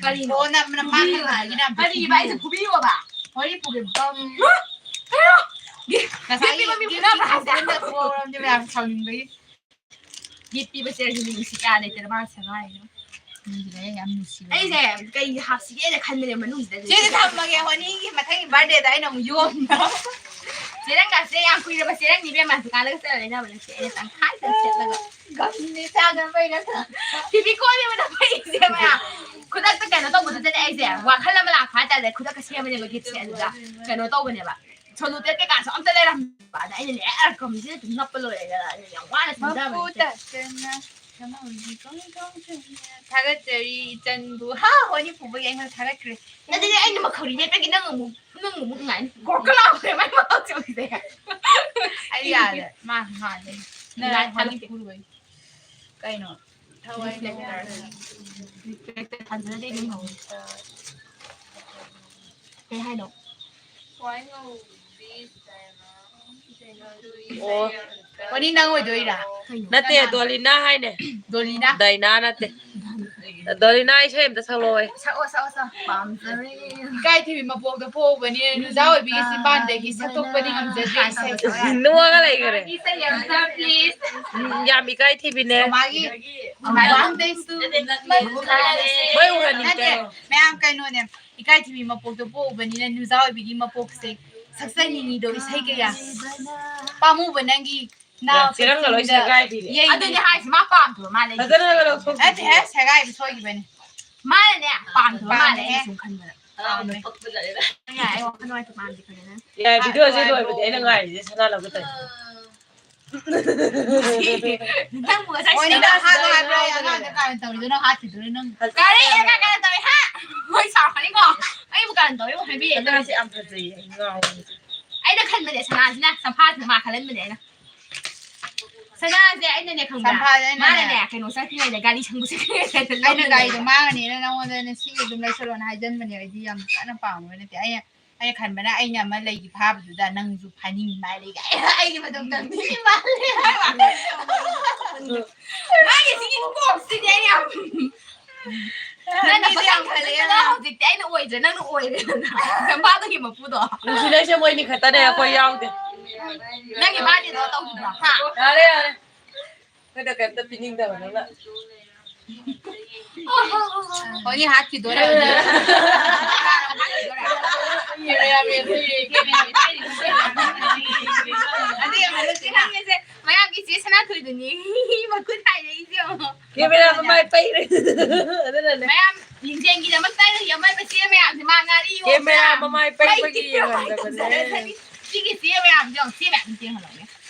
ꯀꯔꯤꯅꯣ? ꯐꯣꯟ ꯑꯃꯅ ꯃꯥ ꯈꯪꯉꯛꯑꯒꯅ ꯀꯔꯤ ꯏꯕꯥ ꯑꯩꯁꯦ ꯐꯨꯕꯤꯌꯣꯕ? ꯍꯣꯅꯤ ꯐꯨꯒꯦ ꯕꯝ꯫ ꯉꯁꯥꯏꯒꯤ ꯒꯤꯐ ꯄꯤꯕ ꯃꯤ ꯒꯤꯐ ꯐꯨꯅꯕ꯭ꯔꯥ ꯍꯥꯏꯁꯦ? ꯄꯤꯕ ꯃꯌꯥꯝ ꯁꯥꯎꯅꯤꯡꯕꯒꯤ꯫ ꯒꯤꯐ ꯄꯤꯕꯁꯦ ꯅꯨꯡꯁꯤ ꯀꯌꯥ ꯂꯩꯇꯅ ꯃꯥ ꯁꯦꯒꯥꯏꯔꯦ꯫ ꯃꯤꯒꯤꯗꯤ ꯑꯩ ꯌꯥꯝ ꯅꯨꯡꯁꯤꯕꯅꯦ꯫ ꯑꯩꯁꯦ ꯀꯩ ꯍꯥꯞꯁꯤꯒꯦꯅ ꯈꯟꯕꯅꯦ ꯃꯅꯨꯡꯁꯤꯗ꯫ ꯁꯤꯗꯤ ꯊꯝꯃꯒꯦ, ꯍꯣꯅꯤꯒꯤ ꯃꯊꯪꯒꯤ ꯕꯥꯔꯗꯦꯗ ꯑꯩꯅ ꯑꯃꯨꯛ ꯌꯣꯝꯕ꯫ ꯆꯦꯔꯪꯒꯥꯁꯦ ꯌꯥꯝ ꯀꯨꯏꯔꯕ ꯆꯦꯔꯪꯅꯤ ꯏꯕꯦꯝꯃ, ꯗꯨꯀꯥꯟꯗꯒ ꯆꯠꯂ ꯂꯩꯅꯕ ꯅꯠꯇꯦ, ꯑꯩꯅ ꯇꯪꯈꯥꯏ ꯈꯛ ꯁꯦꯠꯂꯒ꯫ ꯒꯝꯅꯦ ꯆꯥꯗꯅꯕꯩ ꯅꯠꯇ꯭ꯔꯥ? ꯐꯤꯕꯤꯀꯣꯟꯅꯦꯕ ꯅꯪ ꯐꯩꯁꯦ ꯃꯌꯥꯝ꯫ ꯈꯨꯗꯛꯇ ꯀꯩꯅꯣ ꯇꯧꯕꯗꯨꯗꯅꯦ ꯑꯩꯁꯦ ꯋꯥꯈꯜ ꯑꯃ ꯂꯥꯛꯄ ꯍꯥꯏꯇꯥꯔꯦ, ꯈꯨꯗꯛꯇ ꯁꯦꯝꯕꯅꯦꯕ ꯒꯤꯐꯁꯦ, ꯑꯗꯨꯗ ꯀꯩꯅꯣ ꯇꯧꯕꯅꯦꯕ꯫ ꯁꯣꯂꯨꯇꯦꯠ ꯀꯩꯀꯥꯁꯨ ꯑꯝꯇ ꯂꯩꯔꯝꯗꯦꯕ꯫ ꯑꯗ ꯑꯩꯅꯅꯦ, ꯑꯦ, ꯀꯝꯁꯤꯗ ꯑꯗꯨꯝ ꯅꯞꯄ ꯂꯣꯏꯔꯦꯗꯅ ꯑꯩꯅ ꯌꯥꯝ ꯋꯥꯅ ꯃꯄꯨ ꯁꯦꯝꯖꯕꯅꯦ꯫ ꯇꯥꯛꯇꯅ ꯊꯃꯣꯏꯒꯤ ꯀꯣꯡ ꯀꯣꯡ ꯊꯦꯡꯅ ꯊꯥꯒꯠꯆꯔꯤ ꯏꯆꯟꯕꯨ꯫ ꯍꯥ, ꯍꯣꯅꯤ ꯄꯨꯕꯒꯤ ꯑꯩꯉꯣꯟꯗ ꯊꯥꯒꯠꯈ꯭ꯔꯦ꯫ ꯑꯗꯨꯗꯤ ꯑꯩꯅ ꯃꯈꯧꯔꯤ ꯅꯦꯠꯄꯒꯤ ꯅꯪ ꯑꯃꯨꯛ, ꯅꯪ ꯑꯃꯨꯛ ꯅꯨꯡꯉꯥꯏꯅꯤ꯫ ꯒꯣꯔ ꯒꯣꯔ ꯂꯥꯎꯈ꯭ꯔꯦ ꯃꯥꯏ ꯃꯈꯧꯁꯦ꯫ ꯑꯩ ꯌꯥꯗ꯭ꯔꯦ, ꯃꯥ ꯃꯥꯜꯂꯦ꯫ ꯅꯪ ꯂꯥꯏ ꯍꯣꯅꯤ ꯊꯥꯒꯠꯀꯦ꯫ ꯄꯨꯔꯨꯕꯩ꯫ ꯀꯩꯅꯣ? ꯊꯋꯥꯏ ꯔꯤꯐ꯭ꯂꯦꯛꯇꯔ꯫ ꯔꯤꯐ꯭ꯂꯦꯛꯇꯔ ꯊꯥꯟꯖꯜꯂꯗꯤ ꯑꯗꯨꯝ ꯍꯧꯋꯦ꯫ ꯀꯩ ꯍꯥꯏꯅꯣ? ꯈ꯭ꯋꯥꯏ ꯉꯧꯕꯤ ꯗꯥꯏꯅꯥ꯫ ꯑꯣ꯫ ꯋꯥꯔꯤ ꯅꯪ ꯑꯣꯏꯗꯣꯏꯔꯥ? ꯀꯩꯅꯣ? ꯅꯠꯇꯦ, ꯀꯅꯥꯅꯣ? ꯗꯣꯂꯤꯅꯥ ꯍꯥꯏꯅꯦ꯫ ꯗꯣꯂꯤꯅꯥ? ꯗꯥꯏꯅꯥ ꯅꯠꯇꯦ꯫ ꯗꯣꯂꯤꯅꯥ, ꯏꯁꯩ ꯑꯝꯇ ꯁꯛꯂꯛꯑꯣ꯫ ꯁꯛꯑꯣ, ꯁꯛꯑꯣ, ꯁꯛꯑꯣ꯫ ꯄꯥꯝꯖꯔꯦ꯫ ꯏꯀꯥꯏꯊꯤꯕꯤ ꯃꯄꯣꯛꯇ ꯄꯣꯛꯎꯕꯅꯤ, ꯅꯨꯖꯥ ꯑꯣꯏꯕꯤꯒꯤ ꯆꯤꯟꯕꯥꯟꯗꯒꯤ ꯁꯠꯇꯣꯛꯄꯗꯤ ꯉꯝꯖꯗ꯭ꯔꯤ ꯏꯁꯩ꯫ ꯅꯣꯛꯑꯒ ꯂꯩꯈꯔꯦ꯫ ꯏꯁꯩ ꯑꯝꯇ, please꯫ ꯎꯝ, ꯌꯥꯝ ꯏꯀꯥꯏꯊꯤꯕꯤꯅꯦ꯫ ꯃꯥꯒꯤ, ꯃꯥꯒꯤ ꯃꯥꯡꯗꯩꯁꯨ ꯃꯣꯏ ꯎꯍꯟꯅꯤꯡꯗꯦ꯫ ꯅꯠꯇꯦ, ꯃꯌꯥꯝ ꯀꯩꯅꯣꯅꯦ, ꯏꯀꯥꯏꯊꯤꯕꯤ ꯃꯄꯣꯛꯇ ꯄꯣꯛꯎꯕꯅꯤꯅ ꯅꯨꯖꯥ ꯑꯣꯏꯕꯤꯒꯤ ꯃꯄꯣꯛꯁꯦ ꯁꯛꯆꯅꯤꯡꯉꯤꯗꯣ ꯏꯁꯩ ꯀꯌꯥ꯫ ꯄꯥꯝꯃꯨꯕ ꯅꯪꯒꯤ ꯅꯥ ꯆꯦꯔꯪꯒ ꯂꯣꯏ ꯄꯨꯟꯁꯤꯗ ꯁꯦꯒꯥꯏꯕꯤꯔꯦ꯫ ꯌꯩ-, ꯑꯗꯨꯅꯦ ꯍꯥꯏꯁꯦ, ꯃꯥ ꯄꯥꯝꯗꯕ ꯃꯥꯜꯂꯦ꯫ ꯐꯖꯅ ꯂꯧꯊꯣꯛꯄꯤꯔꯦ꯫ ꯅꯠꯇꯦꯍꯦ, ꯁꯦꯒꯥꯏꯕ ꯁꯣꯏꯈꯤꯕꯅꯤ꯫ ꯃꯥꯅꯅꯦ, ꯄꯥꯝꯗꯕ ꯃꯥꯜꯂꯦ, ꯄꯥꯝꯃꯦꯍꯦ꯫ ꯑꯩꯅ ꯁꯨꯝ ꯈꯟꯕꯗ꯫ ꯄꯥꯝꯃꯦ꯫ ꯌꯥꯏ, ꯑꯩ ꯋꯥꯈꯜ ꯅꯨꯡꯉꯥꯏꯇꯦ, ꯄꯥꯝꯗꯦ ꯈꯜꯂꯦ ꯅꯪ꯫ ꯌꯥꯏ, video ꯁꯤ ꯂꯣꯏꯕꯗꯤ ꯑꯩꯅ ꯉꯥꯏꯔꯤꯁꯦ ꯁꯅꯥ ꯂꯧꯒꯦ ꯇꯧꯔꯤ꯫ ꯅꯪꯕꯨ ꯉꯁꯥꯏ ꯃꯣꯏꯅ ꯁꯤꯗ ꯅꯪ ꯍꯥꯠꯂꯣ ꯍꯥꯏꯕ꯭ꯔꯥ? ꯑꯩ ꯑꯉꯥꯡꯗ ꯀꯥꯔꯟ ꯇꯧꯔꯤꯗꯣ ꯅꯪ ꯍꯥꯠꯈꯤꯗꯣꯏꯔꯣ ꯅꯪ? ꯀꯔꯤ? ꯀꯥꯔꯟ ꯇꯧꯋꯦ, ꯍꯥ? ꯃꯣꯏ ꯁꯥꯎꯔꯛꯀꯅꯤꯀꯣ꯫ ꯑꯩꯕꯨ ꯀꯥꯔꯟ ꯇꯧꯋꯦꯕꯨ ꯍꯥꯏꯕꯤꯔꯦ꯫ ꯁꯅꯥꯁꯦ ꯌꯥꯝ ꯐꯖꯩꯌꯦ, ꯑꯩ ꯉꯥꯎꯔꯦ꯫ ꯑꯩꯅ ꯈꯟꯕꯅꯦ ꯁꯅꯥꯁꯤꯅ, ꯁꯝꯐꯥꯁꯤꯅ ꯃꯥ ꯈꯜꯍꯟꯕꯅꯦ ꯑꯩꯅ꯫ ꯁꯅꯥꯁꯦ ꯑꯩꯅꯅꯦ ꯈꯪꯕ꯭ꯔꯥ? ꯁꯝꯐꯥꯁꯦ ꯑꯩꯅꯅꯦ꯫ ꯃꯥꯅꯅꯦ ꯀꯩꯅꯣ ꯆꯠꯇ꯭ꯔꯤꯉꯩꯗ, ꯒꯥꯔꯤ ꯁꯪꯕ ꯆꯠꯇ꯭ꯔꯤꯉꯩꯗ ꯑꯩꯅ ꯂꯧꯕꯅꯦ꯫ ꯒꯥꯔꯤꯗꯣ ꯃꯥꯡꯉꯅꯤꯅ ꯅꯉꯣꯟꯗ ꯅꯁꯤꯒꯤ ꯑꯗꯨꯝ ꯂꯩꯁꯜꯂꯣꯅ ꯍꯥꯏꯖꯟꯕꯅꯦ, ꯑꯩꯗꯤ ꯌꯥꯝ ꯀꯟꯅ ꯄꯥꯝꯃꯨꯕ ꯅꯠꯇꯦ꯫ ꯑꯩꯅ, ꯑꯩꯅ ꯈꯟꯕꯅ ꯑꯩꯅ ꯑꯃ ꯂꯩꯒꯤ ꯐꯥꯕꯗꯨꯗ ꯅꯪꯁꯨ ꯐꯥꯅꯤꯡꯉꯤ ꯃꯥꯜꯂꯦ ꯀꯥꯏꯅ ꯑꯩꯒꯤ ꯃꯇꯧ ꯇꯝꯅꯤꯡꯉꯤ ꯃꯥꯜꯂꯦ ꯍꯥꯏꯕ꯫ ꯃꯥꯒꯤ ꯁꯤꯒꯤ ꯀꯣꯛꯁꯤꯗꯤ ꯑꯩ ꯌꯥꯝ ꯅꯪꯅ ꯃꯤꯗꯤ ꯌꯥꯝ ꯄꯪꯁꯥꯟ ꯈꯜꯂꯦ ꯁꯥꯟꯅꯗꯅ ꯅꯪ꯫ ꯍꯧꯖꯤꯛꯇꯤ ꯑꯩꯅ ꯑꯣꯏꯗ꯭ꯔꯦ, ꯅꯪꯅ ꯑꯣꯏꯔꯦꯗꯅ꯫ ꯁꯝꯐꯥꯗꯨꯒꯤ ꯃꯄꯨꯗꯣ꯫ ꯅꯨꯡꯁꯤꯅꯩꯁꯦ ꯃꯣꯏꯅꯤ ꯈꯛꯇꯅꯦ, ꯑꯩꯈꯣꯏ ꯌꯥꯎꯗꯦ꯫ ꯅꯪꯒꯤ ꯕꯥꯔꯗꯦꯗꯣ ꯇꯧꯈꯤꯕ꯭ꯔꯣ? ꯍꯥ? ꯌꯥꯔꯦ, ꯌꯥꯔꯦ꯫ ꯑꯩꯈꯣꯏꯗ ꯀꯩꯝꯇ ꯄꯤꯅꯤꯡꯗꯕ ꯅꯪꯅ꯫ ꯍꯣꯏꯅꯦ, ꯍꯥꯠꯈꯤꯗꯣꯔꯦ ꯍꯧꯖꯤꯛ꯫ ꯀꯦꯃꯦꯔꯥꯃꯦꯟꯁꯨ ꯌꯦꯡꯒꯦ꯫ ꯑꯗꯨ ꯌꯦꯡꯍꯜꯂꯨꯁꯤ ꯅꯪ꯫ ꯃꯌꯥꯝꯒꯤ ꯆꯦ ꯁꯅꯥꯊꯣꯏꯗꯨꯅꯤ ꯃꯈꯨꯠ ꯍꯥꯏꯔꯛꯏꯁꯦ ꯌꯦꯡꯉꯣ꯫ ꯀꯦꯃꯦꯔꯥ ꯃꯃꯥꯏ ꯄꯩꯔꯦ꯫ ꯑꯗꯨꯅꯅꯦ꯫ ꯃꯌꯥꯝ ꯂꯤꯡꯖꯦꯜꯒꯤꯗꯃꯛꯇ ꯑꯩꯅ ꯌꯦꯡꯕ ꯆꯦ ꯃꯌꯥꯝꯁꯦ ꯃꯥ ꯉꯥꯔꯤ ꯀꯦꯃꯦꯔꯥ ꯌꯣꯠꯄ꯭ꯔꯥ? ꯃꯃꯥꯏ ꯄꯩꯕꯒꯤ ꯃꯩ ꯌꯦꯡꯍꯟꯗꯕꯅꯦ꯫ ꯁꯤꯒꯤ ꯆꯦ ꯃꯌꯥꯝꯁꯦ ꯌꯦꯡꯉꯣ, ꯆꯦ ꯃꯌꯥꯝꯁꯦ ꯌꯦꯡꯍꯜꯂꯣꯅꯦ꯫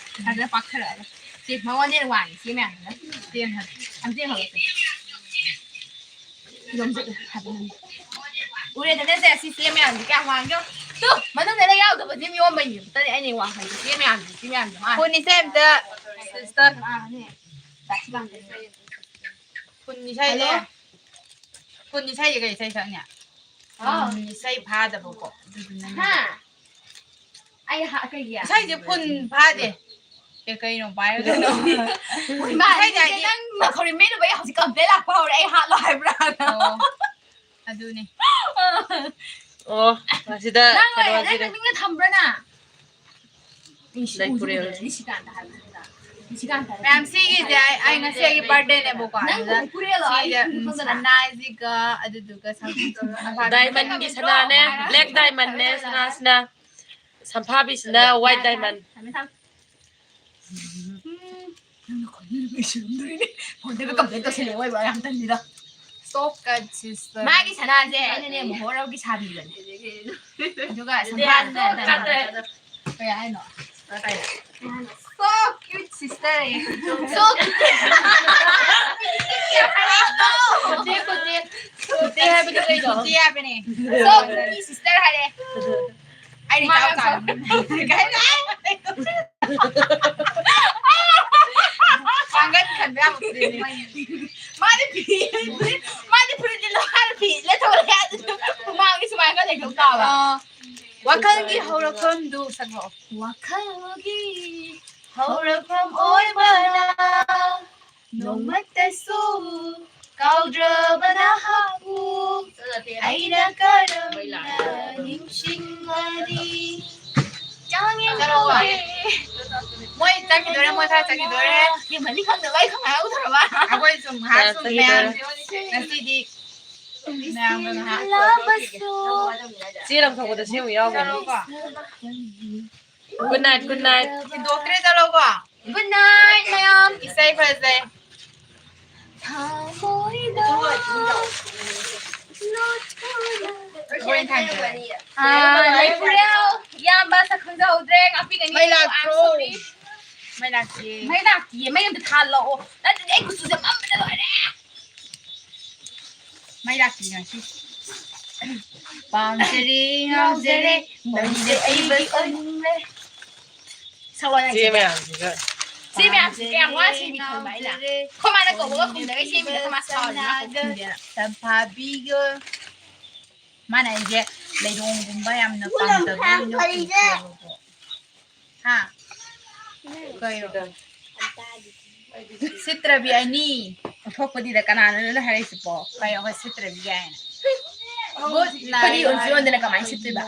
ꯐꯖꯅ ꯄꯥꯛꯊꯔꯛꯑꯒ꯫ ꯁꯤ ꯃꯉꯣꯟꯗ ꯍꯦꯟꯅ ꯋꯥꯡꯉꯤ ꯆꯦ ꯃꯌꯥꯝꯁꯤꯅ꯫ ꯆꯦ ꯌꯦꯡꯍꯜꯂꯣ꯫ ꯑꯝꯇ ꯌꯦꯡꯍꯜꯂꯣ ꯁꯦ꯫ ꯌꯣꯝꯁꯤꯜꯂꯨ ꯍꯥꯏꯕ ꯅꯪ꯫ ꯎꯔꯦꯗꯅ ꯁꯦ, ꯁꯤ ꯆꯦ ꯃꯌꯥꯝꯁꯦ ꯀꯌꯥꯝ ꯋꯥꯡꯒꯦ ꯌꯦꯡꯉꯣ꯫ ꯇꯨ, ꯃꯅꯨꯡꯗ ꯂꯣꯏ ꯌꯥꯎꯗꯕꯁꯦ ꯃꯤꯌꯣꯟꯕꯩꯅꯦ꯫ ꯑꯝꯇꯅꯦ ꯑꯩꯅ ꯋꯥꯡꯍꯜꯂꯤꯁꯦ ꯆꯦ ꯃꯌꯥꯝꯁꯦ, ꯆꯦ ꯃꯌꯥꯝꯁꯦ ꯃꯥ꯫ ꯐꯣꯟ ꯏꯁꯩ ꯑꯝꯇ, sister꯫ ꯃꯥꯅꯦ꯫ ꯐꯣꯟ ꯏꯁꯩꯁꯦ꯫ ꯍꯜꯂꯣ꯫ ꯐꯣꯟ ꯏꯁꯩꯁꯦ ꯀꯩ ꯏꯁꯩ ꯁꯛꯅꯤ? ꯍꯥꯎ꯫ ꯐꯣꯟ ꯏꯁꯩ ꯐꯥꯗꯕꯀꯣ꯫ ꯑꯗꯨꯗꯨꯅꯅꯦ꯫ ꯍꯥ? ꯑꯩ ꯍꯥ-, ꯀꯩꯒꯤ? ꯏꯁꯩꯁꯦ ꯐꯣꯟ ꯐꯥꯗꯦ꯫ ꯀꯩꯅꯣ ꯄꯥꯏꯔꯒ ꯇꯧ-? ꯏꯃꯥ, ꯉꯁꯥꯏꯗꯤ ꯍꯥꯏꯗꯤ ꯅꯪ ꯃꯈꯣꯔꯤ ꯃꯦꯠꯂꯨꯕꯩ ꯍꯧꯖꯤꯛ complain ꯂꯥꯛꯄ ꯍꯧꯔꯦ, ꯑꯩ ꯍꯥꯠꯂꯣ ꯍꯥꯏꯕ꯭ꯔꯥ? ꯑꯣ, ꯑꯗꯨꯅꯦ꯫ ꯑꯣ, ꯃꯁꯤꯗ ꯅꯪ ꯀꯩꯅꯣ ꯅꯪ ꯁꯤꯗ ꯅꯪ ꯅꯪꯅ ꯊꯝꯕ꯭ꯔꯥ ꯅꯪ? ꯏꯁ, ꯂꯩ ꯎꯁꯨ ꯄꯨꯔꯦꯜ꯫ ꯎꯗ꯭ꯔꯦ, ꯅꯤꯁꯤꯀꯥꯟꯇ ꯍꯥꯏꯕ ꯅꯠꯇ꯭ꯔꯥ? ꯅꯤꯁꯤꯀꯥꯟꯇ ꯍꯥꯏꯕ꯫ ꯃꯌꯥꯝ, ꯁꯤꯒꯤꯁꯦ ꯑꯩ, ꯑꯩ ꯉꯁꯤ ꯑꯩꯒꯤ birthdayꯅꯦꯕꯀꯣ꯫ ꯅꯪ ꯑꯗꯨꯗ ꯄꯨꯔꯦꯜꯂꯣ, ꯑꯩ ꯁꯤꯗ, ꯎꯝ, ꯈꯪꯗꯅ꯫ ꯁꯅꯥꯁꯤꯒ ꯑꯗꯨꯗꯨꯒ ꯁꯝ-, Diamondꯒꯤ ꯁꯅꯥꯅꯦ, black diamondꯅꯦ ꯁꯅꯥꯁꯤꯅ, ꯁꯝꯐꯥꯕꯤꯁꯤꯅ white diamond꯫ ꯊꯝꯃꯦ, ꯊꯝꯃꯦ꯫ ꯎꯝ, ꯅꯪꯅ ꯈꯣꯟꯖꯦꯜꯗꯣ ꯏꯁꯤꯜꯂꯝꯗꯣꯔꯤꯅꯦ꯫ ꯐꯣꯟꯗꯒ complain ꯇꯧꯁꯜꯂꯦ, ꯑꯣꯏꯕ ꯌꯥꯝ ꯇꯜꯂꯤꯗ꯫ Soft cut sister꯫ ꯃꯥꯒꯤ ꯁꯅꯥꯁꯦ ꯑꯩꯅꯅꯦ ꯃꯣꯍꯣꯔꯒꯤ ꯁꯥꯕꯤꯕꯅꯦ꯫ ꯑꯗꯨꯒ ꯁꯝꯐꯥꯗꯨꯅ ꯀꯩ ꯍꯥꯏꯅꯣ? So cute sister꯫ So cute꯫ ꯀꯣꯆꯦ, ꯀꯣꯆꯦ꯫ ꯀꯣꯆꯦ ꯍꯥꯏꯕꯗꯣ ꯀꯩꯅꯣ? ꯀꯣꯆꯦ ꯍꯥꯏꯕꯅꯦ꯫ So cute sister ꯍꯥꯏꯔꯦ꯫ ꯑꯩꯅ ꯏꯇꯥꯎ ꯆꯥꯎꯔꯝꯃꯤ꯫ ꯀꯩ ꯍꯥꯏꯅꯣ? ꯄꯥꯡꯒꯜ ꯈꯟꯕ ꯌꯥꯕ ꯐꯨꯔꯤꯠꯅꯤ꯫ ꯃꯥꯗꯤ ꯐꯤ, ꯃꯥꯗꯤ ꯐꯨꯔꯤꯠ ꯂꯤꯠꯂꯣ ꯍꯥꯏꯔ ꯐꯤ ꯂꯤꯠꯊꯣꯛꯂꯛꯑꯦ꯫ ꯑꯗꯨ ꯍꯨꯃꯥꯡꯗꯤ ꯁꯨꯃꯥꯏꯅ ꯂꯩꯊꯣꯛ ꯇꯥꯕ꯫ ꯑꯥ, ꯋꯥꯈꯜꯒꯤ ꯍꯧꯔꯛꯐꯝꯗꯨ ꯁꯛꯂꯛꯑꯣ꯫ ꯋꯥꯈꯜꯒꯤ ꯍꯧꯔꯛꯐꯝ ꯑꯣꯏꯕꯅ ꯅꯣꯡꯃꯇꯁꯨ ꯀꯥꯎꯗ꯭ꯔꯕ ꯅꯍꯥꯛꯄꯨ ꯑꯩꯅ ꯀꯔꯝꯅ ꯅꯤꯡꯁꯤꯡꯒꯅꯤ? ꯆꯥꯡꯌꯦꯡ ꯆꯠꯂꯣꯀꯣ꯫ ꯇꯧꯋꯦ꯫ ꯃꯣꯏ ꯆꯠꯈꯤꯗꯣꯔꯦ, ꯃꯣꯏ ꯈꯔ ꯆꯠꯈꯤꯗꯣꯔꯦ꯫ ꯌꯦꯡꯃꯟꯅꯤ ꯈꯪꯗꯕ ꯑꯩ ꯈꯪ ꯍꯥꯏꯍꯧꯗ꯭ꯔꯕ꯫ ꯑꯩꯈꯣꯏ ꯁꯨꯝ ꯉꯥꯏꯍꯥꯛ ꯁꯨꯝ ꯃꯌꯥꯝ ꯆꯠꯈꯤꯗꯣꯔꯦ꯫ ꯉꯁꯤꯗꯤ ꯃꯌꯥꯝꯒ ꯉꯥꯏꯍꯥꯛ ꯂꯥꯞꯄꯁꯨ ꯆꯦ ꯂꯪꯊꯣꯛꯄꯗ ꯁꯤ ꯑꯃꯨꯛ ꯌꯥꯎꯒꯅꯤ꯫ ꯆꯠꯂꯣꯀꯣ꯫ Good night, good night꯫ ꯊꯤꯟꯗꯣꯛꯇ꯭ꯔꯦ, ꯆꯠꯂꯣꯀꯣ꯫ Good night ꯃꯌꯥꯝ꯫ ꯏꯁꯩ ꯐꯖꯩ꯫ ꯊꯃꯣꯏꯗ ꯂꯣꯠꯇꯨꯅ꯫ ꯂꯣꯏ ꯊꯥꯡꯖꯔꯦ꯫ ꯑꯥ, ꯂꯩꯄꯨꯔꯦꯜ ꯏꯌꯥꯝꯕ ꯁꯛ ꯈꯪꯖꯍꯧꯗ꯭ꯔꯦ, ꯉꯥꯛꯄꯤꯒꯅꯤ꯫ ꯃꯩ ꯂꯥꯛꯇ꯭ꯔꯣ? I'm sorry꯫ ꯃꯩ ꯂꯥꯛꯇꯤꯌꯦ꯫ ꯃꯩ ꯂꯥꯛꯇꯤꯌꯦ, ꯃꯩ ꯑꯝꯇ ꯊꯥꯜꯂꯛꯑꯣ꯫ ꯅꯠꯇ꯭ꯔꯗꯤ ꯑꯩ ꯀꯨꯆꯨꯁꯦ ꯃꯝꯕꯗ ꯂꯣꯏꯔꯦ꯫ ꯃꯩ ꯂꯥꯛꯇꯤꯌꯦ ꯉꯁꯤ꯫ ꯄꯥꯝꯖꯔꯦ, ꯉꯥꯎꯖꯔꯦ, ꯅꯪꯁꯦ ꯑꯩꯒꯤ ꯑꯣꯏꯅꯤꯡꯂꯦ꯫ ꯁꯛꯂꯣ ꯅꯪ ꯆꯦ ꯆꯦ꯫ ꯃꯌꯥꯝꯁꯤꯒ꯫ ꯁꯤ ꯃꯌꯥꯝꯁꯦ ꯀꯌꯥꯝ ꯋꯥꯅ ꯁꯦꯝꯃꯤ ꯈꯪꯕ꯭ꯔꯥ ꯑꯩꯅ? ꯑꯩꯈꯣꯏ ꯃꯥꯅ ꯀꯧꯕꯒ ꯈꯨꯝꯗꯒꯩ ꯁꯦꯝꯃꯤꯅꯦ, ꯑꯩꯈꯣꯏ ꯃꯥ ꯁꯥꯎꯔꯤꯅꯦ, ꯈꯨꯝꯗꯦꯅ꯫ ꯁꯝꯐꯥꯕꯤꯒ ꯃꯥꯅ ꯑꯩꯁꯦ ꯂꯩꯔꯣꯡꯒꯨꯝꯕ ꯌꯥꯝꯅ ꯄꯥꯝꯖꯕ ꯑꯣꯏꯅ ꯎꯈ꯭ꯔꯦꯕꯀꯣ꯫ ꯍꯥ? ꯀꯩꯅꯣ? ꯁꯤꯠꯇ꯭ꯔꯕꯤ ꯑꯅꯤ꯫ ꯑꯣꯟꯊꯣꯛꯄꯅꯤꯗ, ꯀꯅꯥꯅꯣ ꯅꯪꯅ ꯍꯥꯏꯔꯛꯏꯁꯤꯕꯣ? ꯀꯩꯅꯣ, ꯑꯩꯈꯣꯏ ꯁꯤꯠꯇ꯭ꯔꯕꯤ ꯀꯥꯏꯅ꯫ Good night. ꯑꯩꯈꯣꯏꯗꯤ ꯌꯣꯟꯁꯨ ꯌꯣꯟꯗꯅ ꯀꯃꯥꯏꯅ ꯁꯤꯠꯇꯣꯏꯕ?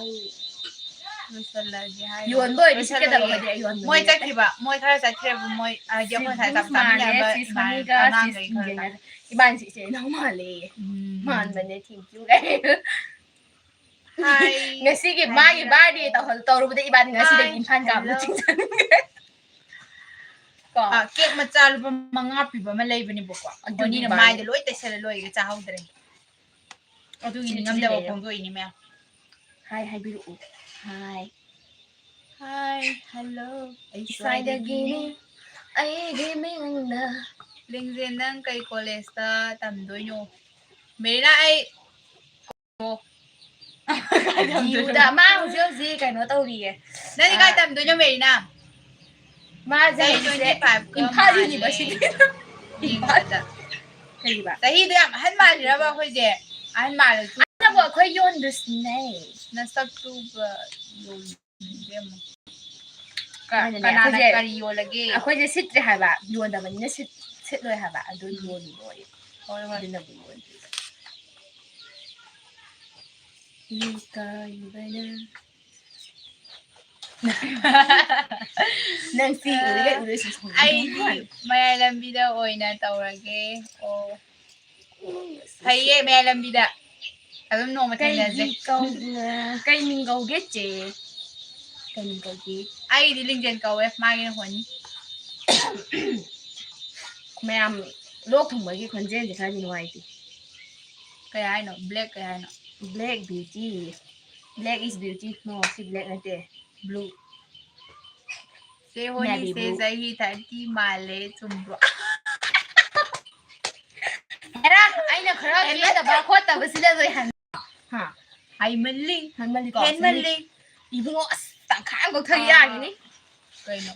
ꯂꯣꯏꯁꯜꯂꯒꯦ ꯍꯥꯏꯔꯣ? ꯌꯣꯟꯕ ꯑꯣꯏꯔꯗꯤ ꯁꯤꯠꯀꯗꯕ, ꯂꯣꯏꯁꯜꯂꯒꯦ꯫ ꯑꯩꯈꯣꯏꯗꯤ ꯑꯩ ꯌꯣꯟꯕ ꯃꯣꯏ ꯅꯠꯇꯦ꯫ ꯆꯠꯈꯤꯕ, ꯃꯣꯏ ꯈꯔ ꯆꯠꯈ꯭ꯔꯦꯕ, ꯃꯣꯏ, ꯍꯥꯏꯗꯤ ꯑꯩꯈꯣꯏ ꯉꯁꯥꯏ ꯆꯥꯛ ꯁꯤꯕꯨꯁ ꯃꯥꯜꯂꯦ, ꯆꯥꯃꯤꯟꯅꯕ ꯁꯤꯁ ꯏꯃꯥꯟ-, ꯃꯅꯤꯒ ꯑꯉꯥꯡꯈꯩ ꯁꯤꯁ ꯈꯔ ꯈꯔ꯫ ꯌꯦꯡꯉꯁꯦ꯫ ꯏꯕꯥꯅꯤꯁꯦ ꯏꯆꯤꯟ ꯏꯅꯥꯎ ꯃꯥꯜꯂꯦꯌꯦ꯫ ꯎꯝ꯫ ꯃꯥꯟꯕꯅꯦ, thank you ꯀꯥꯏꯅ꯫ ꯍꯥꯏ꯫ ꯉꯁꯤꯒꯤ ꯃꯥꯒꯤ ꯍꯥꯏꯕꯤꯔꯛꯑꯣ꯫ Birthday ꯇꯧꯍꯜ-, ꯇꯧꯔꯨꯕꯗ ꯏꯕꯥꯅꯤ ꯉꯁꯤꯗꯒꯤ ꯍꯥꯏ, ꯏꯝꯐꯥꯜ ꯀꯥꯕꯗ hello꯫ ꯆꯤꯡꯁꯤꯟꯈ꯭ꯔꯦ꯫ ꯀꯣ? ꯑ, cake ꯃꯆꯥ ꯂꯨꯄꯥ ꯃꯉꯥ ꯄꯤꯕ ꯑꯃ ꯂꯩꯕꯅꯦꯕꯀꯣ꯫ ꯑꯗꯨꯒꯤ ꯍꯣꯅꯤꯅ ꯃꯥꯏꯗ ꯂꯣꯏ ꯇꯩꯁꯜꯂ ꯂꯣꯏꯔꯦ, ꯆꯥꯍꯧꯗ꯭ꯔꯦ꯫ ꯑꯗꯨꯒꯤ ꯁꯤꯗꯤ ꯅꯤꯡꯉꯝꯗꯕ ꯂꯩꯔꯦ꯫ ꯐꯣꯡꯗꯣꯛꯏꯅꯤ ꯃꯌꯥꯝ꯫ ꯍꯥꯏ ꯍꯥꯏꯕꯤꯔꯛꯎ꯫ ꯍꯥꯏ꯫ ꯍꯥꯏ, hello꯫ ꯑꯩ ꯁ꯭ꯋꯥꯏꯗꯒꯤꯅꯤ꯫ ꯁ꯭ꯋꯥꯏꯗꯒꯤꯅꯤ꯫ ꯑꯩꯒꯤ ꯃꯤꯡꯅ꯫ ꯂꯤꯡꯖꯦꯜ, ꯅꯪ ꯀꯩ ꯀꯣꯂꯦꯖꯇ ꯇꯝꯗꯣꯏꯅꯣ? ꯃꯦꯔꯤꯅꯥ, ꯑꯩ ꯀꯥꯏ ꯇꯝꯗꯣꯏꯅꯣ? ꯗꯤꯌꯨꯗ꯫ ꯃꯥ ꯍꯧꯖꯤꯛ ꯍꯧꯖꯤꯛ ꯀꯩꯅꯣ ꯇꯧꯔꯤꯌꯦ꯫ ꯅꯪꯗꯤ ꯀꯥꯏ ꯑ, ꯇꯝꯗꯣꯏꯅꯣ, ꯃꯦꯔꯤꯅꯥ? ꯃꯥꯁꯦ ꯆꯍꯤ ꯍꯧꯖꯤꯛꯁꯦ twenty five ꯀ ꯏꯝꯐꯥꯜ ꯃꯥꯜꯂꯦ꯫ University꯫ ꯌꯦꯡꯕꯗ꯫ ꯀꯔꯤꯕ? ꯆꯍꯤꯗꯣ ꯌꯥꯝ ꯑꯍꯟ ꯃꯥꯜꯂꯤꯔꯕ ꯑꯩꯈꯣꯏꯁꯦ? ꯑꯍꯟ ꯃꯥꯜꯂꯁꯨ꯫ ꯑꯗꯨꯕꯨ ꯑꯩꯈꯣꯏ ꯌꯣꯟꯗꯨꯁꯤꯅꯦ꯫ ꯅꯁꯛꯇꯨꯒ ꯌꯣꯟꯗꯦ ꯑꯃꯨꯛ꯫ ꯀ-, ꯑꯗꯨꯅꯦ, ꯀꯅꯥꯅ ꯑꯩꯈꯣꯏꯁꯦ, ꯀꯔꯤ ꯌꯣꯜꯂꯒꯦ? ꯑꯩꯈꯣꯏꯁꯦ ꯁꯤꯠꯇ꯭ꯔꯦ ꯍꯥꯏꯕ, ꯌꯣꯟꯗꯕꯅꯤꯅ ꯁꯤꯠ-, ꯁꯤꯠꯂꯣꯏ ꯍꯥꯏꯕ, ꯑꯗꯨ ꯎꯝ꯫ ꯌꯣꯜꯂꯤꯕꯣꯏ꯫ ꯍꯣꯏ, ꯍꯣꯏ꯫ ꯑꯗꯨꯅꯕꯨ ꯌꯣꯟꯗ꯭ꯔꯤꯕ꯫ ꯏꯀꯥꯏꯕꯅ꯫ ꯅꯪ ꯁꯤ ꯎꯔꯤꯒꯩ ꯎꯔꯣꯏꯁꯤ ꯁꯥꯎꯅꯤꯡꯉꯤ꯫ ꯑꯩꯗꯤ ꯃꯌꯥꯏ ꯂꯝꯕꯤꯗ ꯑꯣꯏꯅ ꯇꯧꯔꯒꯦ꯫ ꯑꯣ꯫ ꯐꯩꯌꯦ, ꯃꯌꯥꯏ ꯂꯝꯕꯤꯗ꯫ ꯑꯗꯨꯝ ꯅꯣꯡꯃ ꯊꯦꯡꯅꯁꯦ꯫ ꯀꯩꯒꯤ ꯀꯧ-, ꯀꯩ ꯃꯤꯡ ꯀꯧꯒꯦ, ꯆꯦ? ꯀꯩ ꯃꯤꯡ ꯀꯧꯒꯦ? ꯑꯩꯒꯤꯗꯤ ꯂꯤꯡꯖꯦꯜ ꯀꯧꯋꯦ, ꯃꯥꯒꯤꯅ ꯍꯣꯅꯤ꯫ ꯃꯌꯥꯝ ꯂꯣꯛ ꯊꯨꯡꯕꯒꯤ ꯈꯣꯟꯖꯦꯜꯁꯦ ꯈꯔꯗꯤ ꯅꯨꯡꯉꯥꯏꯇꯦ꯫ ꯀꯩ ꯍꯥꯏꯅꯣ? Black ꯀꯩ ꯍꯥꯏꯅꯣ? Black beauty꯫ Black is beauty꯫ No, ꯁꯤ black ꯅꯠꯇꯦ꯫ Blue꯫ ꯆꯦ ꯍꯣꯅꯤꯁꯦ ꯅꯥꯕꯤꯕ꯭ꯔꯣ? ꯆꯍꯤ thirty ꯃꯥꯜꯂꯦ, ꯆꯨꯝꯕ꯭ꯔꯣ? ꯍꯦꯔꯥ, ꯑꯩꯅ ꯈꯔ ꯍꯦꯟꯃꯟ-, ꯄꯦꯟꯗꯕ ꯈꯣꯠꯇꯕꯁꯤꯗ ꯂꯣꯏ ꯍꯟ-, ꯍꯥ? ꯍꯥꯏꯃꯜꯂꯤ꯫ ꯍꯟꯃꯜꯂꯤꯀꯣ? ꯍꯦꯟꯃꯜꯂꯤ꯫ ꯏꯕꯨꯡꯉꯣ, ꯑꯁ, ꯇꯪꯈꯥꯏ ꯑꯃ ꯀꯛꯊꯒꯦ ꯑꯥ, ꯌꯥꯒꯤꯅꯤ꯫ ꯀꯩꯅꯣ?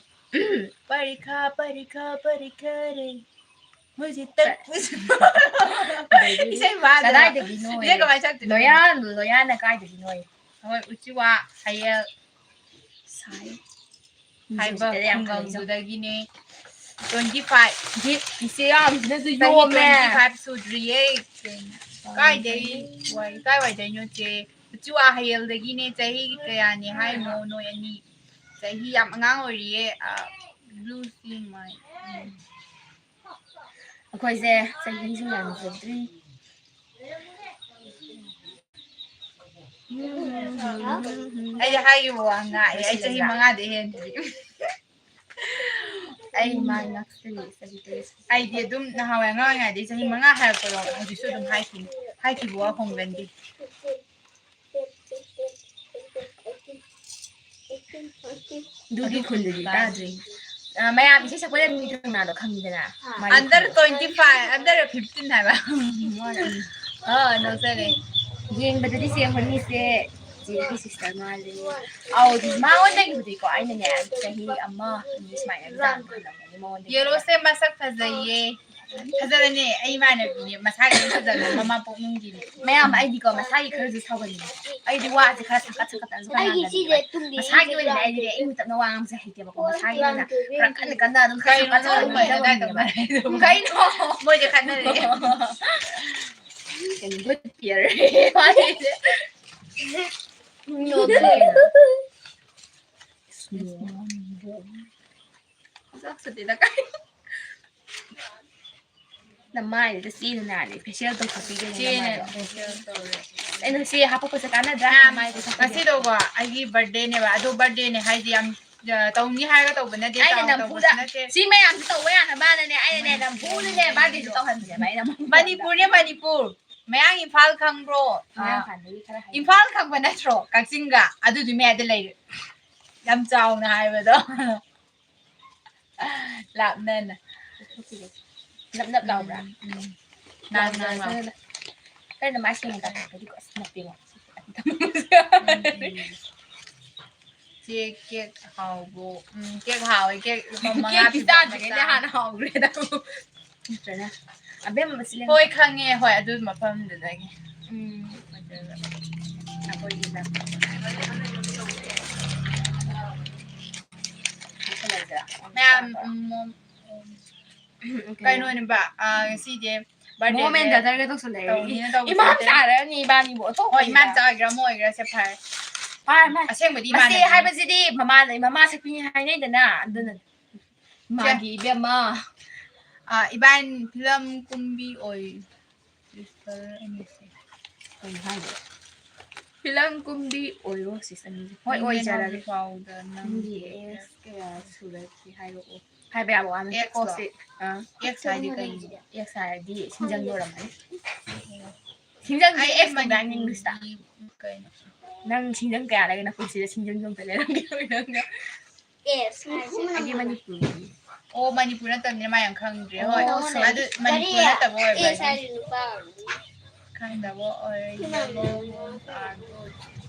ꯄꯔꯤꯈꯥ, ꯄꯔꯤꯈꯥ, ꯄꯔꯤꯈꯥ ꯔꯦ꯫ ꯃꯣꯏꯁꯦ ꯇꯠ-, ꯀ-, ꯑꯗꯩꯗꯤ ꯏꯁꯩ ꯋꯥꯗꯅ꯫ ꯀꯗꯥꯏꯗꯒꯤꯅꯣ? ꯏꯁꯩ ꯀꯃꯥꯏꯅ ꯁꯛꯇꯣꯏꯅꯣ? ꯂꯣꯌꯥ-, ꯂꯣꯌꯥꯅ ꯀꯥꯏꯗꯒꯤꯅꯣ? ꯍꯣꯏ, ꯎꯆꯤꯋꯥ, ꯍꯌꯦꯜ꯫ ꯁꯥꯏ꯫ ꯍꯥꯏꯕ ꯈꯨꯡꯒꯪꯗꯨꯗꯒꯤꯅꯦ꯫ Twenty five꯫ ꯏꯆꯦ ꯌꯥꯝꯁꯤꯅꯁꯨ ꯆꯍꯤ ꯌꯣꯝꯃꯦ꯫ Twenty five ꯁꯨꯗ꯭ꯔꯤꯌꯦ꯫ ꯀꯥꯏꯗꯩ ꯋꯥꯏ-, ꯀꯥꯏꯋꯥꯏꯗꯩꯅꯣ ꯆꯦ? ꯎꯆꯤꯋꯥ ꯍꯌꯦꯜꯗꯒꯤꯅꯦ꯫ ꯆꯍꯤ ꯀꯌꯥꯅꯦ ꯍꯥꯏꯅꯣ ꯅꯣꯏ ꯑꯅꯤ? ꯆꯍꯤ ꯌꯥꯝ ꯑꯉꯥꯡ ꯑꯣꯏꯔꯤꯌꯦ꯫ ꯑ, blue ꯁꯤ ꯃꯥꯏ-, ꯎꯝ꯫ ꯑꯩꯈꯣꯏꯁꯦ ꯆꯍꯤꯁꯨ ꯌꯥꯝꯖꯗ꯭ꯔꯤ꯫ ꯑꯩꯗꯤ ꯍꯥꯏꯈꯤꯕ ꯋꯥ ꯉꯥꯛꯑꯦ꯫ ꯑꯩ ꯆꯍꯤ ꯃꯉꯥꯗꯩ ꯍꯦꯟꯗ꯭ꯔꯤ꯫ ꯑꯩ ꯃꯥꯏ ꯅꯛꯁꯤꯜꯂꯤ ꯆꯍꯤ ꯇꯔꯦꯠ꯫ ꯑꯩꯗꯤ ꯑꯗꯨꯝ ꯅꯍꯥꯟꯋꯥꯏ ꯑꯉꯥꯡ ꯑꯣꯏꯔꯤꯉꯩꯗꯩ ꯆꯍꯤ ꯃꯉꯥ ꯍꯥꯏꯔꯛꯄꯗꯣ ꯍꯧꯖꯤꯛꯁꯨ ꯑꯗꯨꯝ ꯍꯥꯏꯈꯤꯅꯤ꯫ ꯍꯥꯏꯈꯤꯕ ꯋꯥ ꯍꯣꯡꯒꯟꯗꯦ꯫ ꯑꯗꯨꯒꯤ ꯈꯨꯟꯗꯨꯗꯤ ꯇꯥꯗ꯭ꯔꯤ꯫ ꯑ, ꯃꯌꯥꯝ ꯏꯁꯩ ꯁꯛꯄꯗ ꯃꯤ ꯀꯅꯥꯗꯣ ꯈꯪꯉꯤꯗꯅ? ꯃꯥꯒꯤ Under ꯈꯨꯟꯗꯣ꯫ Twenty five, under fifteen ꯍꯥꯏꯕ꯫ ꯑ, ꯅꯣꯛꯆꯔꯦ꯫ ꯌꯦꯡꯕꯗꯗꯤ ꯆꯦ ꯍꯣꯅꯤꯁꯦ ꯆꯦꯒꯤ sister ꯃꯥꯜꯂꯦ꯫ ꯑꯧ, ꯃꯉꯣꯟꯗꯒꯤꯕꯨꯗꯤꯀꯣ ꯑꯩꯅꯅꯦ ꯆꯍꯤ ꯑꯃ ꯑꯅꯤ ꯁꯨꯃꯥꯏꯅ ꯆꯥꯡ ꯍꯜꯂꯝꯒꯅꯤ ꯃꯉꯣꯟꯗꯒꯤ꯫ Yellowꯁꯦ ꯃꯁꯛ ꯐꯖꯩꯌꯦ꯫ ꯐꯖꯕꯅꯦ, ꯑꯩ ꯏꯃꯥꯟꯅꯕꯤꯅꯦ, ꯃꯁꯥꯒꯤ ꯑꯗꯨꯝ ꯐꯖꯕꯅꯦ, ꯃꯃꯥ ꯄꯣꯛꯅꯨꯡꯒꯤꯅꯦ꯫ ꯃꯌꯥꯝ ꯑꯩꯗꯤꯀꯣ ꯃꯁꯥꯒꯤ ꯈꯔꯁꯨ ꯁꯥꯎꯒꯟꯅꯤꯡꯉꯦ꯫ ꯑꯩꯗꯤ ꯋꯥꯁꯦ ꯈꯔ ꯁꯪꯀꯠ ꯁꯪꯀꯠꯇꯅꯁꯨ ꯈꯔ ꯉꯥꯡꯒꯟꯕꯅꯦ꯫ ꯃꯁꯥꯒꯤ ꯑꯣꯏꯅ ꯑꯩꯗꯤ ꯑꯩ ꯃꯇꯝꯗ ꯋꯥ ꯉꯥꯡꯕꯁꯦ ꯍꯩꯇꯦꯕꯀꯣ꯫ ꯃꯁꯥꯒꯤ ꯑꯣꯏꯅ ꯈꯔ ꯀꯟꯅ ꯀꯟꯅ ꯑꯗꯨꯝ ꯈꯔ ꯀꯩꯅꯣ ꯁꯪꯀꯠ ꯁꯪꯀꯠ ꯅꯪ ꯃꯣꯏꯗ ꯉꯥꯡꯒꯟꯕꯅꯦꯕ꯫ ꯀꯩꯅꯣ? ꯃꯣꯏꯁꯦ ꯈꯠꯅꯔꯦ꯫ ꯀꯩꯅꯣ, good girl꯫ ꯋꯥꯔꯤꯁꯦ꯫ ꯅꯣꯛꯑꯦ꯫ ꯆꯥꯛ ꯆꯥꯗꯦꯗ ꯀꯥꯏ꯫ ꯅꯃꯥꯏꯗꯨꯗ ꯆꯦꯅ ꯅꯥꯜꯂꯦ, facial ꯇꯧꯊꯣꯛꯄꯤꯒꯅꯤ ꯆꯦꯅ ꯅꯃꯥꯏꯗꯣ꯫ Facial ꯇꯧꯔꯦ꯫ ꯑꯩꯅ ꯆꯦ ꯍꯥꯞꯄꯛꯄꯁꯦ ꯀꯥꯟꯅꯗ꯭ꯔꯥ? ꯅꯃꯥꯏꯗꯣ ꯆꯥꯛ ꯆꯥꯗꯦ꯫ ꯉꯁꯤꯗꯣꯀꯣ ꯑꯩꯒꯤ birthdayꯅꯦꯕ, ꯑꯗꯣ birthdayꯅꯦ ꯍꯥꯏꯁꯦ ꯌꯥꯝ, ꯑ, ꯇꯧꯅꯤ ꯍꯥꯏꯔꯒ ꯇꯧꯕ ꯅꯠꯇꯦ, ꯑꯩꯅ ꯆꯥꯎꯅ ꯅꯝꯐꯨꯗ ꯇꯧꯕꯁꯨ ꯅꯠꯇꯦ꯫ ꯁꯤ ꯃꯌꯥꯝꯁꯦ ꯇꯧꯕ ꯌꯥꯅꯕꯅꯅꯦ, ꯑꯩꯅꯅꯦ ꯅꯝꯐꯨꯗꯅꯦ birthdayꯁꯦ ꯇꯧꯍꯟꯕꯅꯦꯕ ꯑꯩꯅ ꯃꯅꯤꯄꯨꯔꯅꯦ, ꯃꯅꯤꯄꯨꯔ꯫ ꯃꯌꯥꯡ ꯏꯝꯐꯥꯜ ꯈꯪꯕ꯭ꯔꯣ? ꯃꯌꯥꯡ ꯏꯝꯐꯥꯜꯗꯒꯤ ꯈꯔ ꯍꯥꯏ꯫ ꯏꯝꯐꯥꯜ ꯈꯪꯕ ꯅꯠꯇ꯭ꯔꯣ? ꯀꯛꯆꯤꯡꯒ ꯑꯗꯨꯗꯨꯏ ꯃꯌꯥꯏꯗ ꯂꯩꯔꯦ꯫ ꯌꯥꯝ ꯆꯥꯎꯅ ꯍꯥꯏꯕꯗꯣ꯫ ꯂꯥꯞꯅꯅ꯫ ꯅꯞ ꯅꯞ ꯂꯥꯎꯕ꯭ꯔꯥ? ꯎꯝ, ꯎꯝ꯫ ꯅꯥꯟ ꯅꯥꯟ ꯂꯥꯎ꯫ ꯀꯩꯅꯣ ꯃꯥꯏ ꯁꯦꯡꯅ ꯇꯥꯊꯣꯛꯄꯗꯤꯀꯣ ꯑꯁ ꯅꯞꯄꯦꯉꯣ꯫ ꯎꯝ, ꯎꯝ꯫ ꯆꯦ cake ꯍꯥꯎꯕ꯭ꯔꯣ? ꯎꯝ, cake ꯍꯥꯎꯋꯦ꯫ Cake ꯂꯨꯄꯥ ꯃꯉꯥ cakeꯇꯤ ꯄꯤꯕ ꯑꯃ ꯆꯥꯗ꯭ꯔꯤꯉꯩꯗ ꯆꯥ-, ꯍꯥꯟꯅ ꯍꯥꯎꯈ꯭ꯔꯦꯗ꯫ ꯅꯠꯇ꯭ꯔꯅꯦ? ꯑꯕꯦꯝꯃ ꯃꯁꯤ ꯂꯩ-, ꯍꯣꯏ, ꯈꯪꯉꯦ꯫ ꯍꯣꯏ, ꯑꯗꯨ ꯃꯐꯝꯗꯨꯗꯒꯤ꯫ ꯎꯝ꯫ ꯑꯗꯨꯒ ꯑꯩꯈꯣꯏꯒꯤꯗ꯫ ꯃꯌꯥꯝ ꯎꯝ, ꯀꯩꯅꯣꯅꯦꯕ, ꯑ, ꯉꯁꯤꯗꯤ birthday ꯃꯣꯃꯦꯟ ꯗꯇꯔꯒ ꯇꯧꯁꯜꯂꯛꯑꯦ꯫ ꯇꯧꯅꯤꯅ ꯇꯧꯕꯁꯦ ꯏꯃꯥ ꯅꯠꯇꯦ꯫ ꯆꯥꯔꯅꯤ ꯏꯕꯥꯅꯤꯕꯨ ꯑꯣꯟꯊꯣꯛꯄ ꯍꯣꯏ, ꯏꯃꯥ ꯏꯃꯥ꯫ ꯆꯥꯒꯦꯔꯥ ꯑꯃ ꯑꯣꯏꯒꯦꯔꯥ ꯁꯦ ꯐꯔꯦ꯫ ꯐꯔꯦ, ꯐꯔꯦ꯫ ꯑꯁꯦꯡꯕꯗꯤ ꯃꯆꯦ ꯏꯃꯥꯟꯅꯕꯤ꯫ ꯍꯥꯏꯕꯁꯤꯗꯤ ꯃꯃꯥ, ꯃꯃꯥ ꯁꯛꯄꯤꯅꯤ ꯍꯥꯏꯅꯩꯗꯅ, ꯑꯗꯨꯅ ꯆꯦ꯫ ꯃꯥꯒꯤ ꯏꯕꯦꯝꯃ꯫ ꯑ, ꯏꯕꯥꯅꯤ ꯐꯤꯂꯝ ꯀꯨꯝꯕꯤ ꯑꯣꯏ-, sister ꯑꯅꯤꯁꯦ꯫ ꯀꯩꯅꯣ ꯍꯥꯏꯁꯦ? ꯐꯤꯂꯝ ꯀꯨꯝꯕꯤ ꯑꯣꯏꯔꯣ sister ꯑꯅꯤꯁꯦ꯫ ꯍꯣꯏ, ꯅꯪꯒꯤ ꯑꯣꯏꯖꯔꯒꯦ꯫ ꯅꯅꯥꯎꯄꯤ ꯐꯥꯎꯗ ꯅꯪꯒꯤ ꯅꯪꯒꯤ ex ꯀꯌꯥ ꯁꯨꯔꯒꯦ ꯍꯥꯏꯔꯛꯑꯣ꯫ ꯍꯥꯏꯕ ꯌꯥꯕ ꯋꯥ ꯅꯠꯇꯦ꯫ Ex ꯂꯣ? ꯀꯣꯛꯁꯦ꯫ ꯑꯥ꯫ Ex ꯍꯥꯏꯗꯤ ꯀꯩꯅꯣ? Ex ꯍꯥꯏꯔꯗꯤ ꯁꯤꯡꯖꯪ ꯌꯣꯜꯂꯝꯃꯅꯤ꯫ ꯁꯤꯡꯖꯪꯗꯤ ꯑꯩ ex ꯀꯧꯗꯥꯏꯅꯦ English ꯇ? ꯃꯅꯤꯄꯨꯔꯤ ꯀꯩꯅꯣ? ꯅꯪ ꯁꯤꯡꯖꯪ ꯀꯌꯥ ꯂꯩꯒꯦ ꯅꯄꯨꯟꯁꯤꯗ? ꯁꯤꯡꯖꯪꯁꯨ ꯑꯝꯇ ꯂꯩꯔꯝꯈꯤꯔꯣꯏ ꯅꯪꯅ꯫ Ex ꯍꯥꯏꯁꯦ ꯑꯩꯗꯤ ꯃꯅꯤꯄꯨꯔꯤ꯫ ꯑꯣ, ꯃꯅꯤꯄꯨꯔ ꯅꯠꯇꯕꯅꯤꯅ ꯃꯥ ꯌꯥꯝ ꯈꯪꯗ꯭ꯔꯦ꯫ ꯍꯣꯏ꯫ ꯑꯣ, sorry꯫ ꯑꯗꯨ ꯃꯅꯤꯄꯨꯔ ꯀꯔꯤ? ꯅꯠꯇꯕ ꯑꯣꯏꯕ꯭ꯔꯥ? Ex ꯍꯥꯏꯁꯦ ꯅꯨꯄꯥ ꯑꯣꯏꯔꯝꯅꯤ꯫ ꯈꯪꯗꯕ ꯑꯣꯏꯔꯗꯤ ꯏꯃꯥꯟꯅꯕꯤ ꯅꯪ ꯑꯃ ꯑꯥꯔꯗꯣ꯫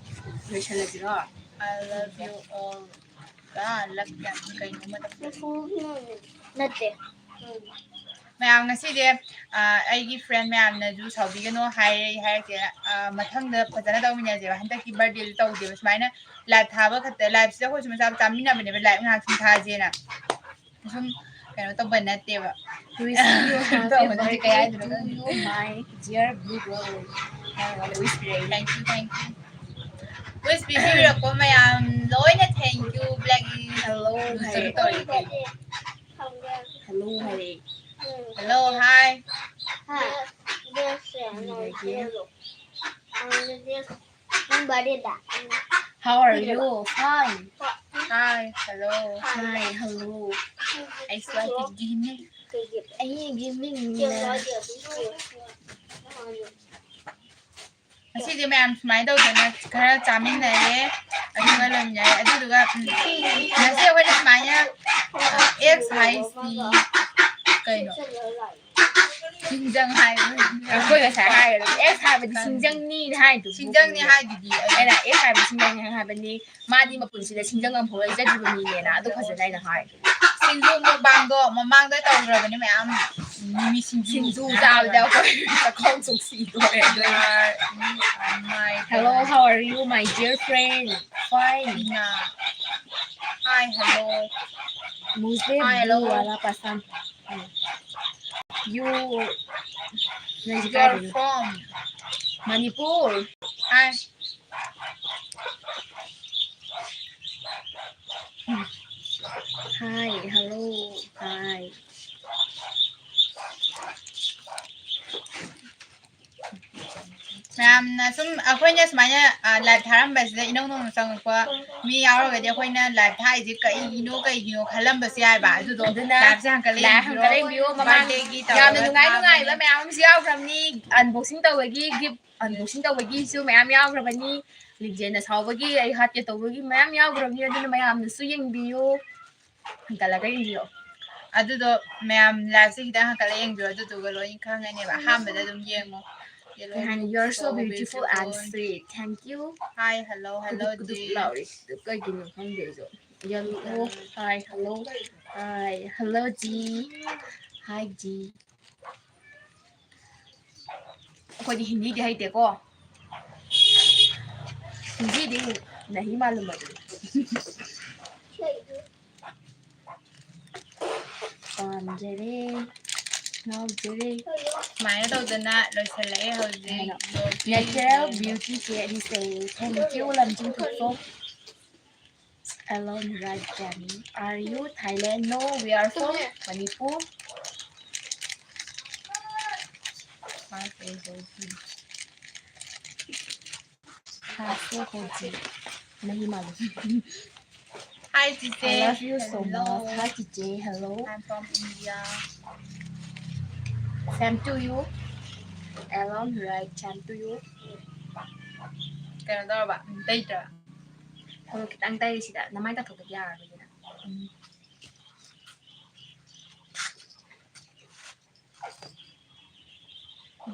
ꯂꯣꯏꯁꯜꯂꯁꯤꯔꯣ? I love you all꯫ ꯂꯞ ꯌꯥꯝ ꯀꯩꯅꯣ ꯃꯇꯝ ꯅꯠꯇꯦ꯫ ꯎꯝ꯫ ꯃꯌꯥꯝ ꯉꯁꯤꯗꯤ, ꯑ, ꯑꯩꯒꯤ friend ꯃꯌꯥꯝꯅꯁꯨ ꯁꯥꯎꯕꯤꯒꯅꯣ ꯍꯥꯏꯔꯦ, ꯍꯥꯏꯔꯛꯀꯦ꯫ ꯑ, ꯃꯊꯪꯗ ꯐꯖꯅ ꯇꯧꯃꯤꯟꯅꯁꯦꯕ꯫ ꯍꯟꯗꯛꯀꯤ birthday ꯗ ꯇꯧꯗꯦꯕ ꯁꯨꯃꯥꯏꯅ꯫ Live ꯊꯥꯕ ꯈꯛꯇ, live ꯁꯤꯗ ꯑꯩꯈꯣꯏꯁꯨ ꯃꯆꯥ ꯆꯥꯃꯤꯟꯅꯕꯅꯦꯕ, live ꯉꯥꯏꯍꯥꯛ ꯁꯨꯝ ꯊꯥꯁꯦꯅ꯫ ꯁꯨꯝ ꯀꯩꯅꯣ ꯇꯧꯕ ꯅꯠꯇꯦꯕ꯫ Wish you happy ꯇꯧꯕ ꯅꯠꯇꯦ, ꯀꯩ birthday ꯍꯥꯏꯗꯣꯏꯅꯣ to ꯈꯪꯗꯦ꯫ You, my dear blue girl꯫ ꯍꯥꯏꯔꯒ wish ꯄꯤꯔꯛꯏ꯫ Thank you, thank you꯫ Wish ꯄꯤꯕꯤꯔꯛꯄ ꯃꯌꯥꯝ ꯂꯣꯏꯅ thank you, Black Hello ꯍꯥꯏꯔꯦ꯫ Hello ꯍꯥꯏꯔꯦ꯫ Hello, hi꯫ ꯍꯥ꯫ ꯑꯗꯒꯤ ꯅꯪ birthday the? How are you? Fine꯫ Hi, hello꯫ Hi, hello꯫ ꯑꯩꯁꯨ ꯑꯩꯒꯤ ꯒꯤꯅꯦ꯫ ꯑꯩꯒꯤ ꯃꯤꯡꯅꯦ꯫ ꯉꯁꯤꯗꯤ ꯃꯌꯥꯝ ꯁꯨꯃꯥꯏꯅ ꯇꯧꯗꯅ ꯈꯔ ꯆꯥꯃꯤꯟꯅꯔꯦ, ꯑꯗꯨꯒ ꯂꯣꯏꯃꯤꯟꯅꯔꯦ꯫ ꯑꯗꯨꯗꯨꯒ, ꯎꯝ, ꯉꯁꯤ ꯑꯩꯈꯣꯏꯅ ꯁꯨꯃꯥꯏꯅ, ꯑ, ex ꯍꯥꯏꯁꯤ ꯀꯩꯅꯣ? ꯁꯤꯡꯖꯪ ꯍꯥꯏꯕ꯫ ꯑꯩꯈꯣꯏ ꯉꯁꯥꯏ ꯍꯥꯏꯔꯦ, ex ꯍꯥꯏꯕꯗꯤ ꯁꯤꯡꯖꯪꯅꯤ ꯍꯥꯏꯗꯨꯕꯨ꯫ ꯁꯤꯡꯖꯪꯅꯤ ꯍꯥꯏꯗꯨꯗꯤ꯫ ꯑꯩꯅ ex ꯍꯥꯏꯕꯗꯤ ꯁꯤꯡꯖꯪꯅꯤ ꯍꯥꯏꯕꯅꯤ꯫ ꯃꯥꯗꯤ ꯃꯄꯨꯟꯁꯤꯗ ꯁꯤꯡꯖꯪ ꯑꯃꯐꯥꯎ ꯂꯩꯖꯗ꯭ꯔꯤꯕ ꯃꯤꯅꯦꯅ ꯑꯗꯨ ꯐꯖꯅ ꯑꯩꯅ ꯍꯥꯏ꯫ ꯁꯤꯡꯖꯨ ꯃꯨꯛꯕꯥꯡꯗꯣ ꯃꯃꯥꯡꯗ ꯇꯧꯈ꯭ꯔꯕꯅꯦ ꯃꯌꯥꯝ꯫ ꯃꯤꯃꯤ ꯁꯤꯡꯖꯨ꯫ ꯁꯤꯡꯖꯨ ꯆꯥꯕꯗ ꯑꯩꯈꯣꯏ ꯆꯥꯛꯈꯥꯎ ꯆꯣꯛꯁꯤꯗꯣꯔꯦ꯫ You are, you are my Hello, how are you, my dear friend? Fine. Ina. Hi, hello. मुझे Hi, hello. ब्लू वाला पसंद है। You, you are from Manipur. Hi. Hi, hello, hi. ꯃꯌꯥꯝꯅ ꯁꯨꯝ ꯑꯩꯈꯣꯏꯅ ꯁꯨꯃꯥꯏꯅ ꯂꯥꯏꯚ ꯊꯥꯔꯝꯕꯁꯤꯗ ꯏꯅꯧ ꯅꯧꯅ ꯆꯪꯉꯛꯄ ꯃꯤ ꯌꯥꯎꯔꯒꯗꯤ ꯑꯩꯈꯣꯏꯅ ꯂꯥꯏꯚ ꯊꯥꯔꯤꯁꯦ ꯀꯩꯒꯤꯅꯣ ꯀꯩꯒꯤꯅꯣ ꯈꯜꯂꯝꯕꯁꯨ ꯌꯥꯏꯕ꯫ ꯑꯗꯨꯗꯣ ꯑꯗꯨꯅ ꯂꯥꯏꯚꯁꯦ ꯍꯥꯡꯀꯠꯂ ꯂꯥꯏꯚ ꯌꯦꯡꯕꯤꯔꯣ꯫ ꯍꯥꯡꯀꯠꯂ ꯌꯦꯡꯕꯤꯌꯣ꯫ ꯃꯃꯥꯡ birthdayꯒꯤ ꯌꯥꯝꯅ ꯇꯧꯔꯒ ꯅꯨꯡꯉꯥꯏ ꯊꯥꯕꯅꯤ꯫ ꯅꯨꯡꯉꯥꯏꯕ ꯃꯌꯥꯝ ꯑꯃꯁꯨ ꯌꯥꯎꯈ꯭ꯔꯕꯅꯤ꯫ Unboxing ꯇꯧꯕꯒꯤ gift unboxing ꯇꯧꯕꯒꯤꯁꯨ ꯃꯌꯥꯝ ꯌꯥꯎꯈ꯭ꯔꯕꯅꯤ꯫ ꯂꯤꯡꯖꯦꯜꯅ ꯁꯥꯎꯕꯒꯤ, ꯑꯩ ꯍꯥꯠꯀꯦ ꯇꯧꯕꯒꯤ ꯃꯌꯥꯝ ꯌꯥꯎꯈ꯭ꯔꯕꯅꯤ꯫ ꯑꯗꯨꯅ ꯃꯌꯥꯝꯅꯁꯨ ꯌꯦꯡꯕꯤꯌꯨ꯫ ꯍꯟꯀꯠꯂꯒ ꯌꯦꯡꯕꯤꯌꯣ꯫ ꯑꯗꯨꯗꯣ ꯃꯌꯥꯝ ꯂꯥꯏꯚꯁꯦ ꯈꯤꯇꯪ ꯍꯟꯀꯠꯂ ꯌꯦꯡꯕꯤꯌꯣ, ꯑꯗꯨꯗꯨꯒ ꯂꯣꯏ ꯈꯪꯉꯅꯦꯕ꯫ ꯑꯍꯥꯟꯕꯗ ꯑꯗꯨꯝ ꯌꯦꯡꯉꯣ꯫ Yellow, and you're so beautiful and sweet. Thank you. Hi, hello, hello, ꯀꯨꯗꯨꯛ ꯀꯨꯗꯨꯛ ꯖꯤ꯫ ꯂꯥꯎꯔꯤ꯫ ꯀꯩꯒꯤꯅꯣ ꯈꯪꯗꯦ ꯑꯩꯁꯨ꯫ Yellow, hi, hello. Hi, hello, ꯖꯤ꯫ Hi, ꯖꯤ꯫ ꯑꯩꯈꯣꯏꯗꯤ ꯍꯤꯟꯗꯤꯗꯤ ꯍꯩꯇꯦꯀꯣ꯫ ꯍꯤꯟꯗꯤꯗꯤ ꯅꯍꯤ ꯃꯥꯂꯨꯝ ꯑꯗꯨꯅꯤ꯫ ꯄꯥꯝꯖꯔꯦ, ꯉꯥꯎꯖꯔꯦ꯫ ꯁꯨꯃꯥꯏꯅ ꯇꯧꯗꯅ ꯂꯣꯏꯁꯤꯜꯂꯛꯑꯦ ꯍꯧꯖꯤꯛ ꯍꯥꯏꯅ vlogꯁꯦ꯫ Natural beauty ꯁꯦ ꯑꯅꯤꯁꯦ꯫ Thank you, ꯂꯝꯖꯤꯡ ꯊꯣꯛꯆꯣꯝ꯫ Alone right, Jenny. Are you Thailand? No, we are from Manipur. ꯈꯥꯁꯦ ꯍꯧꯖꯤꯛ ꯃꯍꯤ ꯃꯥꯜꯂꯦ꯫ Hi, ꯆꯤꯆꯦ꯫ I love you so much. Hello. Hi, ꯆꯤꯆꯦ꯫ Hello. I'm from India. Same to you. Alone, right? Same to you. ꯀꯩꯅꯣ ꯇꯧꯔꯕ? ꯎꯝ, ꯇꯩꯗ꯭ꯔꯕ? ꯈꯣꯡ ꯈꯤꯇꯪ ꯇꯩꯔꯤꯁꯤꯗ ꯅꯃꯥꯏ ꯇꯥꯊꯣꯛꯄꯗꯤ ꯌꯥꯔꯔꯣꯏꯗꯅ꯫ ꯎꯝ꯫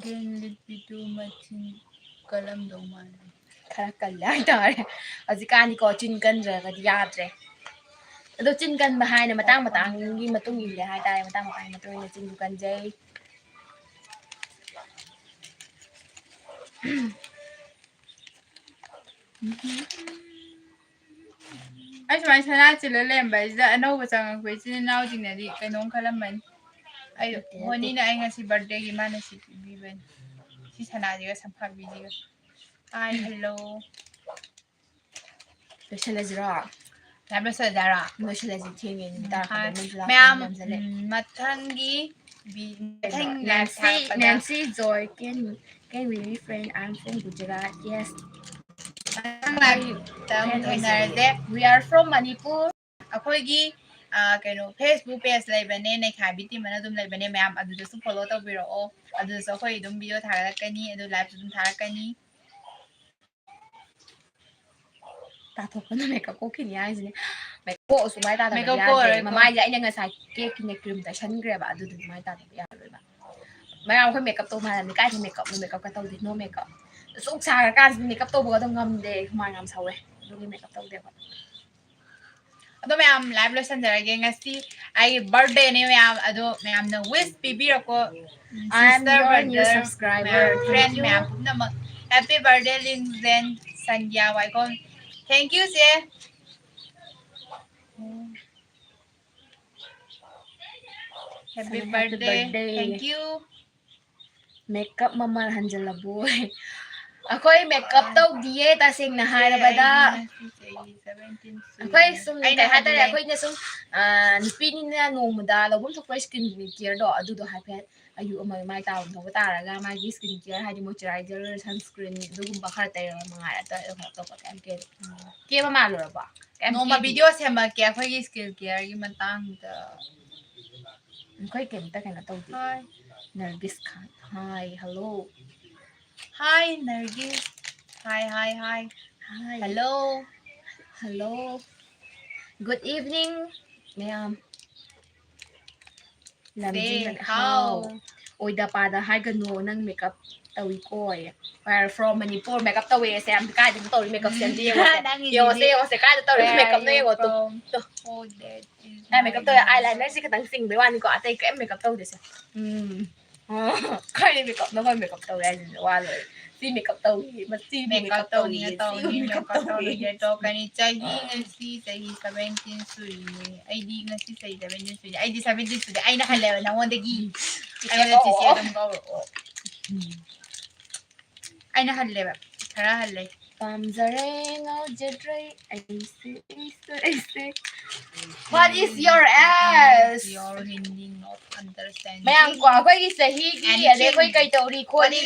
ꯒꯦꯡ ꯂꯤꯠꯄꯤꯗꯨ ꯃꯆꯤꯟ ꯀꯜꯂꯝꯗꯧ ꯃꯥꯜꯂꯦ꯫ ꯈꯔ ꯀꯜꯂꯦ ꯍꯥꯏꯇꯥꯔꯦ꯫ ꯍꯧꯖꯤꯛꯀꯥꯟꯗꯤꯀꯣ ꯆꯤꯟ ꯀꯟꯗ꯭ꯔꯒꯗꯤ ꯌꯥꯗ꯭ꯔꯦ꯫ ꯑꯗꯣ ꯆꯤꯟ ꯀꯟꯕ ꯍꯥꯏꯅ ꯃꯇꯥꯡ ꯃꯇꯥꯡꯒꯤ ꯃꯇꯨꯡ ꯏꯜꯂꯦ ꯍꯥꯏꯇꯥꯔꯦ꯫ ꯃꯇꯥꯡ ꯃꯇꯥꯡꯒꯤ ꯃꯇꯨꯡ ꯏꯟꯅ ꯆꯤꯟꯁꯨ ꯀꯟꯖꯩ꯫ ꯁꯨꯃꯥꯏꯅ ꯁꯅꯥ ꯆꯤꯜꯂ ꯂꯩꯔꯝꯕꯁꯤꯗ ꯑꯅꯧꯕ ꯆꯪꯉꯛꯄ ꯏꯆꯤꯟ ꯏꯅꯥꯎꯁꯤꯡꯅꯗꯤ ꯀꯩꯅꯣꯝ ꯈꯜꯂꯝꯃꯅꯤ꯫ ꯑꯩ ꯅꯠꯇꯦ, ꯅꯠꯇꯦ꯫ ꯍꯣꯅꯤꯅ ꯑꯩ ꯉꯁꯤ birthdayꯒꯤ ꯃꯥꯅ ꯁꯤ ꯄꯤꯕꯤꯕꯅꯤ꯫ ꯁꯤ ꯁꯅꯥꯁꯤꯒ ꯁꯝꯐꯥꯕꯤꯁꯤꯒ꯫ Hi, hello꯫ ꯂꯣꯏꯁꯤꯜꯂꯁꯤꯔꯣ? Live ꯂꯣꯏꯁꯤꯜꯂꯁꯤ ꯍꯥꯏꯔꯣ? ꯂꯣꯏꯁꯤꯜꯂꯁꯤ, ꯊꯦꯡꯉꯦ, ꯅꯨꯃꯤꯠ ꯎꯝ, ꯇꯥꯔꯛꯀꯗꯧꯔꯦ, hi꯫ ꯃꯩꯁꯨ ꯂꯥꯛꯄ ꯃꯌꯥꯝ, ꯌꯥꯝ ꯆꯠꯂꯦ꯫ ꯎꯝ, ꯃꯊꯪꯒꯤ ꯚꯤ-, ꯃꯊꯪ live ꯅꯦꯟꯁꯤ, ꯊꯥꯔꯛꯄꯗ꯫ ꯅꯦꯟꯁꯤ joy, can, can we be friend? I'm from Gujarat. Yes. ꯃꯊꯪ liveꯇ ꯑꯃꯨꯛ ꯊꯦꯡꯅꯔꯁꯦ꯫ We are from Manipur. ꯑꯩꯈꯣꯏꯒꯤ, ꯑ, ꯀꯩꯅꯣ, Facebook page ꯂꯩꯕꯅꯦ, ꯅꯩꯈꯥꯏꯕꯤ team ꯑꯅ ꯑꯗꯨꯝ ꯂꯩꯕꯅꯦ, ꯃꯌꯥꯝ ꯑꯗꯨꯗꯁꯨ follow ꯇꯧꯕꯤꯔꯛꯑꯣ꯫ ꯑꯗꯨꯗꯁꯨ ꯑꯩꯈꯣꯏ ꯑꯗꯨꯝ video ꯊꯥꯒꯠꯂꯛꯀꯅꯤ, ꯑꯗꯨ liveꯁꯨ ꯑꯗꯨꯝ ꯊꯥꯔꯛꯀꯅꯤ꯫ ꯇꯥꯊꯣꯛꯄꯅ makeup ꯀꯣꯛꯈꯤꯅꯤ ꯍꯥꯏꯁꯤꯅꯦ꯫ Makeup ꯀꯣꯛꯑꯁꯨ ꯃꯥꯏ ꯇꯥꯗꯕꯗꯤ makeup ꯌꯥꯗ꯭ꯔꯦ꯫ ꯀꯣꯛꯑꯔꯣꯏ, ꯃꯃꯥꯏꯁꯦ ꯑꯩꯅ ꯉꯁꯥꯏ cakeꯀꯤꯅꯦ cream ꯇꯩꯁꯟꯈ꯭ꯔꯦꯕ, ꯑꯗꯨꯗꯨꯒꯤ ꯃꯥꯏ ꯇꯥꯗꯕ ꯌꯥꯔꯣꯏꯕ꯫ ꯃꯌꯥꯝ ꯑꯩꯈꯣꯏ makeup ꯇꯧꯕ ꯃꯥꯜꯂꯝꯅꯤ꯫ ꯀꯥꯏꯗ makeupꯅꯣ? Makeupꯀ ꯇꯧꯗꯦ, no makeup꯫ ꯑꯁꯨꯛ ꯁꯥꯔꯀꯥꯟꯁꯤꯗ makeup ꯇꯧꯕꯒ ꯑꯗꯨꯝ ꯉꯝꯗꯦ, ꯍꯨꯃꯥꯡ ꯌꯥꯝ ꯁꯧꯋꯦ꯫ ꯑꯗꯨꯒꯤ makeup ꯇꯧꯗꯦꯕ꯫ ꯑꯗꯣ ꯃꯌꯥꯝ, live ꯂꯣꯏꯁꯟꯖꯔꯒꯦ꯫ ꯉꯁꯤ ꯑꯩꯒꯤ birthdayꯅꯦ ꯃꯌꯥꯝ, ꯑꯗꯣ ꯃꯌꯥꯝꯅ wish ꯄꯤꯕꯤꯔꯛꯄ I am sister, your new brother, subscriber. ꯃꯌꯥꯝ, friend ꯃꯌꯥꯝ ꯄꯨꯝꯅꯃꯛ꯫ Happy birthday, ꯂꯤꯡꯖꯦꯟ ꯁꯟꯒ꯭ꯌꯥ ꯋꯥꯏꯈꯣꯝ꯫ Thank you, ꯆꯦ꯫ Happy birthday. Thank you꯫ Makeup ꯃꯃꯜ ꯍꯟꯖꯤꯜꯂꯕꯣ? ꯑꯩꯈꯣꯏ makeup ꯇꯧꯗꯤꯌꯦ, ꯇꯁꯦꯡꯅ ꯍꯥꯏꯔꯕꯗ꯫ ꯑꯩ ꯉꯁꯤ ꯆꯍꯤ seventeen ꯁꯨꯔꯦ꯫ ꯑꯩꯈꯣꯏ ꯁꯨꯝ, ꯑꯩꯅ ꯀꯩ ꯍꯥꯏꯇꯥꯔꯦ, ꯍꯥꯏꯕꯗꯤ ꯑꯩꯈꯣꯏꯅ ꯁꯨꯝ, ꯑ, ꯅꯨꯄꯤꯅꯤꯅ ꯅꯣꯡꯃꯗ ꯂꯧꯐꯝ ꯊꯣꯛꯄ skin careꯗꯣ, ꯑꯗꯨꯗꯣ ꯍꯥꯏꯐꯦꯠ ꯑꯌꯨꯛ ꯑꯃ ꯃꯥꯏ ꯇꯥꯕ ꯊꯣꯛꯄ ꯇꯥꯔꯒ ꯃꯥꯒꯤ skin care, ꯍꯥꯏꯗꯤ moisturizer, sunscreen, ꯑꯗꯨꯒꯨꯝꯕ ꯈꯔ ꯇꯩꯔꯒ ꯃꯉꯥꯏꯔꯦ꯫ ꯑꯇꯩ ꯑꯇꯣꯞꯄ ꯀꯩꯝ ꯀꯦꯗꯦ꯫ ꯀꯦꯕ ꯃꯥꯜꯂꯨꯔꯕꯣ? ꯀꯩꯝ ꯅꯣꯡꯃ ꯀꯦꯗꯦ꯫ Video ꯁꯦꯝꯃꯛꯀꯦ ꯑꯩꯈꯣꯏꯒꯤ skin careꯒꯤ ꯃꯇꯥꯡꯗ꯫ ꯑꯩꯈꯣꯏ ꯀꯩꯝꯇ ꯀꯩꯅꯣ ꯇꯧꯗꯦ꯫ Hi꯫ Nargis Khan꯫ Hi, hello꯫ Hi, Nargis꯫ Hi, hi, hi꯫ Hi꯫ Hello꯫ Hello꯫ Good evening, ꯃꯌꯥꯝ꯫ Say ꯂꯝꯖꯤꯡꯗꯅ how꯫ ꯍꯥꯎ꯫ ꯑꯣꯏꯗ ꯄꯥꯗ ꯍꯥꯏꯒꯅꯨ, ꯅꯪ makeup ꯇꯧꯏꯀꯣ꯫ We are from Manipur, makeup ꯇꯧꯋꯦ ꯁꯦ, ꯌꯥꯝ ꯀꯥꯏꯗꯅꯣ ꯇꯧꯔꯤ makeupꯁꯦ ꯑꯝꯇ ꯌꯦꯡꯉꯣꯁꯦ꯫ ꯅꯪꯒꯤꯗꯨꯗꯤ ꯌꯦꯡꯉꯣꯁꯦ, ꯀꯥꯏꯗ ꯇꯧꯔꯤ makeupꯅꯣ ꯌꯦꯡꯉꯣ two. Where are you from? Two. Oh, that is ꯀꯥꯏ makeup ꯇꯧꯋꯦ? Eyelinerꯁꯦ ꯈꯤꯇꯪ ꯆꯤꯡꯕꯩ ꯋꯥꯅꯤꯀꯣ, ꯑꯇꯩ ꯀꯩꯝ makeup ꯇꯧꯗꯦꯁꯦ꯫ ꯎꯝ꯫ ꯀꯔꯤ makeupꯅꯣ, ꯀꯔꯤ makeup ꯇꯧꯔꯦ ꯍꯥꯏꯁꯤꯅꯦ, ꯋꯥ ꯂꯣꯏꯔꯦ꯫ ꯁꯤ ꯃꯦꯀꯞ ꯇꯧꯏ, ꯃꯁꯤ ꯃꯦꯀꯞ ꯇꯧꯅꯤꯅ ꯇꯧꯅꯤ, ꯃꯦꯀꯞ ꯇꯧꯅꯤꯅ ꯇꯧꯅꯤ꯫ ꯀꯩꯅꯣ ꯀꯅꯤ, ꯆꯍꯤ ꯉꯁꯤ ꯆꯍꯤ seventeen ꯁꯨꯔꯤꯅꯦ꯫ ꯑꯩꯗꯤ ꯉꯁꯤ ꯆꯍꯤ seventeen ꯁꯨꯔꯤꯅꯦ꯫ ꯑꯩꯗꯤ seventeen ꯁꯨꯔꯤꯅꯦ꯫ ꯑꯩꯅ ꯍꯜꯂꯦꯕ ꯅꯉꯣꯟꯗꯒꯤ꯫ ꯑꯩꯉꯣꯟꯗ ꯆꯤꯆꯦ ꯑꯗꯨꯝ ꯀꯧꯔꯛꯑꯣ꯫ ꯑꯩꯅ ꯍꯜꯂꯦꯕ, ꯈꯔ ꯍꯜꯂꯦ꯫ ꯄꯥꯝꯖꯔꯦ, ꯉꯥꯎꯖꯗ꯭ꯔꯦ, ꯑꯩꯁꯦ, ꯑꯩꯁꯦ, ꯑꯩꯁꯦ꯫ What is your age? Your Hindi not understand. ꯃꯌꯥꯝ ꯀꯣ, ꯑꯩꯈꯣꯏꯒꯤ ꯆꯍꯤꯒꯤ, ꯑꯗꯩ ꯑꯩꯈꯣꯏ ꯀꯩ ꯇꯧꯔꯤ ꯈꯣꯠꯂꯤ,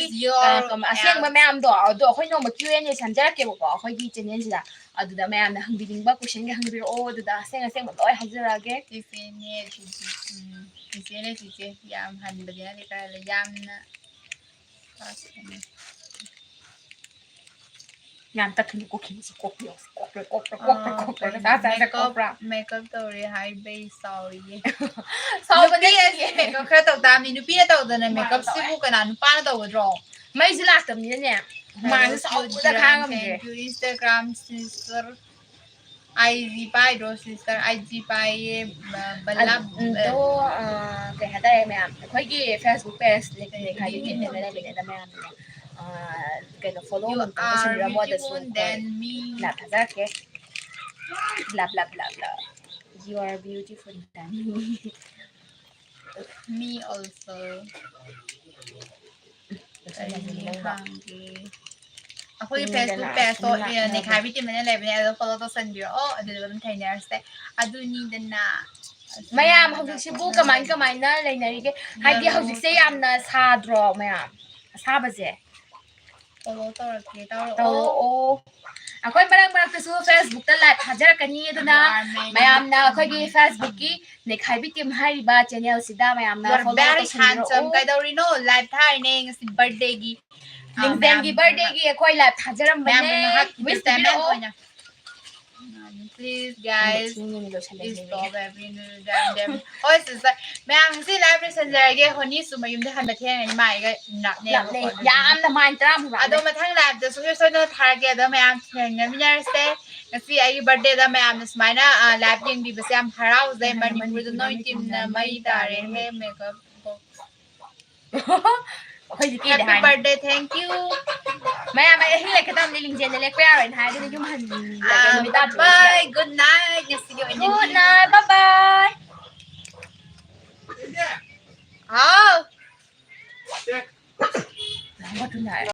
ꯑꯁꯦꯡꯕ ꯃꯌꯥꯝꯗꯣ, ꯑꯗꯣ ꯑꯩꯈꯣꯏ ꯅꯣꯡꯃ Q and A ꯁꯦꯝꯖꯔꯛꯀꯦꯕꯀꯣ, ꯑꯩꯈꯣꯏꯒꯤ channelꯁꯤꯗ꯫ ꯑꯗꯨꯗ ꯃꯌꯥꯝꯅ ꯍꯪꯕꯤꯅꯤꯡꯕ questionꯒ ꯍꯪꯕꯤꯔꯛꯑꯣ, ꯑꯗꯨꯗ ꯑꯁꯦꯡ ꯑꯁꯦꯡꯕ ꯂꯣꯏ ꯍꯥꯏꯖꯔꯛꯑꯒꯦ꯫ ꯆꯤꯆꯦꯅꯦ, ꯆꯤꯆꯦ, ꯎꯝ, ꯆꯤꯆꯦꯅꯦ, ꯆꯤꯆꯦ꯫ ꯌꯥꯝ ꯍꯟꯕꯗꯤ ꯅꯠꯇꯦ, ꯈꯔ ꯍꯜꯂꯦ꯫ ꯌꯥꯝꯅ ꯌꯥꯝ ꯇꯛꯈꯤꯅꯤ, ꯀꯣꯛꯈꯤꯅꯤ, ꯁꯤ ꯀꯣꯛꯄꯤꯌꯣ, ꯁꯤ ꯀꯣꯛꯄ꯭ꯔꯥ, ꯀꯣꯛꯄ꯭ꯔꯥ, ꯀꯣꯛꯄ꯭ꯔꯥ, ꯑꯥ, ꯀꯣꯛꯄ꯭ꯔꯥ, ꯀꯩꯅꯣ, ꯅꯆꯥ ꯆꯥꯏ, makeup, ꯀꯣꯛꯄ꯭ꯔꯥ? Makeup ꯇꯧꯔꯦ ꯍꯥꯏꯕꯩ ꯆꯥꯎꯔꯤꯌꯦ꯫ ꯁꯥꯎꯕ ꯅꯨꯄꯤ ꯅꯠꯇꯤꯌꯦ꯫ ꯑꯁꯤ makeup ꯈꯔ ꯇꯧ ꯇꯥꯕꯅꯤ, ꯅꯨꯄꯤꯅ ꯇꯧꯗꯅ makeupꯁꯤꯕꯨ ꯀꯅꯥ ꯅꯨꯄꯥꯅ ꯇꯧꯒꯗ꯭ꯔꯣ? ꯃꯩꯁꯨ ꯂꯥꯛꯇꯕꯅꯤꯅꯅꯦ, ꯍꯨꯃꯥꯡꯁꯨ ꯁꯥꯎꯕꯗ ꯈꯥꯡꯉꯝꯗ꯭ꯔꯦ꯫ Thank you, Instagram sister꯫ IG ꯄꯥꯏꯗ꯭ꯔꯣ sister? IG ꯄꯥꯏꯌꯦ, ꯕ-, ꯕꯂꯥ-, ꯑꯗꯣ, ꯑ, ꯀꯩ ꯍꯥꯏꯇꯥꯔꯦ ꯃꯌꯥꯝ, ꯑꯩꯈꯣꯏꯒꯤ Facebook page ꯅꯦ-, ꯅꯦꯈꯥꯏꯕꯤ ꯇꯤꯝꯅꯦꯅ ꯂꯩꯕꯅꯦ, ꯑꯗ ꯃꯌꯥꯝꯅ, ꯑ, ꯀꯩꯅꯣ, follow ꯑꯃꯇꯪ ꯇꯧꯁꯟꯕꯤꯔꯝꯃꯣ, ꯑꯗꯁꯨ ꯑꯩꯈꯣꯏ ꯂꯥꯏꯛ ꯊꯥꯖꯔꯛꯀꯦ꯫ Love, love, love, love. You are beautiful than me. Me also. ꯀꯔꯤ ꯍꯪꯒꯦ? ꯑꯩꯈꯣꯏꯒꯤ Facebook pageꯇꯣ, ꯑ, ꯅꯦꯈꯥꯏꯕꯤ ꯇꯤꯝ ꯑꯅ ꯂꯩꯕꯅꯦ, ꯑꯗꯣ follow ꯇꯧꯁꯟꯕꯤꯔꯛꯑꯣ, ꯑꯗꯨꯗꯨꯒ ꯑꯗꯨꯝ ꯊꯦꯡꯅꯔꯁꯦ꯫ ꯑꯗꯨꯅꯤꯗꯅ꯫ ꯃꯌꯥꯝ ꯍꯧꯖꯤꯛꯁꯤꯕꯨ ꯀꯃꯥꯏ ꯀꯃꯥꯏꯅ ꯂꯩꯅꯔꯤꯒꯦ? ꯍꯥꯏꯗꯤ ꯍꯧꯖꯤꯛꯁꯦ ꯌꯥꯝꯅ ꯁꯥꯗ꯭ꯔꯣ ꯃꯌꯥꯝ? ꯑꯁꯥꯕꯁꯦ꯫ Follow ꯇꯧꯔꯛꯀꯦ, ꯇꯧꯔꯛꯑꯣ꯫ ꯇꯧꯔꯛꯑꯣ꯫ ꯑꯩꯈꯣꯏ ꯃꯔꯛ ꯃꯔꯛꯇꯁꯨ Facebookꯇ live ꯊꯥꯖꯔꯛꯀꯅꯤ, ꯑꯗꯨꯅ ꯃꯌꯥꯝꯅ ꯑꯩꯈꯣꯏꯒꯤ Facebookꯀꯤ ꯅꯦꯈꯥꯏꯕꯤ ꯇꯤꯝ ꯍꯥꯏꯔꯤꯕ channelꯁꯤꯗ ꯃꯌꯥꯝꯅ follow ꯇꯧꯁꯟꯕꯤꯔꯛꯑꯣ꯫ Very handsome꯫ ꯀꯩꯗꯧꯔꯤꯅꯣ? Live ꯊꯥꯔꯤꯅꯦ ꯉꯁꯤ birthdayꯒꯤ꯫ ꯂꯤꯡꯖꯦꯜꯒꯤ birthdayꯒꯤ ꯑꯩꯈꯣꯏ live ꯊꯥꯖꯔꯝꯕꯅꯦ꯫ Wish ꯄꯤꯕꯤꯔꯛꯑꯣ꯫ Please guys, please stop every damn damn. ꯍꯣꯏ sister, ꯃꯌꯥꯝ ꯉꯁꯤ live ꯂꯣꯏꯁꯟꯖꯔꯒꯦ꯫ ꯍꯣꯅꯤꯁꯨ ꯃꯌꯨꯝꯗ ꯍꯟꯕ ꯊꯦꯡꯉꯅꯤ, ꯃꯥ ꯑꯩꯒ ꯅꯛꯅꯩꯕꯀꯣ, ꯂꯥꯞꯅꯩ꯫ ꯑꯗꯨꯗꯨꯅ꯫ ꯌꯥꯝꯅ ꯃꯥꯏꯟ ꯇꯔꯥꯃꯨꯛ ꯂꯥꯞꯅꯩ꯫ ꯑꯗꯣ ꯃꯊꯪ liveꯇꯁꯨ ꯁꯣꯏ ꯁꯣꯏꯗꯅ ꯊꯥꯔꯛꯀꯦ꯫ ꯑꯗꯣ ꯃꯌꯥꯝ ꯊꯦꯡꯅꯃꯤꯟꯅꯔꯁꯦ꯫ ꯉꯁꯤ ꯑꯩꯒꯤ birthdayꯗ ꯃꯌꯥꯝꯅ ꯁꯨꯃꯥꯏꯅ, ꯑ, live ꯌꯦꯡꯕꯤꯕꯁꯦ ꯌꯥꯝ ꯍꯔꯥꯎꯖꯩ꯫ ꯃꯅꯤꯄꯨꯔꯗ ꯅꯣꯏ ꯇꯤꯝꯅ ꯃꯩ ꯇꯥꯔꯦ꯫ ꯍꯦ makeup box꯫ ꯑꯩꯈꯣꯏꯁꯦ ꯀꯦꯗꯦ ꯍꯥꯏꯅꯤ꯫ Happy birthday, thank you꯫ ꯃꯌꯥꯝ ꯑꯩ ꯑꯍꯤꯡ ꯂꯦꯛꯀꯗꯕꯅꯤ, ꯂꯤꯡꯖꯦꯜꯗ ꯂꯦꯛꯄ ꯌꯥꯔꯣꯏꯅ ꯍꯥꯏ, ꯑꯗꯨꯅ ꯌꯨꯝ ꯍꯟ- ꯑꯥ, ꯅꯨꯃꯤꯠ ꯇꯥꯗ꯭ꯔꯤꯕ bye, good night. ꯉꯁꯤꯒꯤ ꯑꯣꯏꯅꯗꯤ Good night, bye bye. ꯍꯥꯎ. ꯂꯥꯡꯕ ꯊꯨꯅ ꯍꯥꯏ꯫